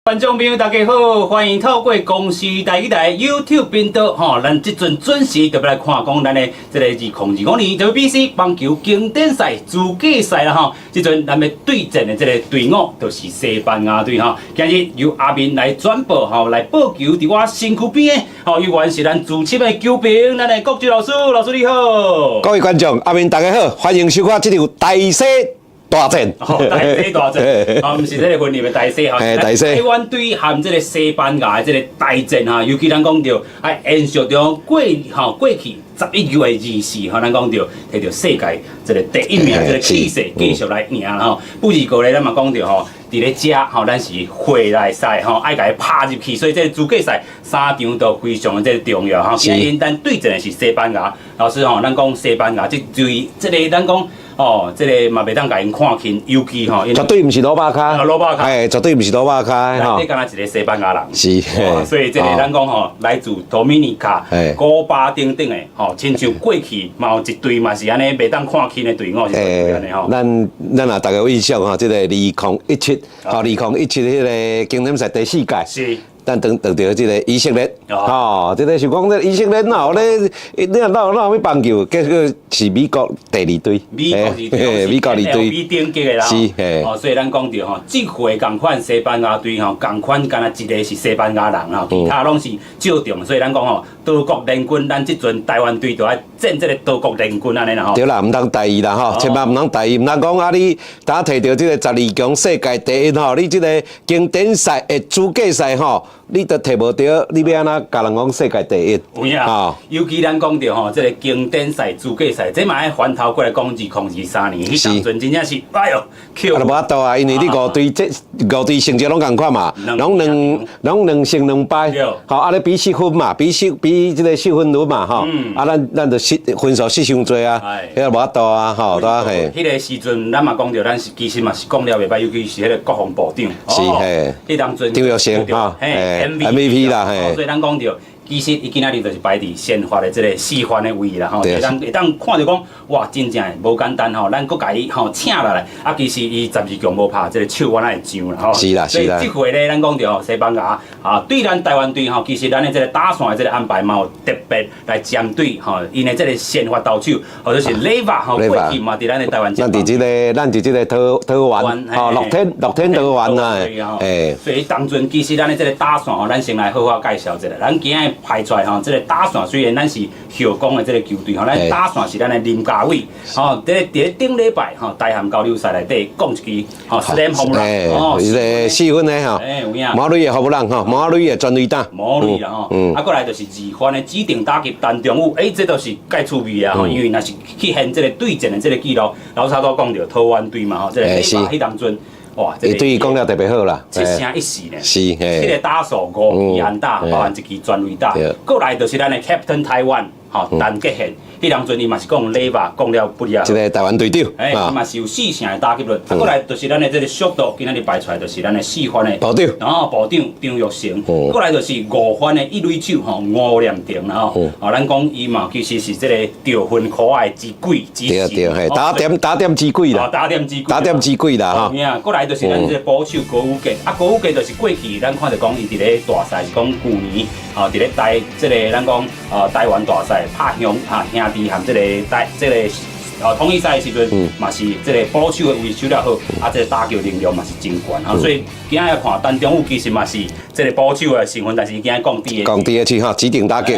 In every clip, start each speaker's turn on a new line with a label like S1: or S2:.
S1: 觀眾朋友大家好，歡迎透過公視台語台 YouTube 頻道，吼，咱這陣準時就欲來看講咱的這个2025年 WBC 棒球經典賽資格賽啦，吼。這陣咱欲對戰的這个隊伍就是西班牙隊，吼。今日由阿明來轉播，吼，來報球佇我身軀邊的，吼，猶原是咱資深的球評，咱的國柱老師，老師你好。
S2: 各位觀眾，阿明大家好，歡迎收看這場大西大戰。
S1: 哦，大西大戰，哦，毋是這个雲林的大西吼，
S2: 大西
S1: 台灣隊和這个西班牙的這个大戰哈，尤其咱講著，愛延續著過吼過去11月的24吼，咱講著提著世界這个第一名這个氣勢繼續來贏啦吼。不二個咧，咱嘛講著吼，佇咧遮吼，咱是回來賽吼，愛共伊拍入去，所以這个資格賽三場都非常的這个重要吼。今日咱對戰的是西班牙，老師吼，咱講西班牙這隊這个咱講。哦，這个嘛袂當共𪜶看輕，尤其吼，
S2: 絕對毋是魯肉跤，
S1: 魯肉跤，
S2: 哎，絕對毋是魯肉跤吼。
S1: 內底敢若一个西班牙人，所以這个咱講吼，來自多米尼卡、古巴等等的，吼，親像過去嘛有一隊嘛是按呢袂當看輕的隊伍是按呢吼。
S2: 咱若逐家有印象吼，這个2017，吼，2017彼个經典賽第四屆。咱當當著這个以色列，吼，這个是講這以色列哪有咧？你若哪有哪有棒球？結果是美國第二隊，
S1: 美國二隊，
S2: 美國二隊，
S1: B 等級的啦。
S2: 是，
S1: 哦，所以咱講著吼，這回仝款西班牙隊吼，仝款敢若一个是西班牙人吼，其他攏是照中。所以咱講吼，多國聯軍，咱這陣台灣隊就愛戰這个多國聯軍按呢啦吼。
S2: 對啦，毋通大意啦吼，千萬毋通大意，毋通講啊！你當提著這个12強世界第一吼，你這个經典賽的資格賽吼，你都提無著，你欲按怎共人講世界第一？
S1: 有影，尤其咱講著吼，這个經典賽、資格賽，這嘛愛翻頭過來講2023年，彼當陣真正是，哎喲，
S2: 啊，就無法度啊，因為你五隊這五隊成績攏仝款嘛，攏2勝2敗，吼，啊，咧比失分嘛，比這个失分率嘛，吼，啊，咱就失分數失傷濟啊，彼个無法度啊，吼，對啊，嘿。
S1: 彼个時陣，咱嘛講著，咱是其實嘛是講了袂歹，尤其是彼个國防部長，彼當陣
S2: 張育成，吼，MVP 啦，嘿。
S1: 所以咱講著，其實伊今仔日就是排佇先發的這个四番的位啦，吼，會當看著講，哇，真正的無簡單吼，咱閣共伊吼請落來，啊，其實伊12強無拍，這个手腕仔會上啦，吼。所以這回咧，咱講著吼，西班牙啊，對咱台灣隊吼，其實咱的這个打線的這个安排嘛有特別來針對吼，𪜶的這个先發投手，或者是雷瓦吼，過去嘛佇咱的台灣。
S2: 咱佇這个桃園，吼，樂天桃園啊，
S1: 欸。所以當陣其實咱的這个打線吼，咱先來好好介紹一下，咱今日排出來吼，這个打線雖然咱是後攻的這个球隊吼，咱打線是咱的林家偉，吼，佇咧頂禮拜吼，台漢交流賽內底講一支吼，slam home run，
S2: 哦，這个4分的吼，
S1: 欸，有影，
S2: 魔壘的 home run 吼，魔壘的全壘打，
S1: 魔壘啦吼，啊，過來就是二番的指定打擊陳忠武，欸，這都是蓋趣味啊吼，因為若是去現這个對戰的這个記錄，老師拄講著桃園隊嘛吼，這个彼當陣。哇！
S2: 伊對伊講了特別好啦，7
S1: 勝1四呢，7個打數5支安打，包含一支全壘打。過來就是咱的 Captain 台灣，吼，陳傑憲，彼當陣伊嘛是講禮吧，講了不了。
S2: 這个台灣隊長，
S1: 欸，伊嘛是有4成的打擊率。啊，過來就是咱的這个速度，今仔日排出來就是咱的四番的
S2: 部長，
S1: 然後部長張育成。過來就是五番的一壘手，吼，吳念庭啦吼。哦，咱講伊嘛其實是這个得分箍仔的之鬼之
S2: 對對，嘿，打點之鬼啦，
S1: 打點之鬼，
S2: 打點之鬼啦，吼。
S1: 過來就是咱這個捕手高宇傑，啊，高宇傑就是過去咱看著講伊佇咧大賽是講舊年，吼，佇咧台這个咱講台灣大賽拍鄉哈兄弟和這个台這个統一賽的時陣，嘛是這个捕手的位守了好，啊，這个打擊能力嘛是真懸吼，所以今仔日看陳忠武其實嘛是這个捕手的成分，但是伊今日降低的。
S2: 降低的去吼，指定打擊。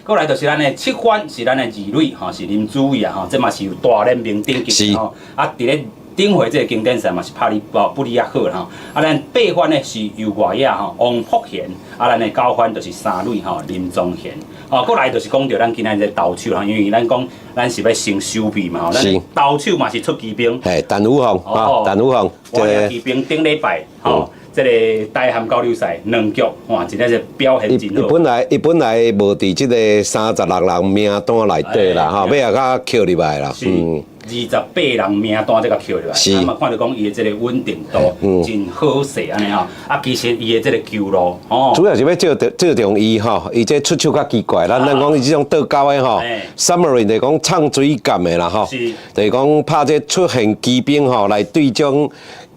S1: 過來就是咱的七番是咱的二壘吼，是林子偉啊吼，這嘛是有大聯盟等級吼，啊，佇咧頂回這个經典賽嘛是拍哩哦不哩較好啦吼，啊，咱八番呢是右外野吼王福賢，啊，咱的九番就是三壘吼林宗賢，哦，過來就是講著咱今仔日投手啦，因為咱講咱是欲先守備嘛吼，咱投手嘛是出奇兵，
S2: 嘿，陳宇航，啊，陳宇航，
S1: 這个奇兵頂禮拜吼，這个台漢交流賽兩局，哇，真正是表現真好。
S2: 伊本來無佇這个36人名單內底啦，吼，尾仔較扣入來啦，28
S1: 人名單才共扣入來，啊嘛看著講伊的這个穩定度真好勢按呢吼，啊其實伊的這个球路吼，
S2: 主要是欲借重伊吼，伊這出手較奇怪，咱講伊這種倒鈎的吼，submarine 就講唱水感的啦吼，就是講拍這出現奇兵吼來對將。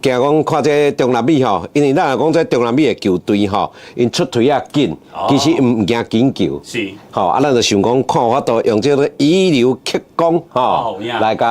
S2: 驚講看這中南美吼，因為咱若講這中南美的球隊吼，𪜶出槌仔緊，其實毋驚緊球。吼，啊，咱就想講看有法度用這個以柔克剛吼，來共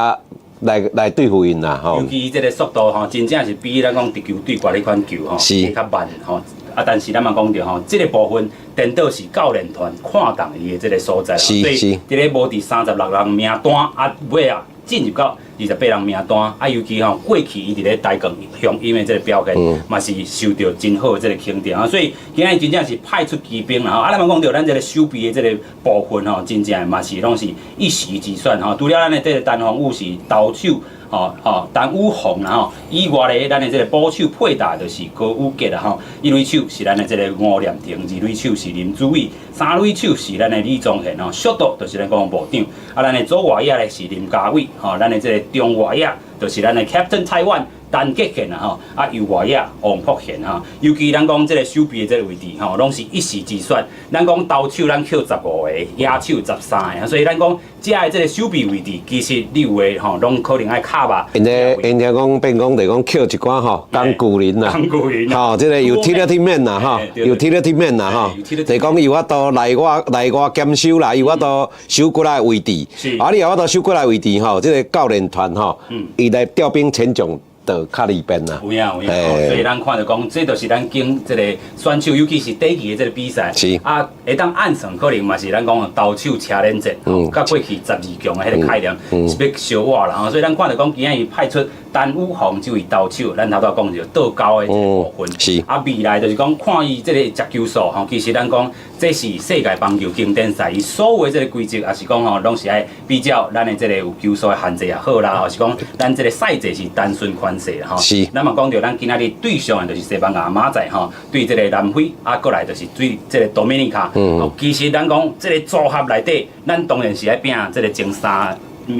S2: 來對付𪜶啦吼。
S1: 尤其這个速度吼，真正是比咱講直球對決彼款球吼，較慢吼。啊，但是咱嘛講著吼，這个部分顛倒是教練團看重伊的這个所在，所以佇咧無佇36人名單，啊，尾啊進入到28人名單，啊，尤其吼過去伊佇咧台鋼雄鷹的這个表現，嘛是受著真好的這个肯定啊。所以今仔日真正是派出奇兵啦吼。啊，咱嘛講著咱這个守備的這个部分吼，真正嘛是攏是一時之選吼。除了咱的這个陳宏宇是投手。吼吼，陳宇宏啦吼，以外咧，咱的這个捕手配搭就是高宇傑啦吼，一壘手是咱的這个吳念庭，二壘手是林子偉，三壘手是咱的李宗賢吼，ショート就是咱講部長，啊，咱的左外野咧是林家偉，吼，咱的這個中外野就是咱的 Captain Taiwan 陳傑憲啦吼，啊，右外野王博賢吼，尤其咱講這个守備的這个位置吼，攏是一時之選。咱講投手咱扣15個，野手13個，所以咱講遮的這个守備位置，其實你有的吼，攏可能愛卡吧。
S2: 𪜶咧，𪜶聽講變講就講扣一寡吼，工具人啦，
S1: 工具人，
S2: 吼，這个 utility man 啦，吼，utility man 啦，吼，就講伊有法度內外兼修啦，伊有法度守過來位置，啊，你有法度守過來位置吼，這个教練團吼，伊來調兵遣將就較利便啦。
S1: 有影有影，所以咱看著講，這就是咱經這个選手，尤其是短期的這个比賽，啊，會當按算可能嘛是咱講投手車輪戰，佮過去12強的彼个概念是欲相倚啦。所以咱看著講，今仔日派出陳宇宏這位投手，咱頭拄仔講著倒勾的這个部分。啊，未來就是講看伊這个接球數吼，其實咱講這是世界棒球經典賽，伊所有的這个規則也是講吼，攏是愛比較咱的這个有球數的限制也好啦，或是講咱這个賽制是單純寬勢吼。咱嘛講著，咱今仔日對上的就是西班牙馬仔吼，對這个南非，啊，過來就是對這个多米尼卡。其實咱講這个組合內底，咱當然是愛拼這个前三。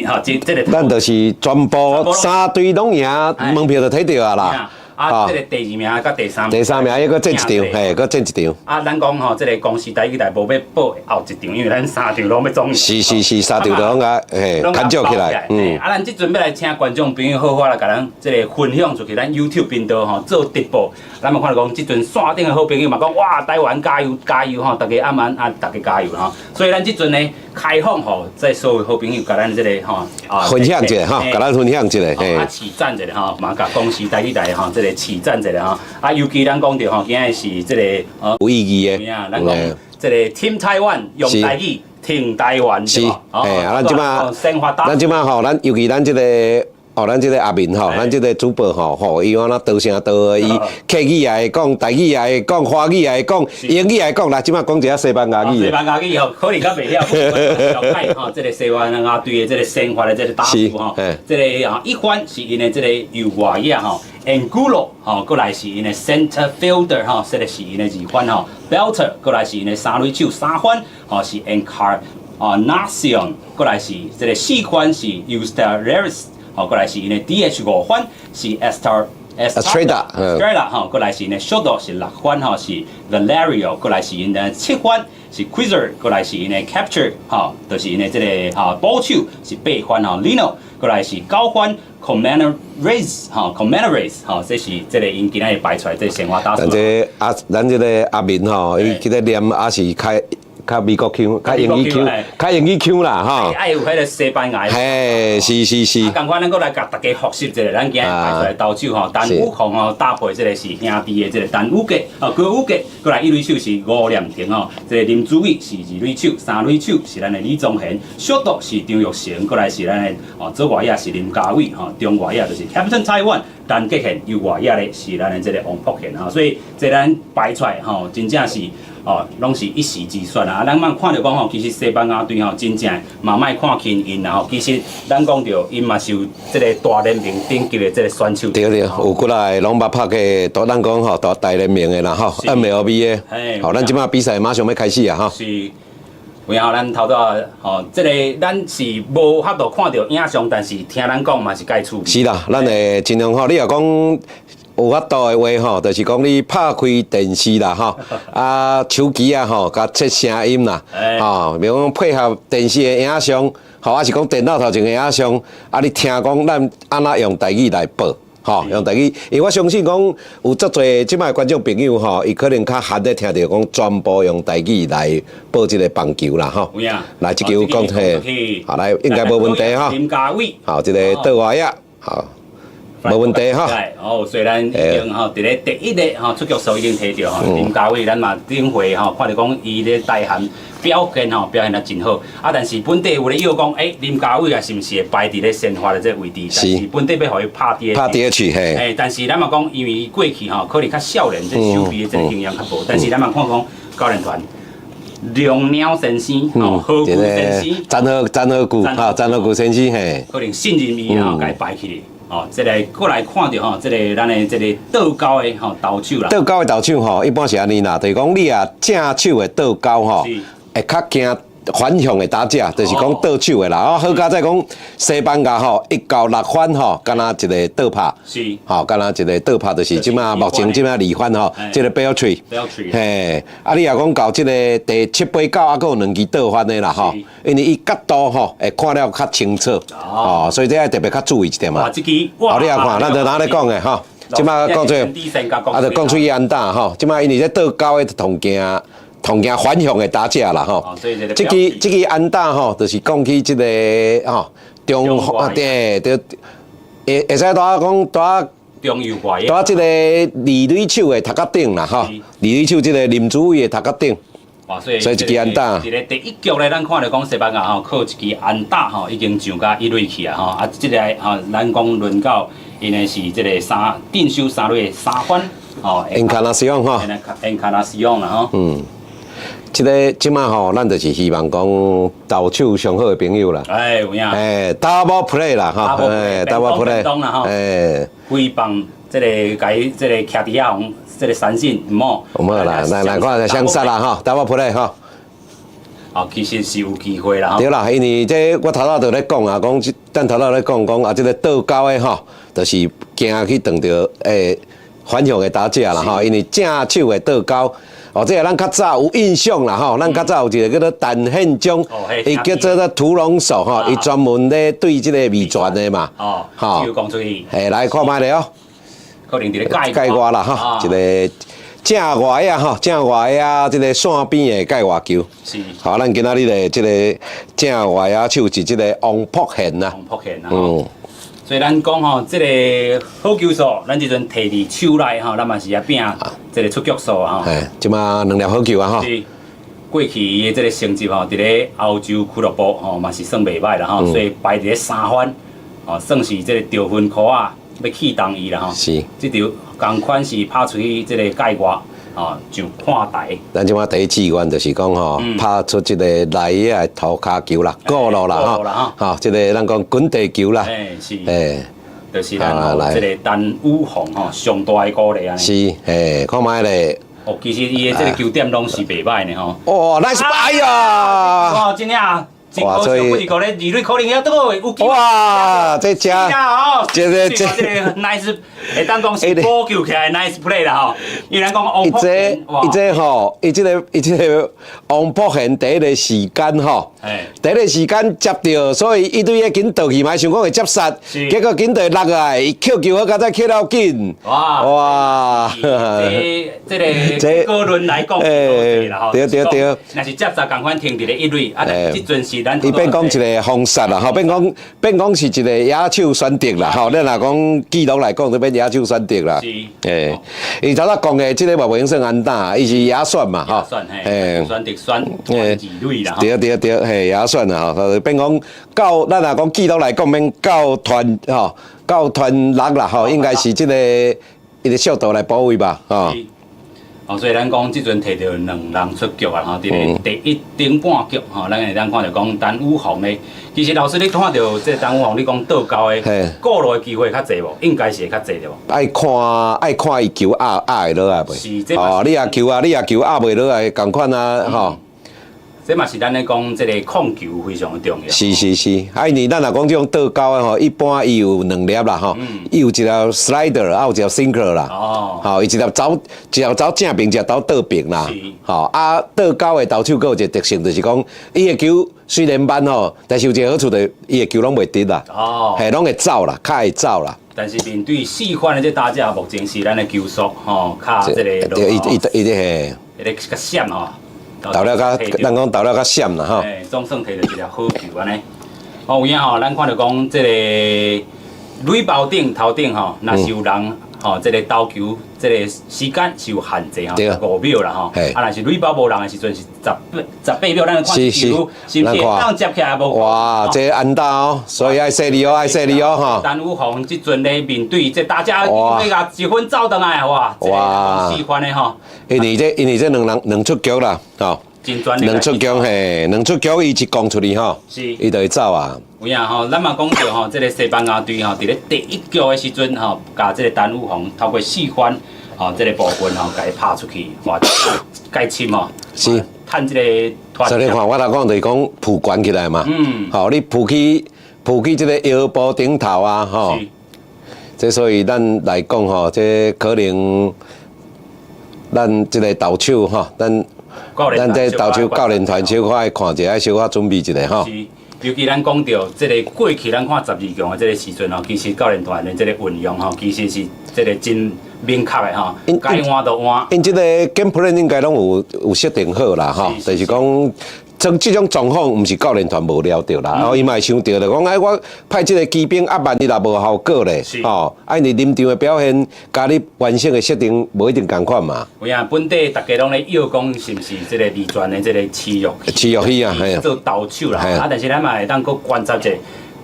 S1: 吼，這個
S2: 咱就是全部三隊攏贏，門票就提著啊啦。
S1: 啊，這个第二名佮第三
S2: 名，第三名抑閣戰一場，嘿，閣戰一場。
S1: 啊，咱講吼，這个公視台語台無欲報後一場，因為咱三場攏欲總贏。
S2: 是是是，三場都攏共嘿，牽招起來。
S1: 啊，咱這陣欲來請觀眾朋友好好來共咱這个分享出去，咱 YouTube 頻道吼做直播。咱嘛看著講，這陣線頂的好朋友嘛講，哇，台灣加油加油吼，大家暗暗啊，大家加油吼。所以咱這陣呢，開放吼，這所有好朋友共咱這个吼
S2: 啊分享一下吼，共咱分享一下，
S1: 嘿。啊，起讚一下吼，嘛共公視台語台吼，這个起讚一下吼。啊，尤其咱講著吼，今仔是這个
S2: 有意義的。
S1: 咱講這个 Team Taiwan 用台語挺台灣，
S2: 是，嘿，啊，咱這馬，咱這馬吼，咱尤其咱這个。哦，咱這个阿明吼，咱這个主播吼，吼，伊按怎多聲多，伊客語也會講，台語也會講，華語也會講，英語也會講，來，這馬講一下西班牙語。
S1: 西班牙語吼，可能較袂曉，了解吼，這个西班牙隊的這个先發的這个打手吼，這个吼一番是𪜶的這个右外野吼，Angulo 吼，過來是𪜶的 center fielder 吼，這个是𪜶的二番吼，Belter 過來是𪜶的三壘手三番吼是 Encarnacion，過來是這个四番是 Ustaris。吼，過來是𪜶的 DH 五番是 Estar
S2: Estrada，
S1: Estrada 吼，過來是𪜶的ショート是六番吼是 Valerio，過來是𪜶的七番是 Quizer，過來是𪜶的 Catcher 吼，就是𪜶的這个吼捕手是八番吼 Lino，過來是九番 Colmenares 吼 Colmenares 吼，這是這个𪜶今仔日排出來這個先發打手。
S2: 咱這阿咱這个阿明吼，伊這个念也是較較美國腔，較英語腔，較英語腔啦，吼。
S1: 愛有彼个西班牙。
S2: 嘿，是是是。
S1: 啊，仝款咱閣來共大家複習一下，咱今仔日排出來投手吼，陳宇宏吼搭配這个是兄弟的這个陳宇傑，哦高宇傑，過來一壘手是吳念庭吼，這个林子偉是二壘手，三壘手是咱的李宗賢，ショート是張育成，過來是咱的哦左外野是林家偉吼，中外野就是 Captain Taiwan 陳傑憲，右外野咧是咱的這个王博賢吼，所以這咱排出來吼，真正是。哦，攏是一時之選啊！啊，咱嘛看著講吼，其實西班牙隊吼，真正嘛莫看輕𪜶啦吼。其實咱講著，𪜶嘛是有這个大聯盟頂級的這个選手。
S2: 對對，有幾个攏捌拍過，都咱講吼，大聯盟的啦吼，MLB 的。好，咱這馬比賽馬上欲開始啊吼。
S1: 是。有影咱頭拄仔吼，這个咱是無法度看著影像，但是聽咱講嘛是蓋趣味。
S2: 是啦，咱會盡量吼，你若講有法度的話吼，就是講你拍開電視啦吼，啊手機啊吼，共設聲音啦，吼，比如講配合電視的影像，吼，抑是講電腦頭前的影像，啊，你聽講咱按怎用台語來報，吼，用台語，因為我相信講有足濟這擺觀眾朋友吼，伊可能較罕咧聽著講全部用台語來報這個棒球啦，吼。
S1: 有影。
S2: 來，這球講嘿，好來，應該無問題吼。
S1: 林家偉。
S2: 好，這個倒外野，好，無問題吼。
S1: 哦，雖然已經吼，佇咧第一個吼出局數已經提著吼，林家偉咱嘛頂回吼，看著講伊咧台韓表現吼，表現得真好。啊，但是本地有咧要講，欸，林家偉啊，是毋是會排佇咧先發的這個位置？但是本地欲予伊拍 DH。
S2: 拍 DH 嘿。
S1: 欸，但是咱嘛講，因為伊過去吼，可能較少年，這守備的這個經驗較無。但是咱嘛看講教練團龍鳥先生，吼，何久先生，
S2: 詹何久，哈，詹何久先生嘿，
S1: 可能信任伊吼，共伊排起來。哦，這個過來看著吼，這個咱的這個倒勾的吼投手啦。
S2: 倒勾的投手吼，一般是按呢啦，就是講你啊正手的倒勾吼，會較驚反向的打者，就是講倒手的啦。哦，好佳哉講西班牙吼，一到六番吼，敢若一個倒拍，吼，敢若一個倒拍，就是這馬目前這馬二番吼，這個 Beltre，嘿，啊，你若講到這個第七八九，還閣有兩支倒翻的啦吼，因為伊角度吼會看了較清楚，哦，所以這愛特別較注意一點嘛。
S1: 哇，這支，
S2: 哦，你也看，咱就哪咧講的吼，這馬講出，啊，就講出去安打吼，這馬因為這倒勾的同驚。同驚反向的打者啦吼，這支這支安打吼，就是講起這個吼中啊對對，會會使拄仔講拄仔
S1: 中右外
S2: 拄仔這個二壘手的頭殼頂啦吼，二壘手這個林子偉的頭殼頂。
S1: 哇，所以
S2: 所以這支安打，
S1: 佇咧第一局咧，咱看著講西班牙吼，靠一支安打吼，已經上甲一壘去啊吼，啊，這個吼，咱講輪到𪜶的是這個三鎮守三壘的三番吼
S2: ，Encarnación 吼
S1: ，Encarnación 啦吼，
S2: 嗯。這個這馬吼，咱就是希望講投手上好的朋友啦。
S1: 哎，有影。
S2: 哎，double play 啦，吼，哎，double
S1: play，哎，揮棒，這個共這個徛佇遐予這個三振，毋好。
S2: 毋好啦，來來看相殺啦，吼，double play 吼。
S1: 哦，其實是有機會啦。
S2: 對啦，因為這我頭仔就咧講啊，講等頭仔咧講講啊，這個倒勾的吼，就是驚去撞著反向的打者啦，吼，因為正手的倒勾。哦，這個咱較早有印象啦，吼，咱較早有一個叫做陳憲章，伊叫做做屠龍手，吼，伊專門咧對這個味全的嘛。
S1: 哦，吼，講出去。
S2: 嘿，來看覓咧哦。
S1: 可能佇咧界
S2: 界外啦，吼，一個正外啊，吼，正外啊，這個線邊的界外球。
S1: 是。
S2: 好，咱今仔日的這個正外野手是這個王博賢啊。
S1: 王博賢啊。嗯。所以咱講吼，這個好球數，咱這陣提佇手內吼，咱嘛是愛拼這個出局數啊吼。
S2: 嘿，這馬兩粒好球啊吼。
S1: 是。過去伊的這個成績吼，佇咧歐洲俱樂部吼嘛是算袂䆀啦吼，所以排佇咧三番，哦，算是這個得分箍仔欲棄動伊啦吼。
S2: 是。
S1: 這場仝款是拍出去這個界外，哦，上看台。
S2: 咱這馬第一志願就是講吼，拍出這個內野的塗跤球啦，過路啦吼，吼，這個咱講滾地球啦。
S1: 欸，是。欸，就是咱這個陳宇宏吼，上大的鼓勵啊。
S2: 是，欸，看覓咧。
S1: 哦，其實伊的這個球點攏是袂䆀呢吼。
S2: 哦，nice，哎呀！
S1: 哇，真正。哇，所以一個咧，二壘可能要倒有機會。
S2: 哇，這真，
S1: 這個這個 nice，會當講是補救起來 nice play 啦吼。因為咱講
S2: 伊這伊這吼，伊這個伊這個王博賢第一個時間吼，第一個時間接著，所以一壘緊倒去嘛，想講會接殺，結果緊倒落來，伊抾球好佳哉抾了緊。
S1: 哇哇，這這個這個論來講，啦吼。
S2: 對對對。
S1: 若是接殺仝款停佇咧一壘，啊，但是這陣是咱。
S2: 伊變講一個封殺啦，吼，變講變講是一個野手選擇啦，吼，咱若講記錄來講，就變野手選擇啦。
S1: 是。
S2: 欸，伊頭仔講的這個嘛袂用算安打，伊是野選嘛，吼。
S1: 野選嘿，選擇選二壘啦。
S2: 對對對，嘿，野選啦，吼，變講到咱若講記錄來講，免到團吼，到團六啦，吼，應該是這個伊個速度來補位吧，吼。
S1: 哦，所以咱講這陣提著兩人出局啊，吼，佇咧第一頂半局吼，咱會當看著講陳宇宏咧。其實老師你看著這陳宇宏，你講倒勾的過路的機會較濟無？應該是會較濟對無？
S2: 愛看愛看伊球壓壓會落來袂？
S1: 是，
S2: 哦，你若球啊，你若球壓袂落來，仝款啊，吼。
S1: 這嘛是咱咧講，這個控球非常的重要。
S2: 是是是，啊，因為咱若講這種倒勾的吼，一般伊有兩粒啦吼，伊有一粒 slider，啊有一粒 sinker 啦。
S1: 哦。
S2: 吼，伊一粒走，一粒走正爿，一粒走倒爿啦。吼，啊，倒勾的投手閣有一個特性，就是講，伊的球。雖然慢吼，但是有一個好處就是伊的球攏袂直啦，嘿，攏會走啦，較會走啦。
S1: 但是面對四番的這打者，目前是咱的球速吼，較這個
S2: 對，伊伊伊咧嘿，
S1: 彼個較閃吼，
S2: 投了較，咱講投了較閃啦吼。
S1: 嘿，總算提著一粒好球按呢。哦，有影吼，咱看著講這個壘包頂頭頂吼，若是有人吼，這個投球這個時間是有限制吼，5秒啦吼。啊，若是壘包無人的時陣是18秒，咱看球是毋是會當接起來無？
S2: 哇，這安打哦，所以愛細膩哦，愛細膩哦吼。
S1: 陳宇宏這陣咧面對這打者，欲共一分走轉來，哇！哇，四番的吼。
S2: 因為這兩人兩出局啦，吼。兩出局嘿，兩出局伊一攻出去吼，伊就會走啊。
S1: 有影吼，咱嘛講著吼，這個西班牙隊吼，佇咧第一局的時陣吼，共這個陳宇宏透過四番吼，這個部分吼，共伊拍出去，哇，蓋深吼。趁這個。
S2: 所以你看，我頭講就是講撲懸起來嘛。吼，你撲起這個腰部頂頭啊，吼。這所以咱來講吼，這可能咱這個投手吼，咱這投手教練團小可愛看一下，小可準備一下吼。
S1: 是，尤其咱講著這個過去，咱看12強的這個時陣吼，其實教練團的這個運用吼，其實是這個真明確的吼，該換就換。
S2: 𪜶這個 game plan 應該攏有設定好啦，吼，就是講，像這種狀況，毋是教練團無料著啦，哦，伊嘛會想著就講，哎，我派這個機兵啊，萬一若無效果咧，吼，啊，因為臨場的表現，佮你原先的設定無一定仝款嘛。
S1: 有影，本地逐家攏咧臆講，是毋是這個味全的這個飼肉？
S2: 飼肉魚啊，嘿。
S1: 做投手啦，啊，但是咱嘛會當閣觀察者。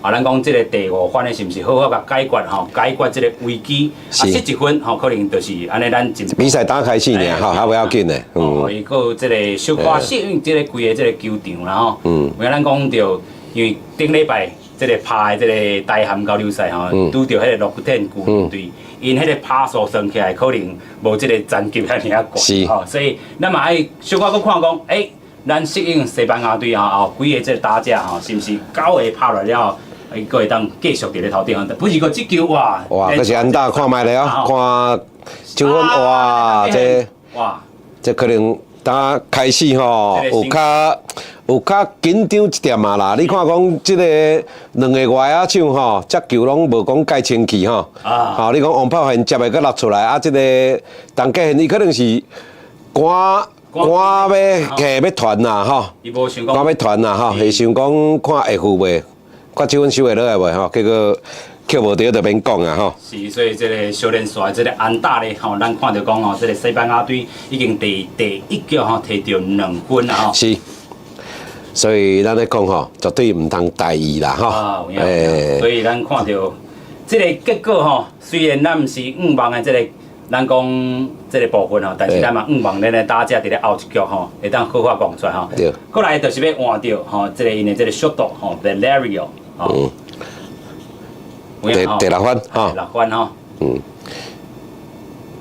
S1: 啊，咱講這個第五番的是毋是好好共解決吼？解決這個危機，啊，失一分吼，可能就是按呢，咱
S2: 比賽打開始爾，吼，還袂要緊的。
S1: 嗯。伊閣有這個小可適應這個規个這個球場啦吼。有影咱講著，因為頂禮拜這個拍的這個台韓交流賽吼，拄著彼個樂天球隊，𪜶彼個拍數算起來可能無這個戰績遐爾仔懸，吼，所以咱嘛愛小可閣看講，欸，咱適應西班牙隊吼，後幾个這個打者吼，是毋是九個拍落了後，伊閣會當繼續佇咧頭頂，不是個這球哇！
S2: 哇，閣是安打看覓咧哦，看九分哇，這
S1: 哇，
S2: 這可能當開始吼，有較緊張一點仔啦。你看講這個兩个外野手吼，接球攏無講蓋清氣吼。吼，你講王柏賢接的閣落出來，啊，這個陳杰憲伊可能是趕趕欲嘿欲傳啦吼，趕欲傳啦吼，會想講看會赴袂？看這分收會落來袂吼？結果捡無著就免講啊吼。
S1: 是，所以這個小連續這個安打咧吼，咱看著講吼，這個西班牙隊已經第一局吼提著兩分啦吼。
S2: 是，所以咱咧講吼，絕對毋通大意啦吼。
S1: 啊，有影。所以咱看著這個結果吼，雖然咱毋是向望的這個，咱講這個部分吼，但是咱嘛向望咱的打者佇咧後一局吼，會當好好講出來吼。過來就是欲換著吼，這個𪜶的這個速度吼，Valerio。
S2: 第六番吼，
S1: 六番吼。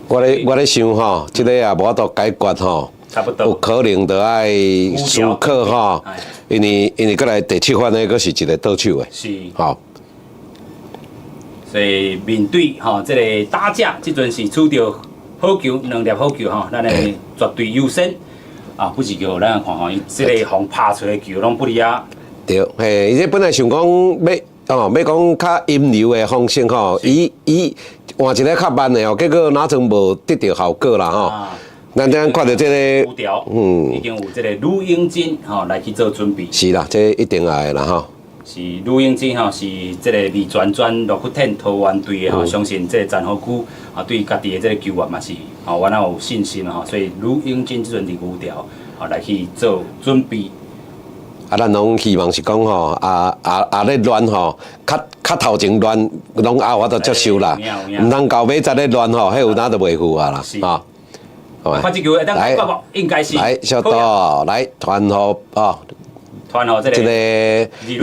S2: 我咧想吼，這個也無法度解決吼，
S1: 差不多。
S2: 有可能就愛思考吼，因為過來第七番呢，閣是一個倒手的。
S1: 是。
S2: 吼。
S1: 所以面對吼這個打者，這陣是取著好球，兩粒好球吼，咱的絕對優先。啊，不是叫咱看吼，伊這個予拍出的球攏不離啊。
S2: 對，嘿，伊這本來想講欲，哦，欲講較陰柔的方式吼，伊伊換一個較慢的哦，結果哪陣無得著效果啦吼。咱等看著這個，
S1: 已經有這個呂英金吼來去做準備。
S2: 是啦，這一定愛的啦吼。
S1: 是呂英金吼，是這個味全轉樂天桃園隊的吼，相信這個陳豪久啊，對家己的這個球員嘛是吼，我哪有信心吼，所以呂英金這陣佇牛條吼來去做準備。
S2: 啊，咱攏希望是講吼，啊啊啊咧亂吼，較較頭前亂，攏也有法度接受啦。毋通到尾才咧亂吼，彼有哪就袂赴啊啦，吼。
S1: 看這球會當解決無？應該是。
S2: 來，小杜，來傳予哦，
S1: 傳予這個
S2: 這個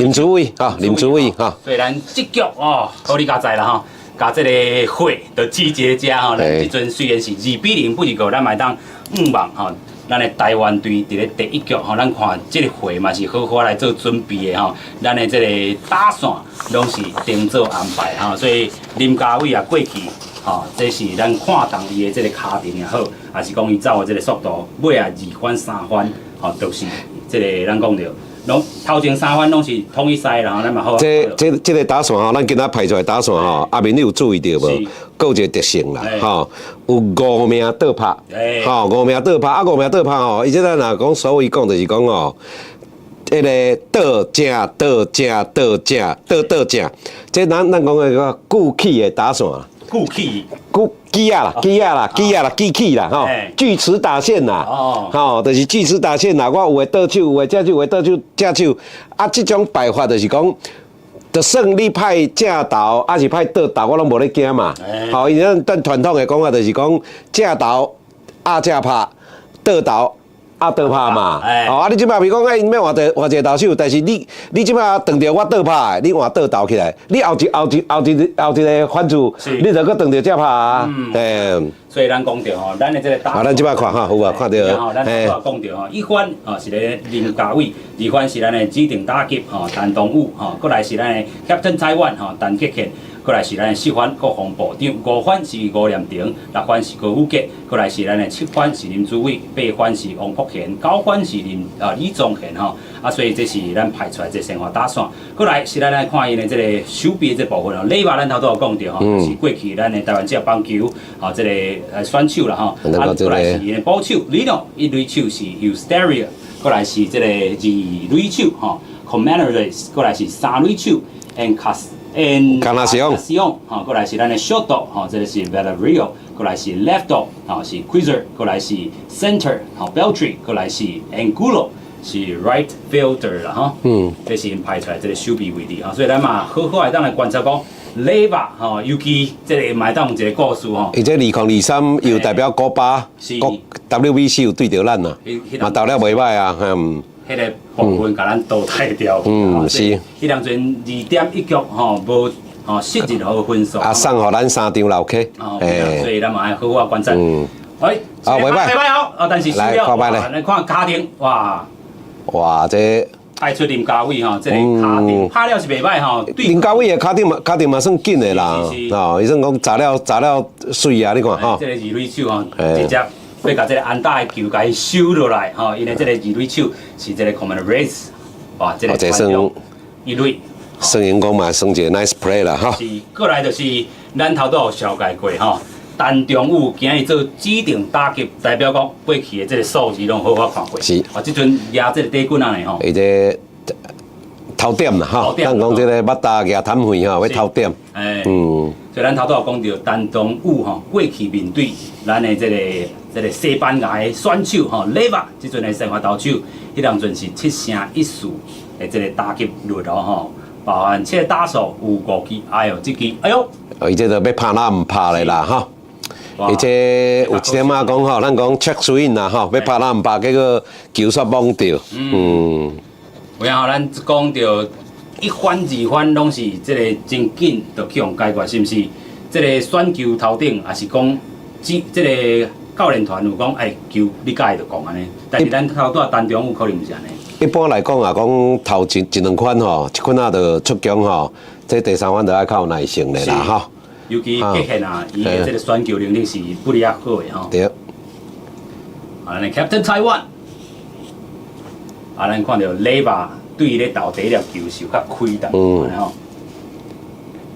S2: 林書偉哈，林書偉哈。
S1: 所以咱這局哦，好你加在啦吼，共這個火就集結遮吼，咱這陣雖然是2比0，不過咱嘛會當向望吼。咱的台灣隊佇咧第一局吼，咱看這個會嘛是好好來做準備的吼，咱的這個打線攏是定做安排吼，所以林家偉啊過去吼，這是咱看重伊的這個跤程也好，抑是講伊走的這個速度，尾仔二番三番吼，都是這個咱講著攏頭前三番攏是統一賽啦，咱嘛好。
S2: 這個打線吼，咱今仔排出來打線吼，阿明你有注意著無？閣有一個特性啦，吼，有五名倒拍，吼，五名倒拍，啊，五名倒拍吼，伊這個若講所謂講就是講吼，彼個倒正倒正倒正倒倒正，這咱講的個固氣的打線。
S1: 固氣。
S2: 固機仔啦，機仔啦，機仔啦，機器啦，吼，鋸齒打線啦，吼，就是鋸齒打線啦。我有的倒手，有的正手，有的倒手正手，啊，這種擺法就是講，就算你派正投，抑是派倒投，我攏無咧驚嘛。吼，因為咱傳統的講法就是講，正投壓正拍，倒投壓倒拍嘛。哦，啊，你這擺比如講，𪜶欲換一個投手，但是你這擺撞著我倒拍的，你換倒投起來，你後一後一後一後一個反轉，你就閣撞著正拍啊。嘿。
S1: 所以咱講著吼，咱的這個打。
S2: 啊，咱這擺看哈，有無看著？
S1: 吼，咱拄仔講著吼，一番吼是咧林家偉，二番是咱的指定打擊吼陳東武吼，過來是咱的 Captain Taiwan 吼陳傑憲。過來是咱的四番國防部長，五番是吳念庭，六番是高宇傑，過來是咱的七番是林书偉，八番是王福賢，九番是林啊李宗賢吼。啊，所以這是咱排出來這先發打線。過來是咱來看𪜶的這個守備的這部分哦。禮拜咱頭拄有講著吼，是過去咱的台灣職棒球吼，這個選手啦吼。啊，過來是𪜶的捕手李諾，一壘手是 Eusteria，過來是這個二壘手吼 Commander，過來是三壘手 Encas。
S2: 卡納西翁，
S1: 吼，過來是咱的 short 吼，這個是 Valerio，過來是 left，吼是 Quizer，過來是 center，吼 Beltry，過來是 Angulo，是 right fielder 啦，吼。這是𪜶排出來這個守備位置吼，所以咱嘛好好來當來觀察講，禮拜吼，尤其這個嘛會當有一個故事吼。
S2: 伊這2023又代表古巴，國 WBC 有對著咱啊，嘛投了袂䆀啊，嗯。
S1: 彼個部分共咱淘汰掉。彼當陣2.1局吼，無吼失任何分數。
S2: 啊，送予咱三張流溪。
S1: 哦，所以咱嘛愛好好觀察。哎，
S2: 啊，袂䆀，
S1: 袂䆀哦，啊，但是
S2: 來看䆀咧，
S1: 來看跤頂，哇，
S2: 哇，這
S1: 愛出林家偉吼，這個跤頂拍了是袂䆀吼。
S2: 林家偉的跤頂嘛，跤頂嘛算緊的啦，哦，伊算講砸了砸了媠啊，你看吼。
S1: 這個二壘手吼，直接欲共這個安打的球共伊收落來吼，因為這個二壘手是這個 Command Race，哇，這個
S2: 這算
S1: 一壘。
S2: 算英講嘛，算一個 nice play 啦，哈。
S1: 是，過來就是咱頭拄有紹介過吼，陳忠武今日做指定打擊，代表講過去的這個數字攏好好看過。啊，這陣舉這個短棍仔呢吼。
S2: 伊這頭點啦，吼，咱講這個腹大舉貪肺吼，欲頭點。
S1: 哎，所以咱頭拄有講著陳忠武吼，過去面對咱的這個西班牙的選手吼，雷瓦，這陣的先發投手，彼當陣是7勝1四的這個打擊率哦吼，包含七個打數有五支，哎喲，這支，哎喲，
S2: 伊這就欲拍哪毋拍咧啦，吼。伊這有一點仔講吼，咱講 check swing 啦吼，欲拍哪毋拍，結果球煞摸著，嗯。
S1: 有影吼，咱講著一番二番攏是這個真緊就去予解決，是毋是？這個選球頭頂，抑是講這個教練團有講，哎，球你佮意就講按呢。但是咱頭拄仔陳忠武可能毋是按呢。
S2: 一般來講啊，講頭一兩款吼，一款仔就出局吼，這第三番就愛較有耐性的啦，吼。
S1: 尤其傑憲啊，伊的這個選球能力是不離較好的吼。
S2: 對。
S1: 啊，咱 Captain Taiwan，啊，咱看著禮拜對伊咧投第一粒球是有較開淡薄吼。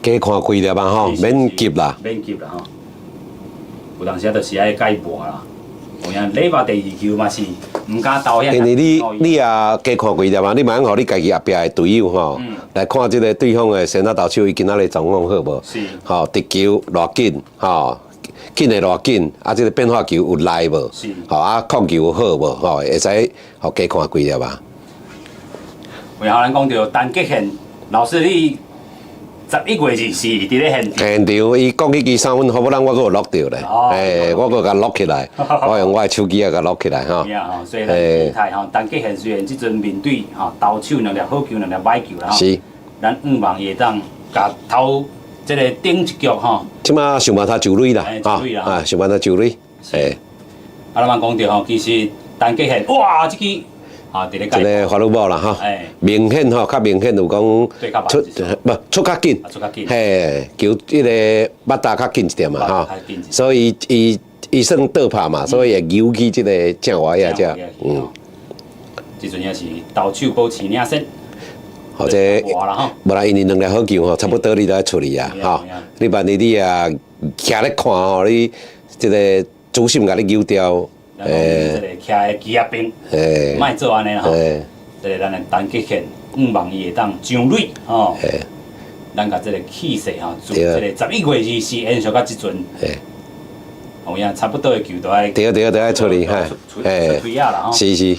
S2: 加看開粒啊吼，免急啦。
S1: 免急啦吼。有當時就是愛共伊磨啦。有影禮拜第二球嘛是毋敢投遐。
S2: 因為你也加看幾粒嘛，你嘛予你家己後壁的隊友吼，來看這個對方的先發投手，伊今仔日狀況好無？
S1: 是。
S2: 吼，直球偌緊，吼，緊的偌緊，啊，這個變化球有來無？
S1: 是。
S2: 吼，啊，控球有好無？吼，會使予加看幾粒啊。
S1: 有影咱講著陳傑憲老師，你11月24佇咧現場。
S2: 現場，伊講彼支三分，好不咱我閣有錄著咧，欸，我閣共錄起來，我用我的手機仔共錄起來吼。
S1: 吼，所以咱期待吼，陳傑憲雖然這陣面對吼投手兩粒好球，兩粒歹球啦吼，咱向望伊會當共投這個頂一局吼。
S2: 這馬想辦法上壘啦，啊，想辦法上壘，欸。
S1: 啊，咱嘛講著吼，其實陳傑憲，哇，這支。啊，佇咧
S2: 這個法律帽啦吼，明顯吼，較明顯有講出無出較緊，嘿，球彼個バッタ較緊一點嘛吼，所以伊算倒拍嘛，所以會扭去這個正外遐遮，嗯。
S1: 這陣也是投手保持領先。
S2: 或者無啦，因為兩粒好球吼，差不多你都愛處理啊，吼。你萬一你啊徛咧看吼，你這个主審共你揪掉，
S1: 欸，這个徛的機仔兵，莫做按呢啦吼。這个咱的陳杰憲，向望伊會當上壘吼。咱共這个氣勢吼，自這个11月24延續到這陣。有影差不多的球都愛。
S2: 對對對，愛處理，
S1: 嘿，出啦吼。
S2: 是是。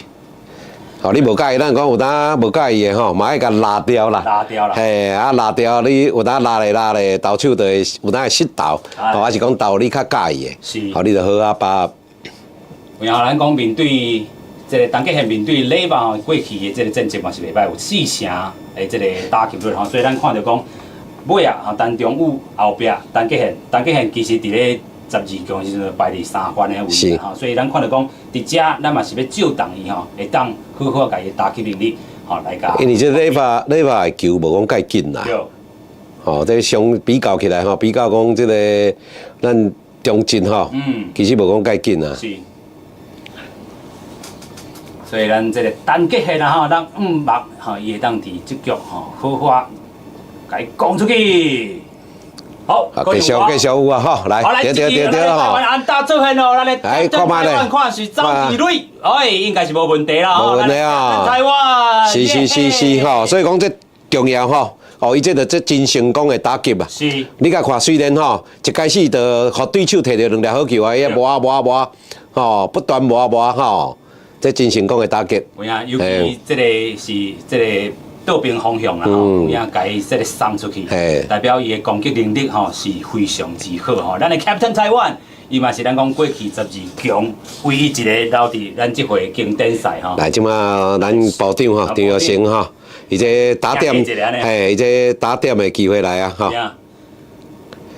S2: 哦，你無佮意，咱講有當無佮意的吼，嘛愛共拉掉啦。
S1: 拉掉啦。
S2: 嘿，啊拉掉，你有當拉咧拉咧，投手就會有當會失投，吼，還是講投你較佮意的。吼，你就好啊把。
S1: 有影咱講面對這个陳杰憲面對禮貌過去的這个戰績嘛是袂䆀，有四成的這个打擊率吼，所以咱看著講尾啊，吼陳忠武後壁陳杰憲，陳杰憲其實佇咧12強時陣排佇三番的位置吼，所以咱看著講佇遮咱嘛是欲借重伊吼，會當好好共伊打擊能力吼來共。
S2: 因為這禮拜禮拜的球無講介緊啦。吼，這相比較起來吼，比較講這个咱中正吼，其實無講介緊啊。
S1: 是。所以咱這个陳杰憲啦吼，咱向望吼，伊會當佇這局吼好好共伊講出去。好，
S2: 繼續繼續有啊，吼，來，對對對對吼。
S1: 安打出現咯，咱的
S2: 來看覓咧，
S1: 看是走二壘，哎，應該是無問題啦，
S2: 無問題啊。
S1: 台灣，
S2: 是是是是吼，所以講這重要吼，哦，伊這就這真成功的打擊啊。你共看雖然吼，一開始就予對手提著兩粒好球啊，伊磨磨磨，吼，不斷磨磨吼，這真成功的打擊。
S1: 有影，尤其這个是這个倒邊方向啦吼，有影共伊這个送出去，代表伊的攻擊能力吼是非常之好吼。咱的 Captain 台灣，伊嘛是咱講過去12強唯一一个留佇咱這回經典賽吼。
S2: 來，這馬咱部長吼張育成吼，伊這打點，嘿，伊這打點的機會來啊，吼。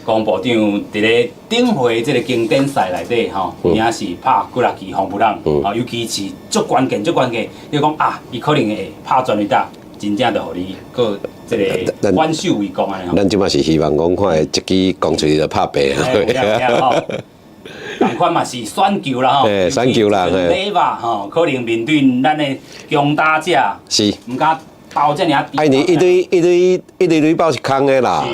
S1: 江部長佇咧頂回這个經典賽內底吼，有影是拍幾若支紅布朗，吼，尤其是足關鍵、足關鍵，你講啊，伊可能會拍全壘打。真正就予你閣這个反守為攻按呢。
S2: 咱這馬是希望講看一支講出去就拍白
S1: 啊。仝款嘛是選球啦吼，
S2: 選球啦，
S1: 禮吧吼，可能面對咱的強打者，毋敢投這爾低。
S2: 啊，因為一壘一壘一壘壘包是空的啦。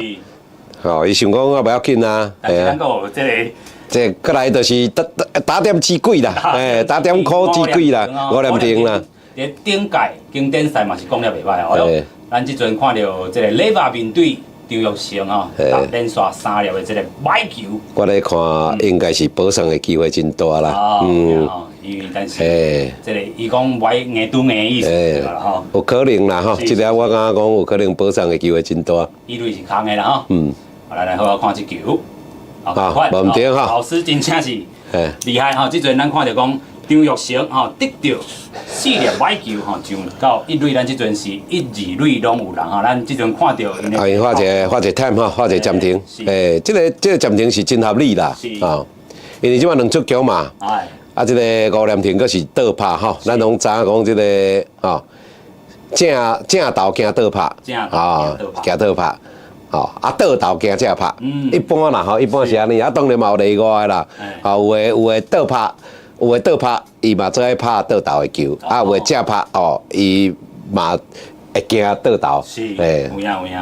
S2: 吼，伊想講啊，袂要緊啊。
S1: 但是咱閣有這个，
S2: 這過來就是打打點之鬼啦，哎，打點苦之鬼啦，五連停啦。
S1: 佇頂屆經典賽嘛是講了袂䆀哦。咱這陣看著這个禮拜面對張育成吼，連續三粒的這个歹球。
S2: 我咧看應該是保送的機會真大啦。
S1: 嗯，因為但是，這个伊講袂硬拄硬的意思啦吼。
S2: 有可能啦吼，這个我感覺講有可能保送的機會真大。
S1: 一壘是空的啦吼。好，來來好好看這球。
S2: 好，無毋對哈。
S1: 老師真正是厲害吼，這陣咱看著講張育成吼得著四粒歹球吼上到一壘，咱這陣是一、二壘攏有人吼，咱這陣看著。
S2: 啊，伊畫一個畫一個 time 吼，畫一個暫停。欸，這個暫停是真合理啦。哦，因為這馬兩出局嘛。啊，這个五連停閣是倒拍吼，咱攏知影講這个吼，正正投驚倒拍。
S1: 啊，
S2: 驚倒拍。吼，啊倒投驚正拍。一般啦吼，一般是按呢，啊當然嘛有例外啦。吼，有的倒拍，有的倒拍，伊嘛做愛拍倒投的球，啊有的正拍哦，伊嘛會驚倒投。
S1: 是，有影有影。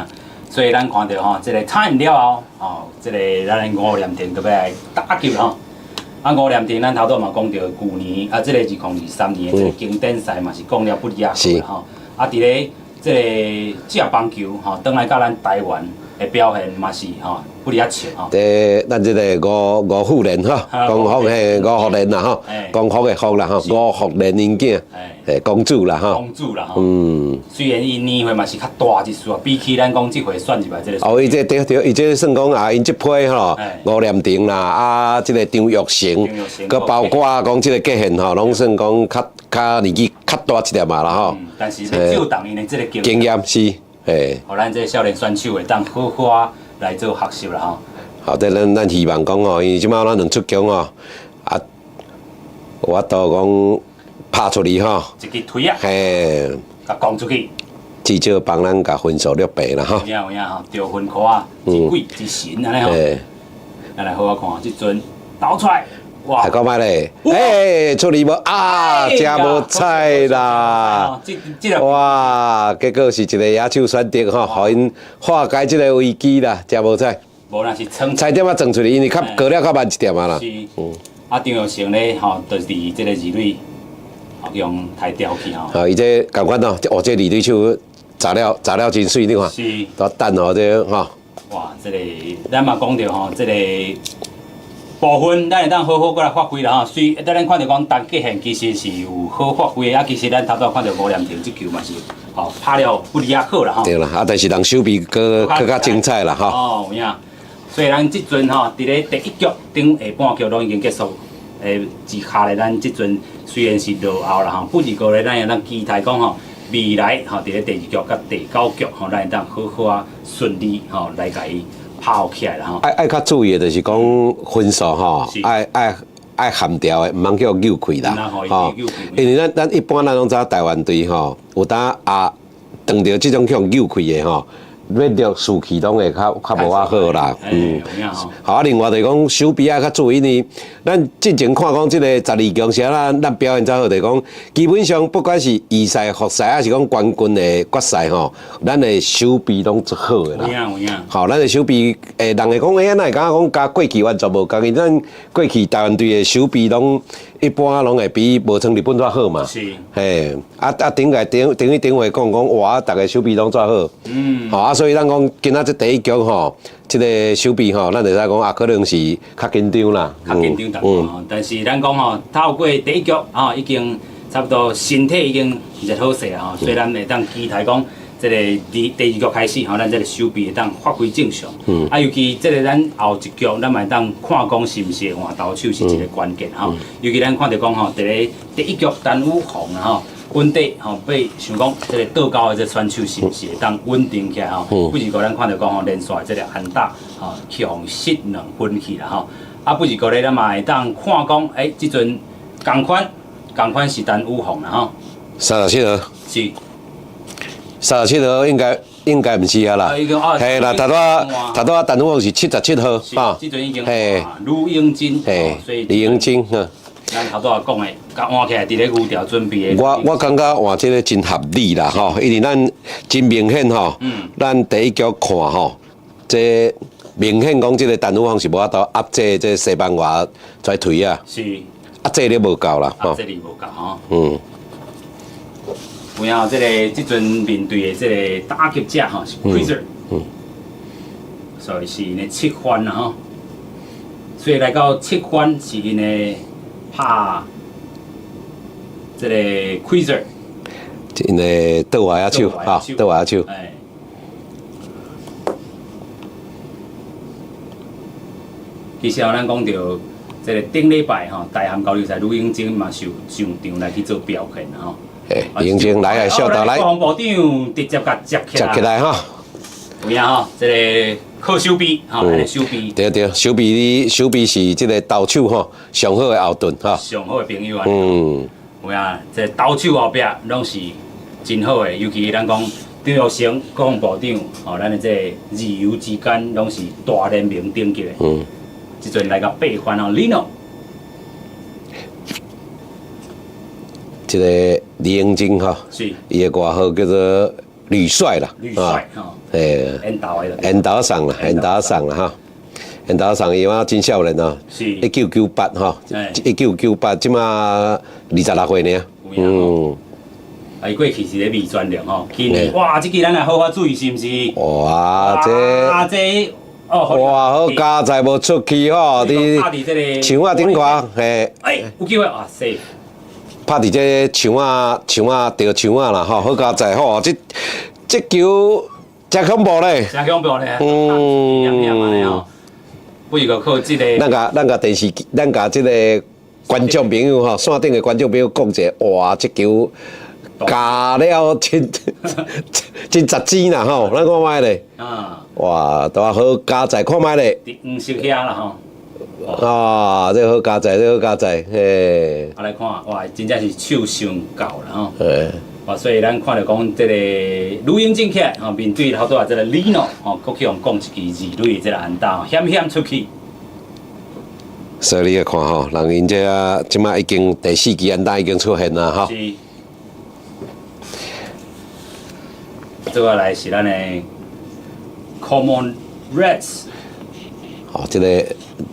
S1: 所以咱看著吼，這个 time 了後，吼，這个咱五連停就欲來打擊吼。啊，吳念庭咱頭拄嘛講著舊年啊，這个2023年的這个經典賽嘛是講了不離啊吼。啊，佇咧這个接棒球吼，轉來到咱台灣的表現嘛是吼，不離啊笑吼。
S2: 這咱這个吳吳富連吼，光復嘿，吳福連啦吼，光復的福啦吼，吳福連𪜶囝，嘿，公主啦吼。
S1: 公主啦吼。雖然伊年歲嘛是較大一絲啊，比起咱講這回選入來這个。
S2: 哦，伊這對對，伊這算講啊，𪜶這批吼，吳念庭啦，啊，這个張育成，閣包括講這个傑憲吼，攏算講較較年紀較大一點仔啦吼。
S1: 但是欲借重𪜶的這个經
S2: 經驗是，嘿。
S1: 予咱這个少年選手會當好好啊來做學習啦吼。
S2: 好，這咱希望講吼，因為這馬咱兩出局吼，啊，有法度講拍出去吼，
S1: 一支推啊，
S2: 嘿，
S1: 共講出去，
S2: 至少幫咱共分數略平啦吼。
S1: 有影有影吼，著分箍仔，之鬼之神按呢吼。咱來好好看，這陣投出來，哇，
S2: 看覓咧，欸，出嚟無啊，真無彩啦！哇，結果是一个野手選擇吼，予𪜶化解這个危機啦，真無彩。
S1: 無啦，是倉
S2: 差點仔撞出去，因為較過了較慢一點仔啦。
S1: 是，啊，張育成咧吼，就是佇這个二壘，吼，用抬掉去吼。
S2: 吼，伊這仝款哦，哦，這二壘手砸了砸了真媠，你看。
S1: 是。
S2: 都等吼這吼。
S1: 哇，這个咱嘛講著吼，這个部分咱會當好好閣來發揮啦吼。雖咱咱看著講陳杰憲其實是有好發揮的，啊，其實咱頭拄看著吳念庭這球嘛是吼拍了不離也好啦吼。
S2: 對啦，啊，但是人守備閣閣較精彩啦吼。
S1: 哦，有影。所以咱這陣吼，佇咧第一局頂下半局攏已經結束，之下咧，咱這陣雖然是落後啦吼，不過咧，咱會當期待講吼，未來吼，佇咧第二局佮第九局吼，咱會當好好啊順利吼來共伊拍起來啦吼。
S2: 愛愛較注意的就是講分數吼，愛愛愛含調的，毋通叫扭開啦，吼。因為咱咱一般咱攏知影台灣隊吼，有當啊，撞著這種去予扭開的吼。欲著士氣攏會較較無遐好啦，嗯，好啊。另外就是講守備愛較注意，因為咱進前看講這個十二強是咱咱表現才好，就是講基本上不管是預賽、複賽，還是講冠軍的決賽吼，咱的守備攏足好的啦。
S1: 有影有影。
S2: 好，咱的守備，欸，人會講，欸，哪會感覺講佮過去完全無仝？咱過去台灣隊的守備攏一般攏會比無像日本遮好嘛。
S1: 是。
S2: 嘿，啊啊，頂個頂頂於頂會講講，哇，逐个守備攏遮好。好啊，所以咱講今仔這第一局吼，這個守備吼，咱會使講啊，可能是較緊張啦。
S1: 較緊張淡薄吼，但是咱講吼，透過第一局吼，已經差不多身體已經熱好勢啊吼，所以咱會當期待講，這個第第二局開始吼，咱這個守備會當發揮正常。啊，尤其這個咱後一局，咱嘛會當看講是毋是會換投手是一個關鍵吼。尤其咱看著講吼，佇咧第一局陳宇宏啊吼，穩底吼，欲想講這个倒勾的這個選手是毋是會當穩定起來吼？不是過咱看著講吼，連續這个安打吼，去予失兩分去啦吼。啊，不是過咧，咱嘛會當看講，欸，這陣仝款仝款是陳宇宏啦吼。
S2: 37號。
S1: 是。
S2: 37號應該應該毋是啊啦。嘿啦，頭拄仔頭拄仔陳宇宏是77號。
S1: 是，這陣已經嘿，呂英珍，
S2: 嘿，呂英珍，
S1: 咱頭拄仔講的，共換起來佇咧牛條準備的。
S2: 我我感覺換這个真合理啦，吼，因為咱真明顯吼，咱第一局看吼，這明顯講這个陳宇宏是無法度壓制這西班牙在推啊，壓制力無夠啦，
S1: 壓制力無夠吼。有影，這个這陣面對的這个打擊者吼是 Quizer，所以是𪜶的七番啦吼。所以來到七番是𪜶的拍這个 Quizer，𪜶
S2: 的倒外仔手，哈，倒外仔手。
S1: 哎。其實咱講著這个頂禮拜吼，大漢交流賽呂英珍嘛是有上場來去做表現吼。
S2: 欸，呂英珍來啊，小豆來。
S1: 國防部長直接共接起來。
S2: 接起來吼。
S1: 有影吼，這个靠守備吼，按呢守備。
S2: 對對，守備你守備是這个投手吼上好的後盾吼。
S1: 上好的朋友啊。有影，這个投手後壁攏是真好的，尤其咱講張育成國防部長吼，咱的這个自由之間攏是大聯盟頂級的。這陣來到八番哦，Lino。
S2: 這個李英珍吼，伊的外號叫做呂帥啦，
S1: 呂帥吼，
S2: 嘿，
S1: 緣投的，
S2: 緣投送啦，緣投送啦吼，緣投送伊嘛真少年哦，1998吼，1998，這馬26歲爾，
S1: 嗯，啊，伊過去是咧味全龍吼，今年哇，這支咱來好好注意是毋是？
S2: 哇，這，
S1: 啊這。哦，
S2: 哇，好佳哉無出去吼，佇牆仔頂看，嘿，
S1: 哎，有機會啊，safe。
S2: 拍佇這牆仔牆仔著牆仔啦吼，好佳哉吼，這這球誠恐怖咧，
S1: 誠恐怖咧，嗯，不如靠這个。
S2: 咱共咱共電視，咱共這个觀眾朋友吼，線頂的觀眾朋友講者，哇，這球咬了真真實錢啦吼，咱看覓咧。
S1: 啊。
S2: 哇，拄仔好佳哉，看覓咧。
S1: 佇黃色遐啦吼。
S2: 啊，這好佳哉，這好佳哉，嘿。
S1: 啊，來看，哇，真正是手傷厚啦吼。
S2: 嘿。
S1: 哇，所以咱看著講這个呂英進起來吼，面對頭拄仔這个 Lino 吼，閣去予講一支二壘的這个安打，險險出去。
S2: 所以你看吼，人𪜶這啊，這馬已經第四支安打已經出現啦，吼。
S1: 是。這個來是咱的 Common Reds。
S2: 哦，這個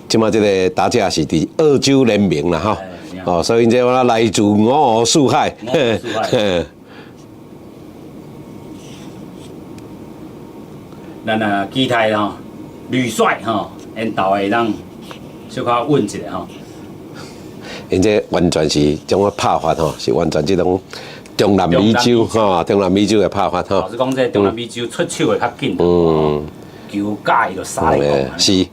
S2: 這馬這個打者是佇澳洲聯盟啦，吼。哦，所以這我來自五湖四海。
S1: 五湖四海。咱啊，期待吼，呂帥吼，𪜶投會當小可穩一下吼。
S2: 𪜶這完全是這種拍法吼，是完全這種中南美洲吼，中南美洲的拍法吼。
S1: 老實講，這中南美洲出手會較緊。球架伊就殺來講。
S2: 是。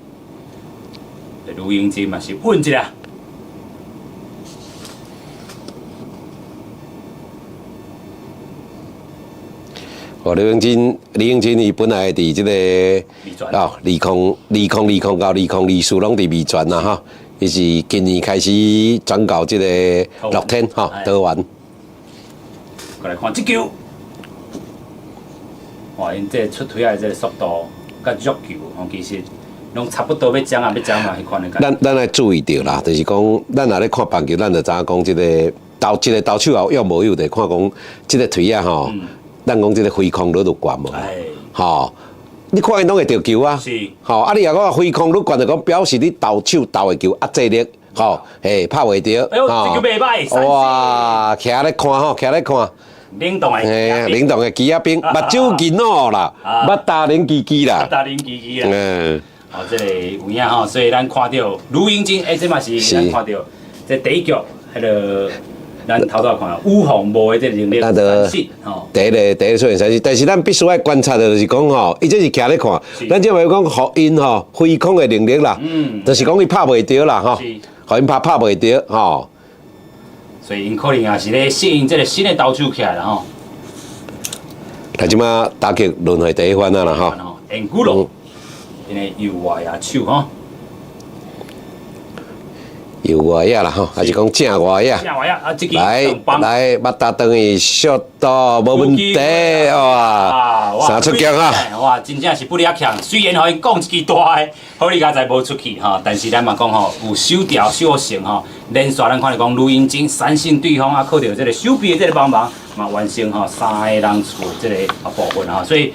S1: 呂英真嘛是穩一下。
S2: 哦，呂英真，呂英真伊本來佇這個哦，2020、20到2024攏佇味全啦吼，伊是今年開始轉到這個樂天吼，桃園。
S1: 過來看這球，哇！𪜶這出推仔的這個速度，佮速球吼，其實攏差不多欲將啊，欲將嘛，彼款的感覺。
S2: 咱愛注意著啦，就是講，咱若咧看棒球，咱就知影講這個投一個投手有用無有，就看講這個推仔吼。咱講這個揮空率就懸無，吼，你看𪜶攏會著球啊，吼，啊你若講揮空率懸，就講表示你投手投的球壓制力，吼，嘿，拍袂著，
S1: 哎喲，這球袂䆀，
S2: 哇，徛咧看吼，徛咧看，
S1: 冷凍的，
S2: 嘿，冷凍的枝仔冰，目睭緊哦啦，目焦冷吱吱啦，
S1: 焦冷吱吱啦，哦，這個有影吼，所以咱看著呂英真，欸，這嘛是咱看著這第一局彼個。咱頭拄看有防無的這個能力，
S2: 咱就第一個出現三振，但是咱必須愛觀察的就是講吼，伊這是徛咧看，咱這話講予𪜶吼揮空的能力啦，就是講伊拍袂著啦吼，予𪜶拍袂著吼。
S1: 所以𪜶可能也是咧適應這個新的投手起來啦吼。
S2: 來這馬打擊輪迴第一番啊啦吼。
S1: 燕古羅，𪜶的右外野手吼。
S2: 右外野啦吼，還是講正外野？
S1: 正外野啊，這支
S2: 來來，捌打轉去，速度無問題哇！三出局啊！
S1: 哇，真正是不離強。雖然予𪜶講一支大的，好哩佳哉無出去吼，但是咱嘛講吼，有守牢守成吼，連續咱看著講呂英真三振對方啊，靠著這個守備的這個幫忙，嘛完成吼三個人處這個啊部分吼，所以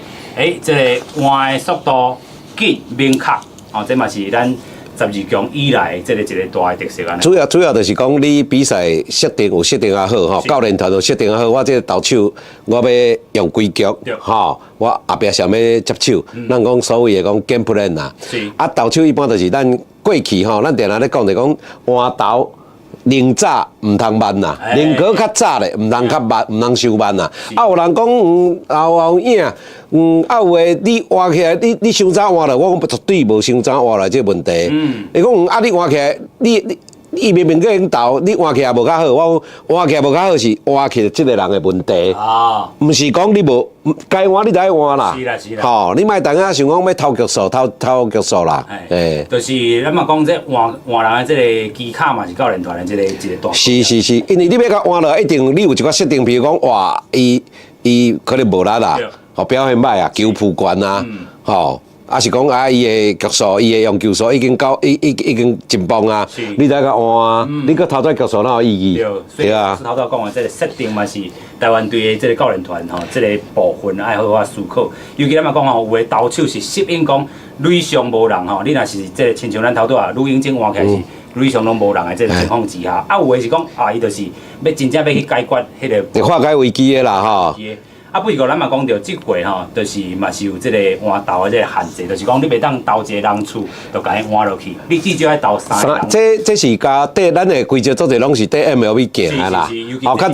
S1: 這個換的速度緊明確，吼，這嘛是咱12強以來，這個一個大的特色啊。
S2: 主要就是講，你比賽設定有設定較好吼，教練團有設定較好。我這個投手，我欲用幾局吼，我後壁想欲接手。咱講所謂的講 game plan 啦。啊，投手一般就是咱過去吼，咱定定咧講就講換投寧早毋通慢啦，寧可較早咧，毋通較慢，毋通傷慢啦。啊，有人講有影，啊有的你換起來，你傷早換了，我講絕對無傷早換來這個問題。伊講啊，你換起來，你伊明明已經投，你換起來無較好，我講換起來無較好是換起來這個人的問題。毋是講你無該換你就愛換啦。
S1: 是啦是啦。
S2: 吼，你莫當下想講欲偷局數，偷偷局數啦。
S1: 欸，就是咱嘛講這換換人的這個技巧嘛，是教練團的這個一個大。
S2: 是是是，因為你欲共換落，一定你有一寡設定，比如講哇，伊可能無力啦，吼表現䆀啊，球撲懸啊，吼，啊是講啊，伊的局數，伊的用球數已經到，已經真棒啊，你才共換啊，你閣偷跩局數哪有意義？
S1: 對啊。所以頭拄講的這個設定嘛是台灣隊的這個教練團吼，這個部分愛好好思考。尤其咱嘛講吼，有的投手是適應講壘上無人吼，你若是這個親像咱頭拄啊，呂英真換起來是壘上攏無人的這個情況之下，啊有的是講啊，伊就是欲真正欲去解決彼個
S2: 化解危機的啦吼。
S1: 啊，不過咱嘛講著，這回吼，就是嘛是有這個換投的這個限制，就是講你袂當投一個人次，就共伊換落去，你至少愛投三個人。
S2: 這是佮綴咱的規則足濟攏是綴 MLB 行的啦。哦，較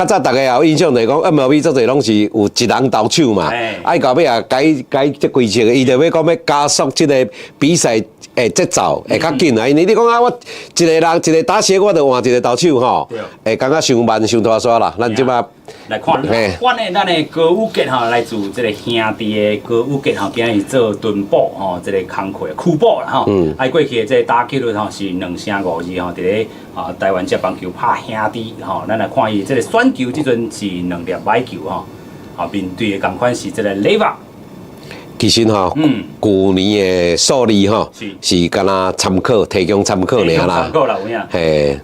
S2: 早逐家也有印象，就是講 MLB 足濟攏是有一人投手嘛。啊，伊到尾也改改這規則，伊就欲講欲加速這個比賽的節奏，會較緊啊。因為你講啊，我一個人一個打席，我就換一個投手吼，會感覺傷慢傷拖沙啦。咱這擺
S1: 來看，阮的咱的高宇傑吼，來自這個兄弟的高宇傑吼，今日做巡捕吼，這個工課區捕啦吼。啊，過去的這個打擊率吼是2成52吼，佇咧啊台灣職棒球拍兄弟吼，咱來看伊這個選球這陣是兩粒䆀球吼，啊面對的仝款是這個雷瓦。
S2: 其實吼，舊年的數字吼，是敢若參考，提供參考爾啦。
S1: 參考啦，有影。
S2: 嘿，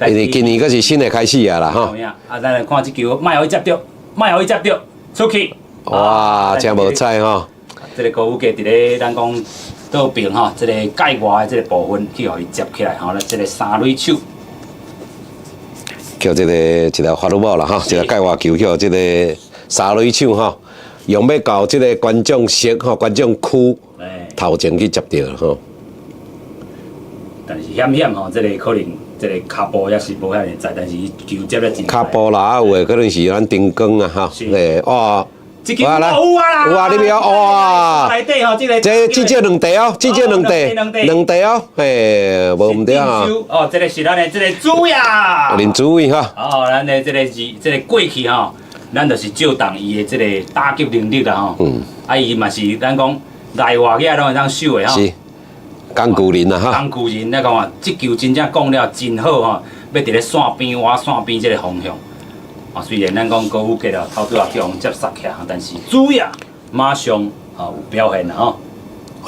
S2: 因為今年閣是新的開始啊啦，吼。
S1: 有影。啊，咱來看這球，莫予伊接著，莫予伊接著，出去。
S2: 哇，真無彩吼！
S1: 這個高宇傑佇咧咱講倒邊吼，這個界外的這個部分去予伊接起來吼，這個三壘手。
S2: 叫這個一個 foul ball 啦吼，一個界外球叫這個三壘手吼，用欲到這個觀眾席吼，觀眾區頭前去接著吼。
S1: 但是險險吼，這個可能這個跤步也是無遐爾在，但是伊球接得真。
S2: 跤步啦，有的可能是咱燈光啊，吼，哇！
S1: 這個有啊啦，
S2: 有啊，你袂哇！
S1: 內底吼，這個
S2: 這至少兩塊哦，至少兩塊，兩塊哦，嘿，無毋對啊。
S1: 哦，這個是咱的這個主呀。
S2: 林主偉哈。
S1: 哦，咱的這個是這個過去吼，咱就是借重伊的這個打擊能力啦吼。啊，伊嘛是咱講內外野攏會當守的吼。
S2: 是。工具人啊哈。
S1: 工具人，你講啊，這球真正講了真好吼，欲佇咧線邊挖線邊這個方向。啊，雖然咱講高宇傑了，頭拄仔去予接殺起來，但是主要馬上啊有表現啦吼。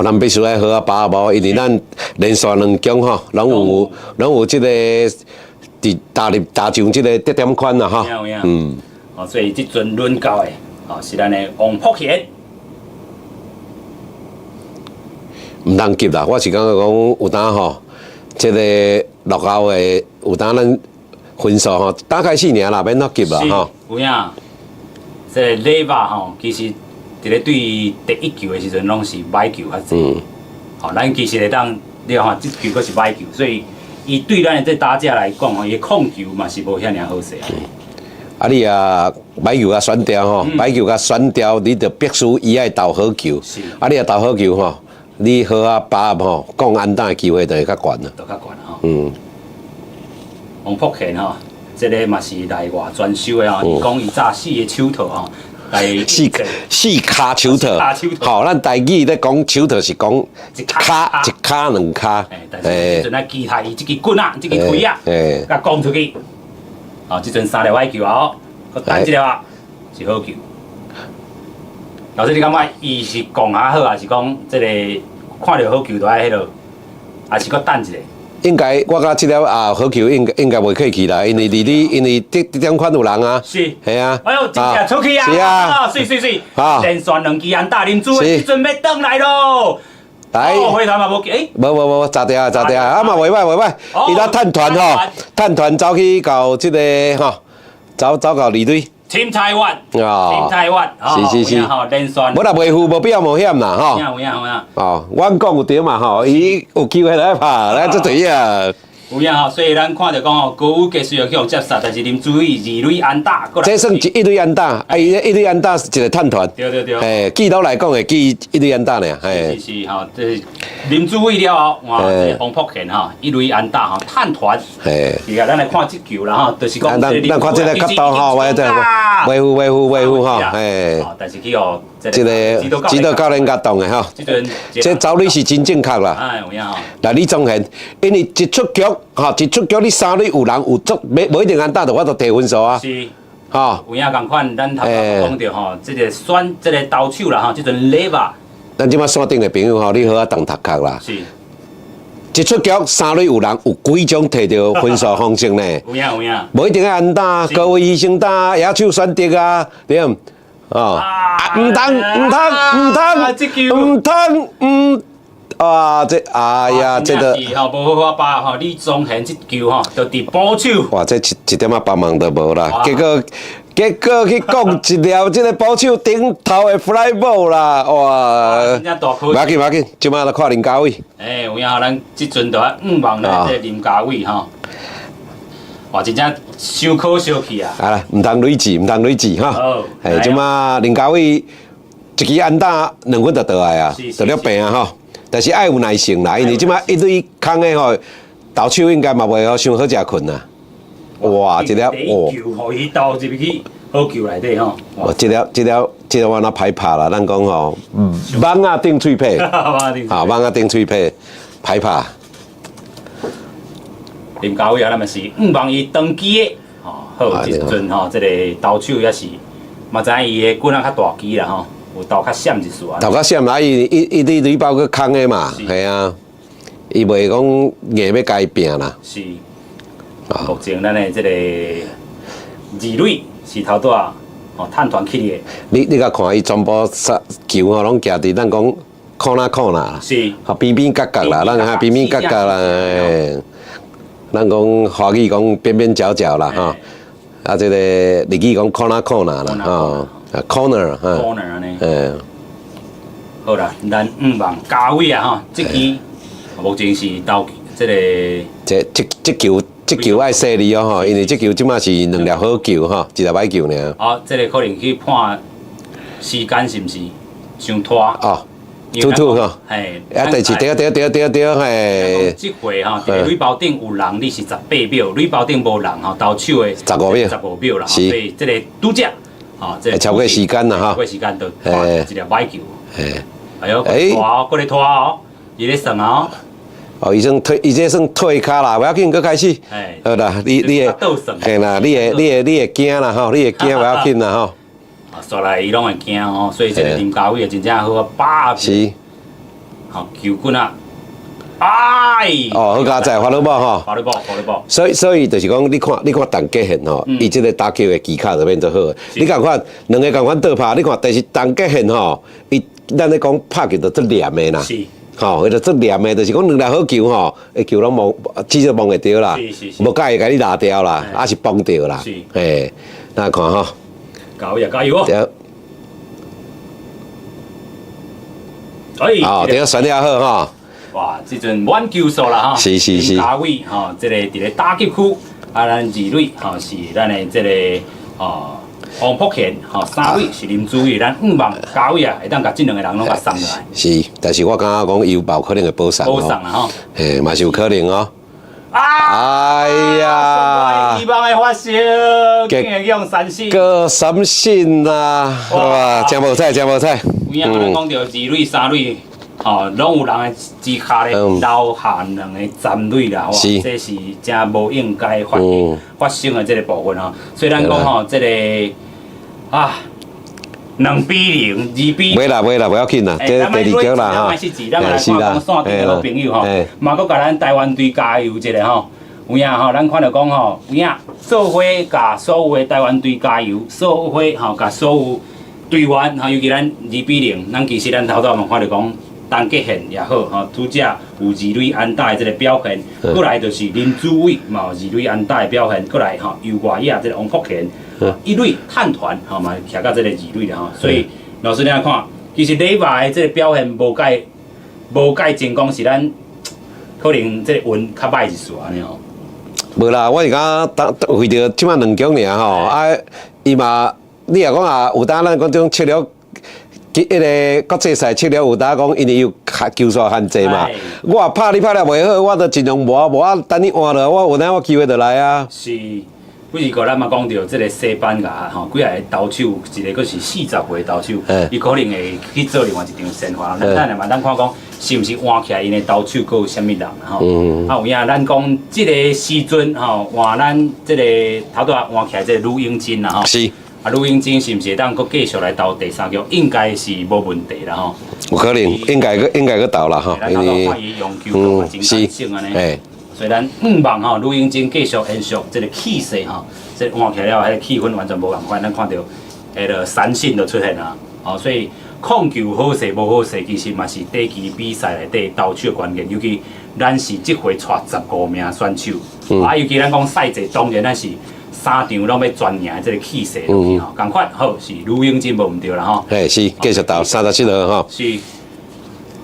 S2: 咱必須愛好好把握，因為咱連續兩局吼，攏有這個佇打入打上這個得點圈啦吼。
S1: 嗯。哦，所以這陣輪到的，哦是咱的王福賢。
S2: 毋通急啦，我是感覺講有當吼，這個落後的有當咱。分數吼，打開始爾啦，免那急啦吼。
S1: 有影，這個禮拜吼，其實佇咧對第一球的時陣，攏是歹球較濟。吼，咱其實會當，你看這球閣是歹球，所以伊對咱的這打者來講吼，伊的控球嘛是無遐爾好勢。
S2: 啊，你啊歹球共選掉吼，歹球共選掉，你就必須伊愛投好球。啊，你若投好球吼，你好啊把握吼，降安打的機會就會較懸啦。
S1: 就較懸吼。王福賢吼，這個嘛是內外專修的吼。伊講伊早四个手套吼，來
S2: 四四跤手套。吼，咱台語咧講手套是講一跤一跤兩跤。
S1: 但是這陣啊，期待伊這支棍仔，這支槌仔，共講出去。哦，這陣三粒歹球啊，閣等一粒啊，是好球。老師，你感覺伊是講較好，還是講這個看著好球就愛彼落，還是閣等一下？
S2: 應該我感覺這粒啊好球應該袂客氣啦，因為佇你因為得得點款有人啊，係啊，
S1: 哎呦，真正出去啊，
S2: 是啊，
S1: 媠媠媠，連續兩支安打，林主委這陣欲轉來咯，
S2: 來，
S1: 回頭嘛無，欸，
S2: 無無無，砸掉砸掉，啊嘛袂歹袂歹，伊咧探團吼，探團走去到這個吼，走走到二壘。
S1: Team 台灣，Team 台灣，
S2: 是是是，
S1: 連續，
S2: 無啦，袂負無必要冒險啦，吼。
S1: 有影有影。
S2: 哦，阮講有對嘛吼，伊有機會來拍，來這對啊。
S1: 有影吼，所以咱看著講吼，高宇傑雖然去予接殺，但是林主委二壘安打，
S2: 這算一壘安打，啊，伊一壘安打是一個探團。
S1: 對對對。
S2: 嘿，記錄來講會記一壘安打爾，
S1: 嘿。是是吼，這林主委了後，哇，這王福賢吼，一壘安打吼，探團。
S2: 嘿。
S1: 是啊，咱來看這球啦吼，就是講。
S2: 咱咱看這個角度吼，喂對，維護維護維護吼，嘿。
S1: 但是去予
S2: 這個指導教練共擋的吼。這走壘是真正確啦。
S1: 哎，有影吼。
S2: 來，李宗賢，因為一出局，吼，一出局你三壘有人有足，無一定安打，就我就提分數啊。
S1: 是。
S2: 吼。
S1: 有影仝款，咱頭拄講著吼，這個選這個投手啦吼，這陣禮吧。
S2: 咱這擺線頂的朋友吼，你好好動頭殼啦。
S1: 是。
S2: 一出局三壘有人，有幾種提著分數方式呢？
S1: 有影有影。
S2: 無一定愛安打，高危犧牲打，野手選擇啊，對毋？哦。毋通毋通毋通毋通毋。啊，這哎呀，這個
S1: 吼無好好把吼，李宗賢這球吼，就佇捕手。
S2: 哇，這一一點仔幫忙都無啦，結果結果去講一粒這個捕手頂頭的 fly ball 啦，哇！
S1: 真正大可
S2: 無要緊無要緊，這擺就看林家偉。
S1: 欸，有影咱這陣就愛向望咱這個林家偉吼。哇，真正傷可惜去啊！
S2: 啊啦，毋通累積，毋通累積哈。嘿，這擺林家偉一支安打兩分就倒來啊，就了平啊吼。但是愛有耐性啦，因為這擺一壘空的吼，投手應該嘛袂好傷好食睏啊。哇，這粒
S1: 哦，球予伊投入去好球內底吼。
S2: 哇，這粒這粒這粒我若歹拍啦，咱講吼，網仔頂喙皮，啊，網仔頂喙皮，歹拍。
S1: 林家偉啊，咱嘛是向望伊長期的，吼，好，這陣吼，這個投手也是，嘛知影伊的棍仔較大支啦吼。有投較閃一絲啊。
S2: 投較閃啊！伊伊伊佇壘包閣空的嘛，係啊，伊袂講硬欲共伊拚啦。
S1: 是。目前咱的這個二壘是頭拄仔吼探團去的。
S2: 你共看伊全部殺球吼，攏徛佇咱講 corner corner 啦，吼邊邊角角啦，咱哈邊邊角角啦，咱講華語講邊邊角角啦，吼。啊，這個日語講 corner corner 啦，吼，corner
S1: 哈。corner 按呢。嗯。好啦，咱向望家偉啊，吼，這支目前是投這個。
S2: 這這這球這球愛細膩哦，吼，因為這球這馬是兩粒好球吼，一粒歹球爾。
S1: 哦，這個可能去判時間是毋是傷拖？
S2: 哦。吐吐吼，
S1: 嘿，
S2: 啊，第是對對對對對，嘿。
S1: 這回吼，佇個壘包頂有人，你是18秒；壘包頂無人吼，投手的
S2: 15秒，15
S1: 秒啦。所以這個拄則，吼，這個
S2: 超過時間啦，吼。
S1: 超過時間就判一粒歹球。哎喲，拖哦，閣咧拖哦，伊咧算哦。
S2: 哦，伊算退，伊這算退跤啦，無要緊，閣開始。好啦，你會，嘿啦，你會驚啦吼，你會驚無要緊啦吼。
S1: 煞來伊攏會驚哦，所以這個林家偉真正好啊，把
S2: 是，
S1: 好球棍啊，哎，
S2: 哦，好佳哉，foul ball 吼，
S1: foul ball，foul ball。
S2: 所以就是講，你看陳傑憲吼，伊這個打球的技巧就變做好。你共款兩个共款倒拍，你看，但是陳傑憲吼，伊咱咧講拍球就足黏的啦，吼，伊就足黏的，就是講兩粒好球吼，伊球攏摸，至少摸會著啦，無介會共你拉掉啦，抑是崩著啦，嘿，咱看吼。
S1: 加油加油哦！
S2: 對。
S1: 哎，
S2: 哦，對，選了好吼。
S1: 哇，這陣滿球數啦吼。
S2: 是是是。
S1: 家偉吼，這個佇咧打擊區，啊，咱二壘吼是咱的這個哦王福賢吼，三壘是林子偉，咱向望家偉啊，會當共這兩个人攏共送落來。
S2: 是，但是我感覺講伊有無可能會保送。
S1: 保送啦吼。
S2: 嘿，嘛是有可能哦。
S1: 哎呀！希望會發生，竟然用三振。
S2: 閣三振啊！哇，真無彩，真無彩。
S1: 有影咱講著二壘、三壘，吼，攏有人的之跤咧留下兩個殘壘啦，哇，這是真無應該發生的這個部分吼。所以咱講吼，這個啊。2比0，2比。
S2: 袂啦袂啦，無要緊啦，這第二局啦吼。
S1: 咱來看講線頂的好朋友吼，嘛閣共咱台灣隊加油一下吼。有影吼，咱看著講吼，有影做伙共所有的台灣隊加油，做伙吼共所有隊員吼，尤其咱2比0，咱其實咱頭拄嘛看著講，陳傑憲也好吼，拄則有二壘安打的這個表現，過來就是林子偉嘛有二壘安打的表現，過來吼游外野這個王福賢。一壘探團吼嘛，徛到這個二壘啦吼，所以老師你來看，其實禮拜的這個表現無蓋成功，是咱可能這個運較歹一絲按呢吼。
S2: 無啦，我是感覺當為著這馬兩局爾吼，啊，伊嘛，你若講啊，有當咱講這種策略，彼个國際賽策略有當講，因為有球數限制嘛。我拍你拍了袂好，我就盡量無無啊，等你換落，我有當我機會就來啊。
S1: 是。不是個咱嘛講著這個西班牙吼，幾个投手，一个閣是40歲投手，伊可能會去做另外一場先發。咱等下嘛，咱看講是毋是換起來𪜶的投手閣有啥物人吼？啊有影，咱講這個時陣吼，換咱這個頭拄仔換起來這個呂英真啦吼。啊，呂英真是毋是會當閣繼續來投第三局？應該是無問題啦吼。
S2: 有可能，應該閣投啦吼。
S1: 因為看伊用球嘛真乾淨按呢。所以咱向望吼，呂英真繼續延續這個氣勢吼，這換起來了，彼個氣氛完全無仝款。咱看著，彼个三振就出現啊，哦，所以控球好勢無好勢，其實嘛是短期比賽內底投手的關鍵。尤其咱是這回帶15名選手，啊，尤其咱講賽制，當然咱是三場攏欲全贏的這個氣勢落去吼。仝款好是呂英真無毋對啦吼。
S2: 嘿，是繼續投37號吼。
S1: 是。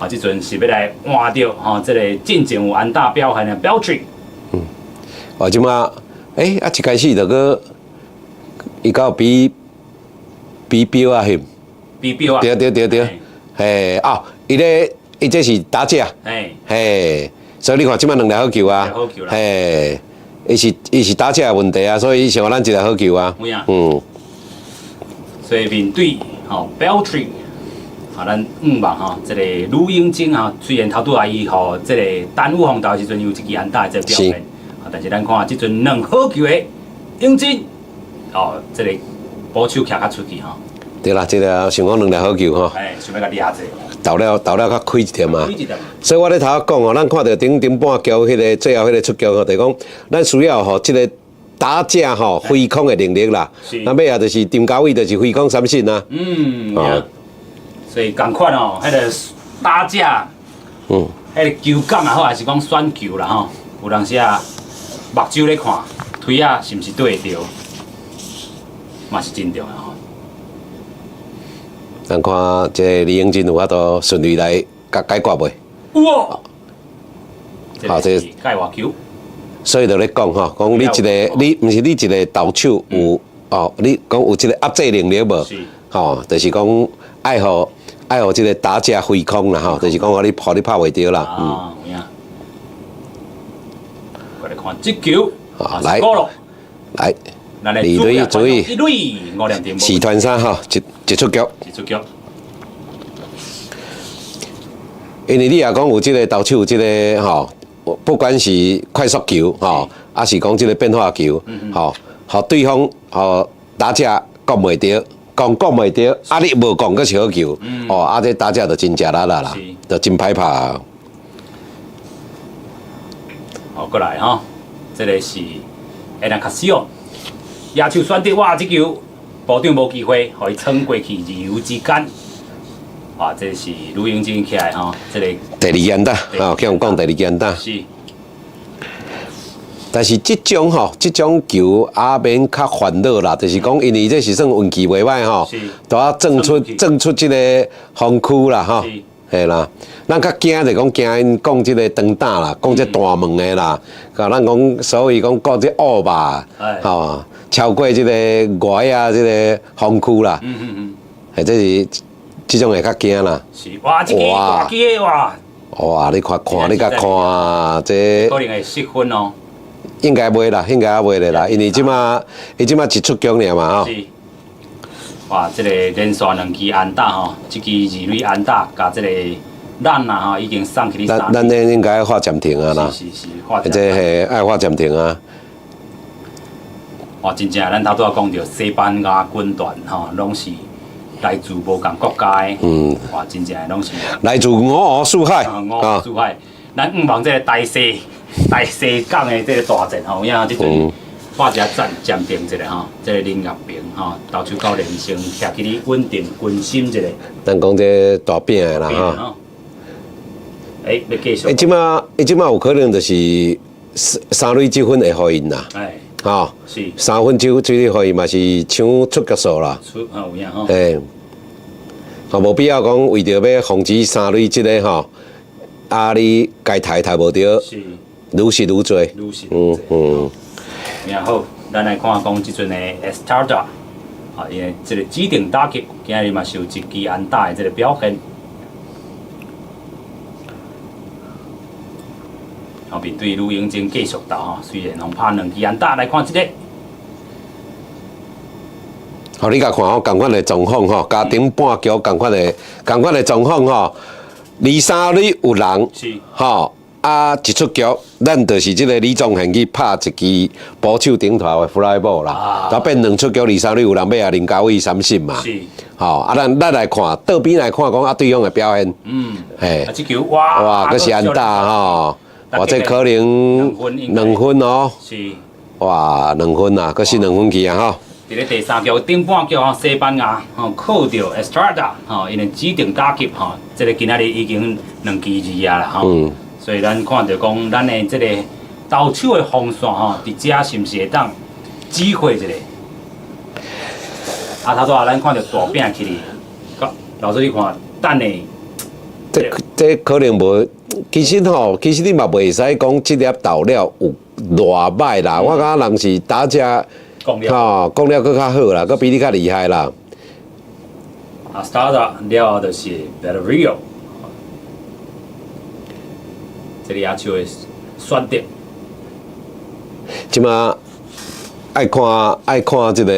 S1: 啊，這陣是欲來換著吼，這個進前有安打表現的標準。
S2: 哦，這馬，欸，啊，一開始就閣，伊敢有比比標啊翕。
S1: 比標啊。
S2: 對對對對，嘿，哦，伊咧，伊這是打者。嘿，所以你看這馬兩粒好球啊。
S1: 好球啦。
S2: 嘿，伊是打者的問題啊，所以伊先予咱一粒好球啊。
S1: 所以面對吼標準。啊，咱向望吼，這個呂英真吼，雖然頭拄仔伊予這個單武風投的時陣有一支安打的這個表現，啊，但是咱看這陣兩好球的英真，哦，這個捕手徛較出去吼。
S2: 對啦，這個想講兩粒好球吼。
S1: 哎，想欲共掠者。
S2: 投了投了較開一點嘛。
S1: 開一點。
S2: 所以我咧頭仔講吼，咱看著頂頂半局彼個最後彼個出局吼，就是講咱需要吼這個打者吼揮空的能力啦。那尾仔就是陳家偉就是揮空三振啊。
S1: 所以仝款哦，彼個打者，彼個球感也好，還是講選球啦吼，有當時啊，目睭咧看，推仔是毋是對會著，嘛是真重要吼。
S2: 咱看這個李英真有法度順利來共解決袂？
S1: 有哦。
S2: 好，這
S1: 是界外球。
S2: 所以就咧講吼，講你一個，你毋是你一個投手有哦，你講有這個壓制能力無？吼，就是講愛予愛予這個打者揮空啦吼，就是講予你予你拍袂著啦。
S1: 啊，有影。過來看這球，
S2: 來，來，
S1: 二
S2: 壘注意，
S1: 一壘五兩點。
S2: 四團三吼，一一出局。
S1: 一出局。
S2: 因為你若講有這個投手，這個吼，不管是快速球吼，抑是講這個變化球，吼，予對方吼打者講袂著，講講袂著，啊你無講閣是好球，哦，啊這打者就真食力啦啦，就真歹拍。
S1: 好，過來吼，這個是埃蘭卡西奧，野手選擇，哇，這球部長無機會，予伊衝過去二遊之間。哇，這是呂英真起來吼，這個
S2: 第二安打，吼，去予講第二安打。
S1: 是。
S2: 但是這種吼，這種球也免較煩惱啦，就是講，因為這是算運氣袂歹吼，都啊撞出撞出這個防區啦吼，嘿啦，咱較驚就講驚𪜶講這個長打啦，講這大門的啦，佮咱講所謂講講這惡吧，吼，超過這個外啊這個防區啦，嘿，這是這種會較驚啦。
S1: 是，哇，這個大支的哇！
S2: 哇，你看看，你共看這
S1: 可能會失分哦。
S2: 應該袂啦，應該猶袂咧啦，因為這馬伊這馬一出局爾嘛吼。
S1: 是。哇，這個連續兩支安打吼，這支二壘安打，共這個咱啊吼已經送去
S2: 咱咱這應該喊暫停啊啦。
S1: 是是是，喊
S2: 這係愛喊暫停啊。
S1: 哇，真正咱頭拄仔講著西班牙軍團吼，攏是來自無仝國家的。哇，真正攏是。
S2: 來自五湖四海。
S1: 五湖四海，咱向望這個大西大西港的這個大戰吼，有影這陣喊一下暫暫停一下吼，這個林岳平吼，投手教練先徛起咧穩定軍心一下。
S2: 咱講這大餅的啦吼。
S1: 欸，欲繼續。
S2: 欸，這馬伊這馬有可能就是三三壘積分會予𪜶啦。
S1: 哎。
S2: 吼。
S1: 是。
S2: 三分球這個予伊嘛是搶出局數啦。
S1: 出啊有影吼。
S2: 欸。吼，無必要講為著欲防止三壘這個吼，啊你該刣刣無著。
S1: 是。
S2: 愈失愈濟。
S1: 愈失愈濟。然後，咱來看講這陣的 Estrada，啊，伊的這個指定打擊，今日嘛是有一支安打的這個表現。後面對呂英真繼續投吼，雖然予拍兩支安打，來看這個。
S2: 好，你共看吼，仝款的狀況吼，共頂半局仝款的仝款的狀況吼，二三壘有人，吼。啊！一出局，咱就是這個李宗賢去拍一支捕手頂頭的 fly ball 啦，就變兩出局，二三壘有人欲予林家偉三振嘛。
S1: 是。
S2: 吼，啊，咱咱來看，倒邊來看，講啊，對方的表現。嘿。
S1: 啊，這球哇！
S2: 哇，閣是安打吼！哇，這可能兩分哦。
S1: 是。
S2: 哇，兩分啊，閣是兩分去啊吼。
S1: 佇咧第三局頂半局吼，西班牙吼靠著 Estrada 吼，𪜶的指定打擊吼，這個今仔日已經兩支二啊啦吼。所以咱看著講，咱的這個投手的防線吼，佇遮是毋是會當指揮一下？啊，頭拄仔咱看著大餅起哩，老師你看，等下，
S2: 這這可能無，其實吼，其實你嘛袂使講這粒投了有偌歹啦。我感覺人是打者，吼，講了閣較好啦，閣比你較厲害啦。
S1: 啊，start 了後就是 Valerio。這個野手的選擇，
S2: 這馬愛看愛看這個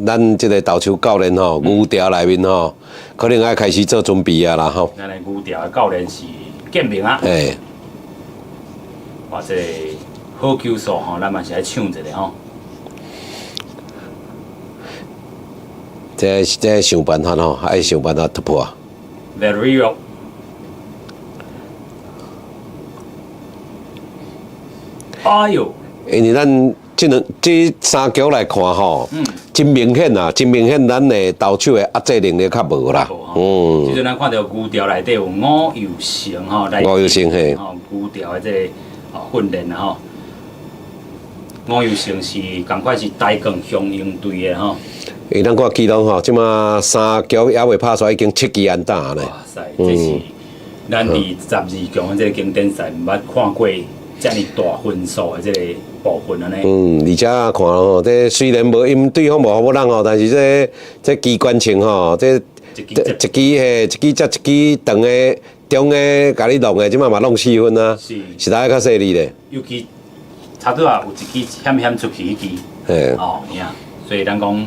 S2: 咱這個投手教練吼，牛條內面吼，可能愛開始做準備啊啦吼。
S1: 咱的牛條的教練是建明啊。
S2: 欸。
S1: 哇，這個好球數吼，咱嘛是愛搶一下吼。
S2: 這想辦法吼，愛想辦法突破。
S1: Very well。哎喲！
S2: 因為咱這兩這三局來看吼，真明顯啊，真明顯，咱的投手的壓制能力較無啦。
S1: 這陣咱看著牛調內底有吳佑成吼，
S2: 吳佑成嘿，
S1: 吼牛調的這个訓練吼。吳佑成是仝款是台鋼雄鷹隊的吼。
S2: 伊咱看記錄吼，這馬三局猶未拍煞，已經七支安打呢。
S1: 哇塞，這是咱佇12強的這個經典賽毋捌看過遮爾大分數的這個部分按呢。
S2: 而且看吼，這雖然無𪜶對方無予人吼，但是這機關槍吼，這一支嘿，一支接一支長的、中的，共你弄的，這馬嘛弄四分啊，實在較細膩咧。
S1: 尤其差拄仔有一支險險出去彼支，哦，有影，所以咱講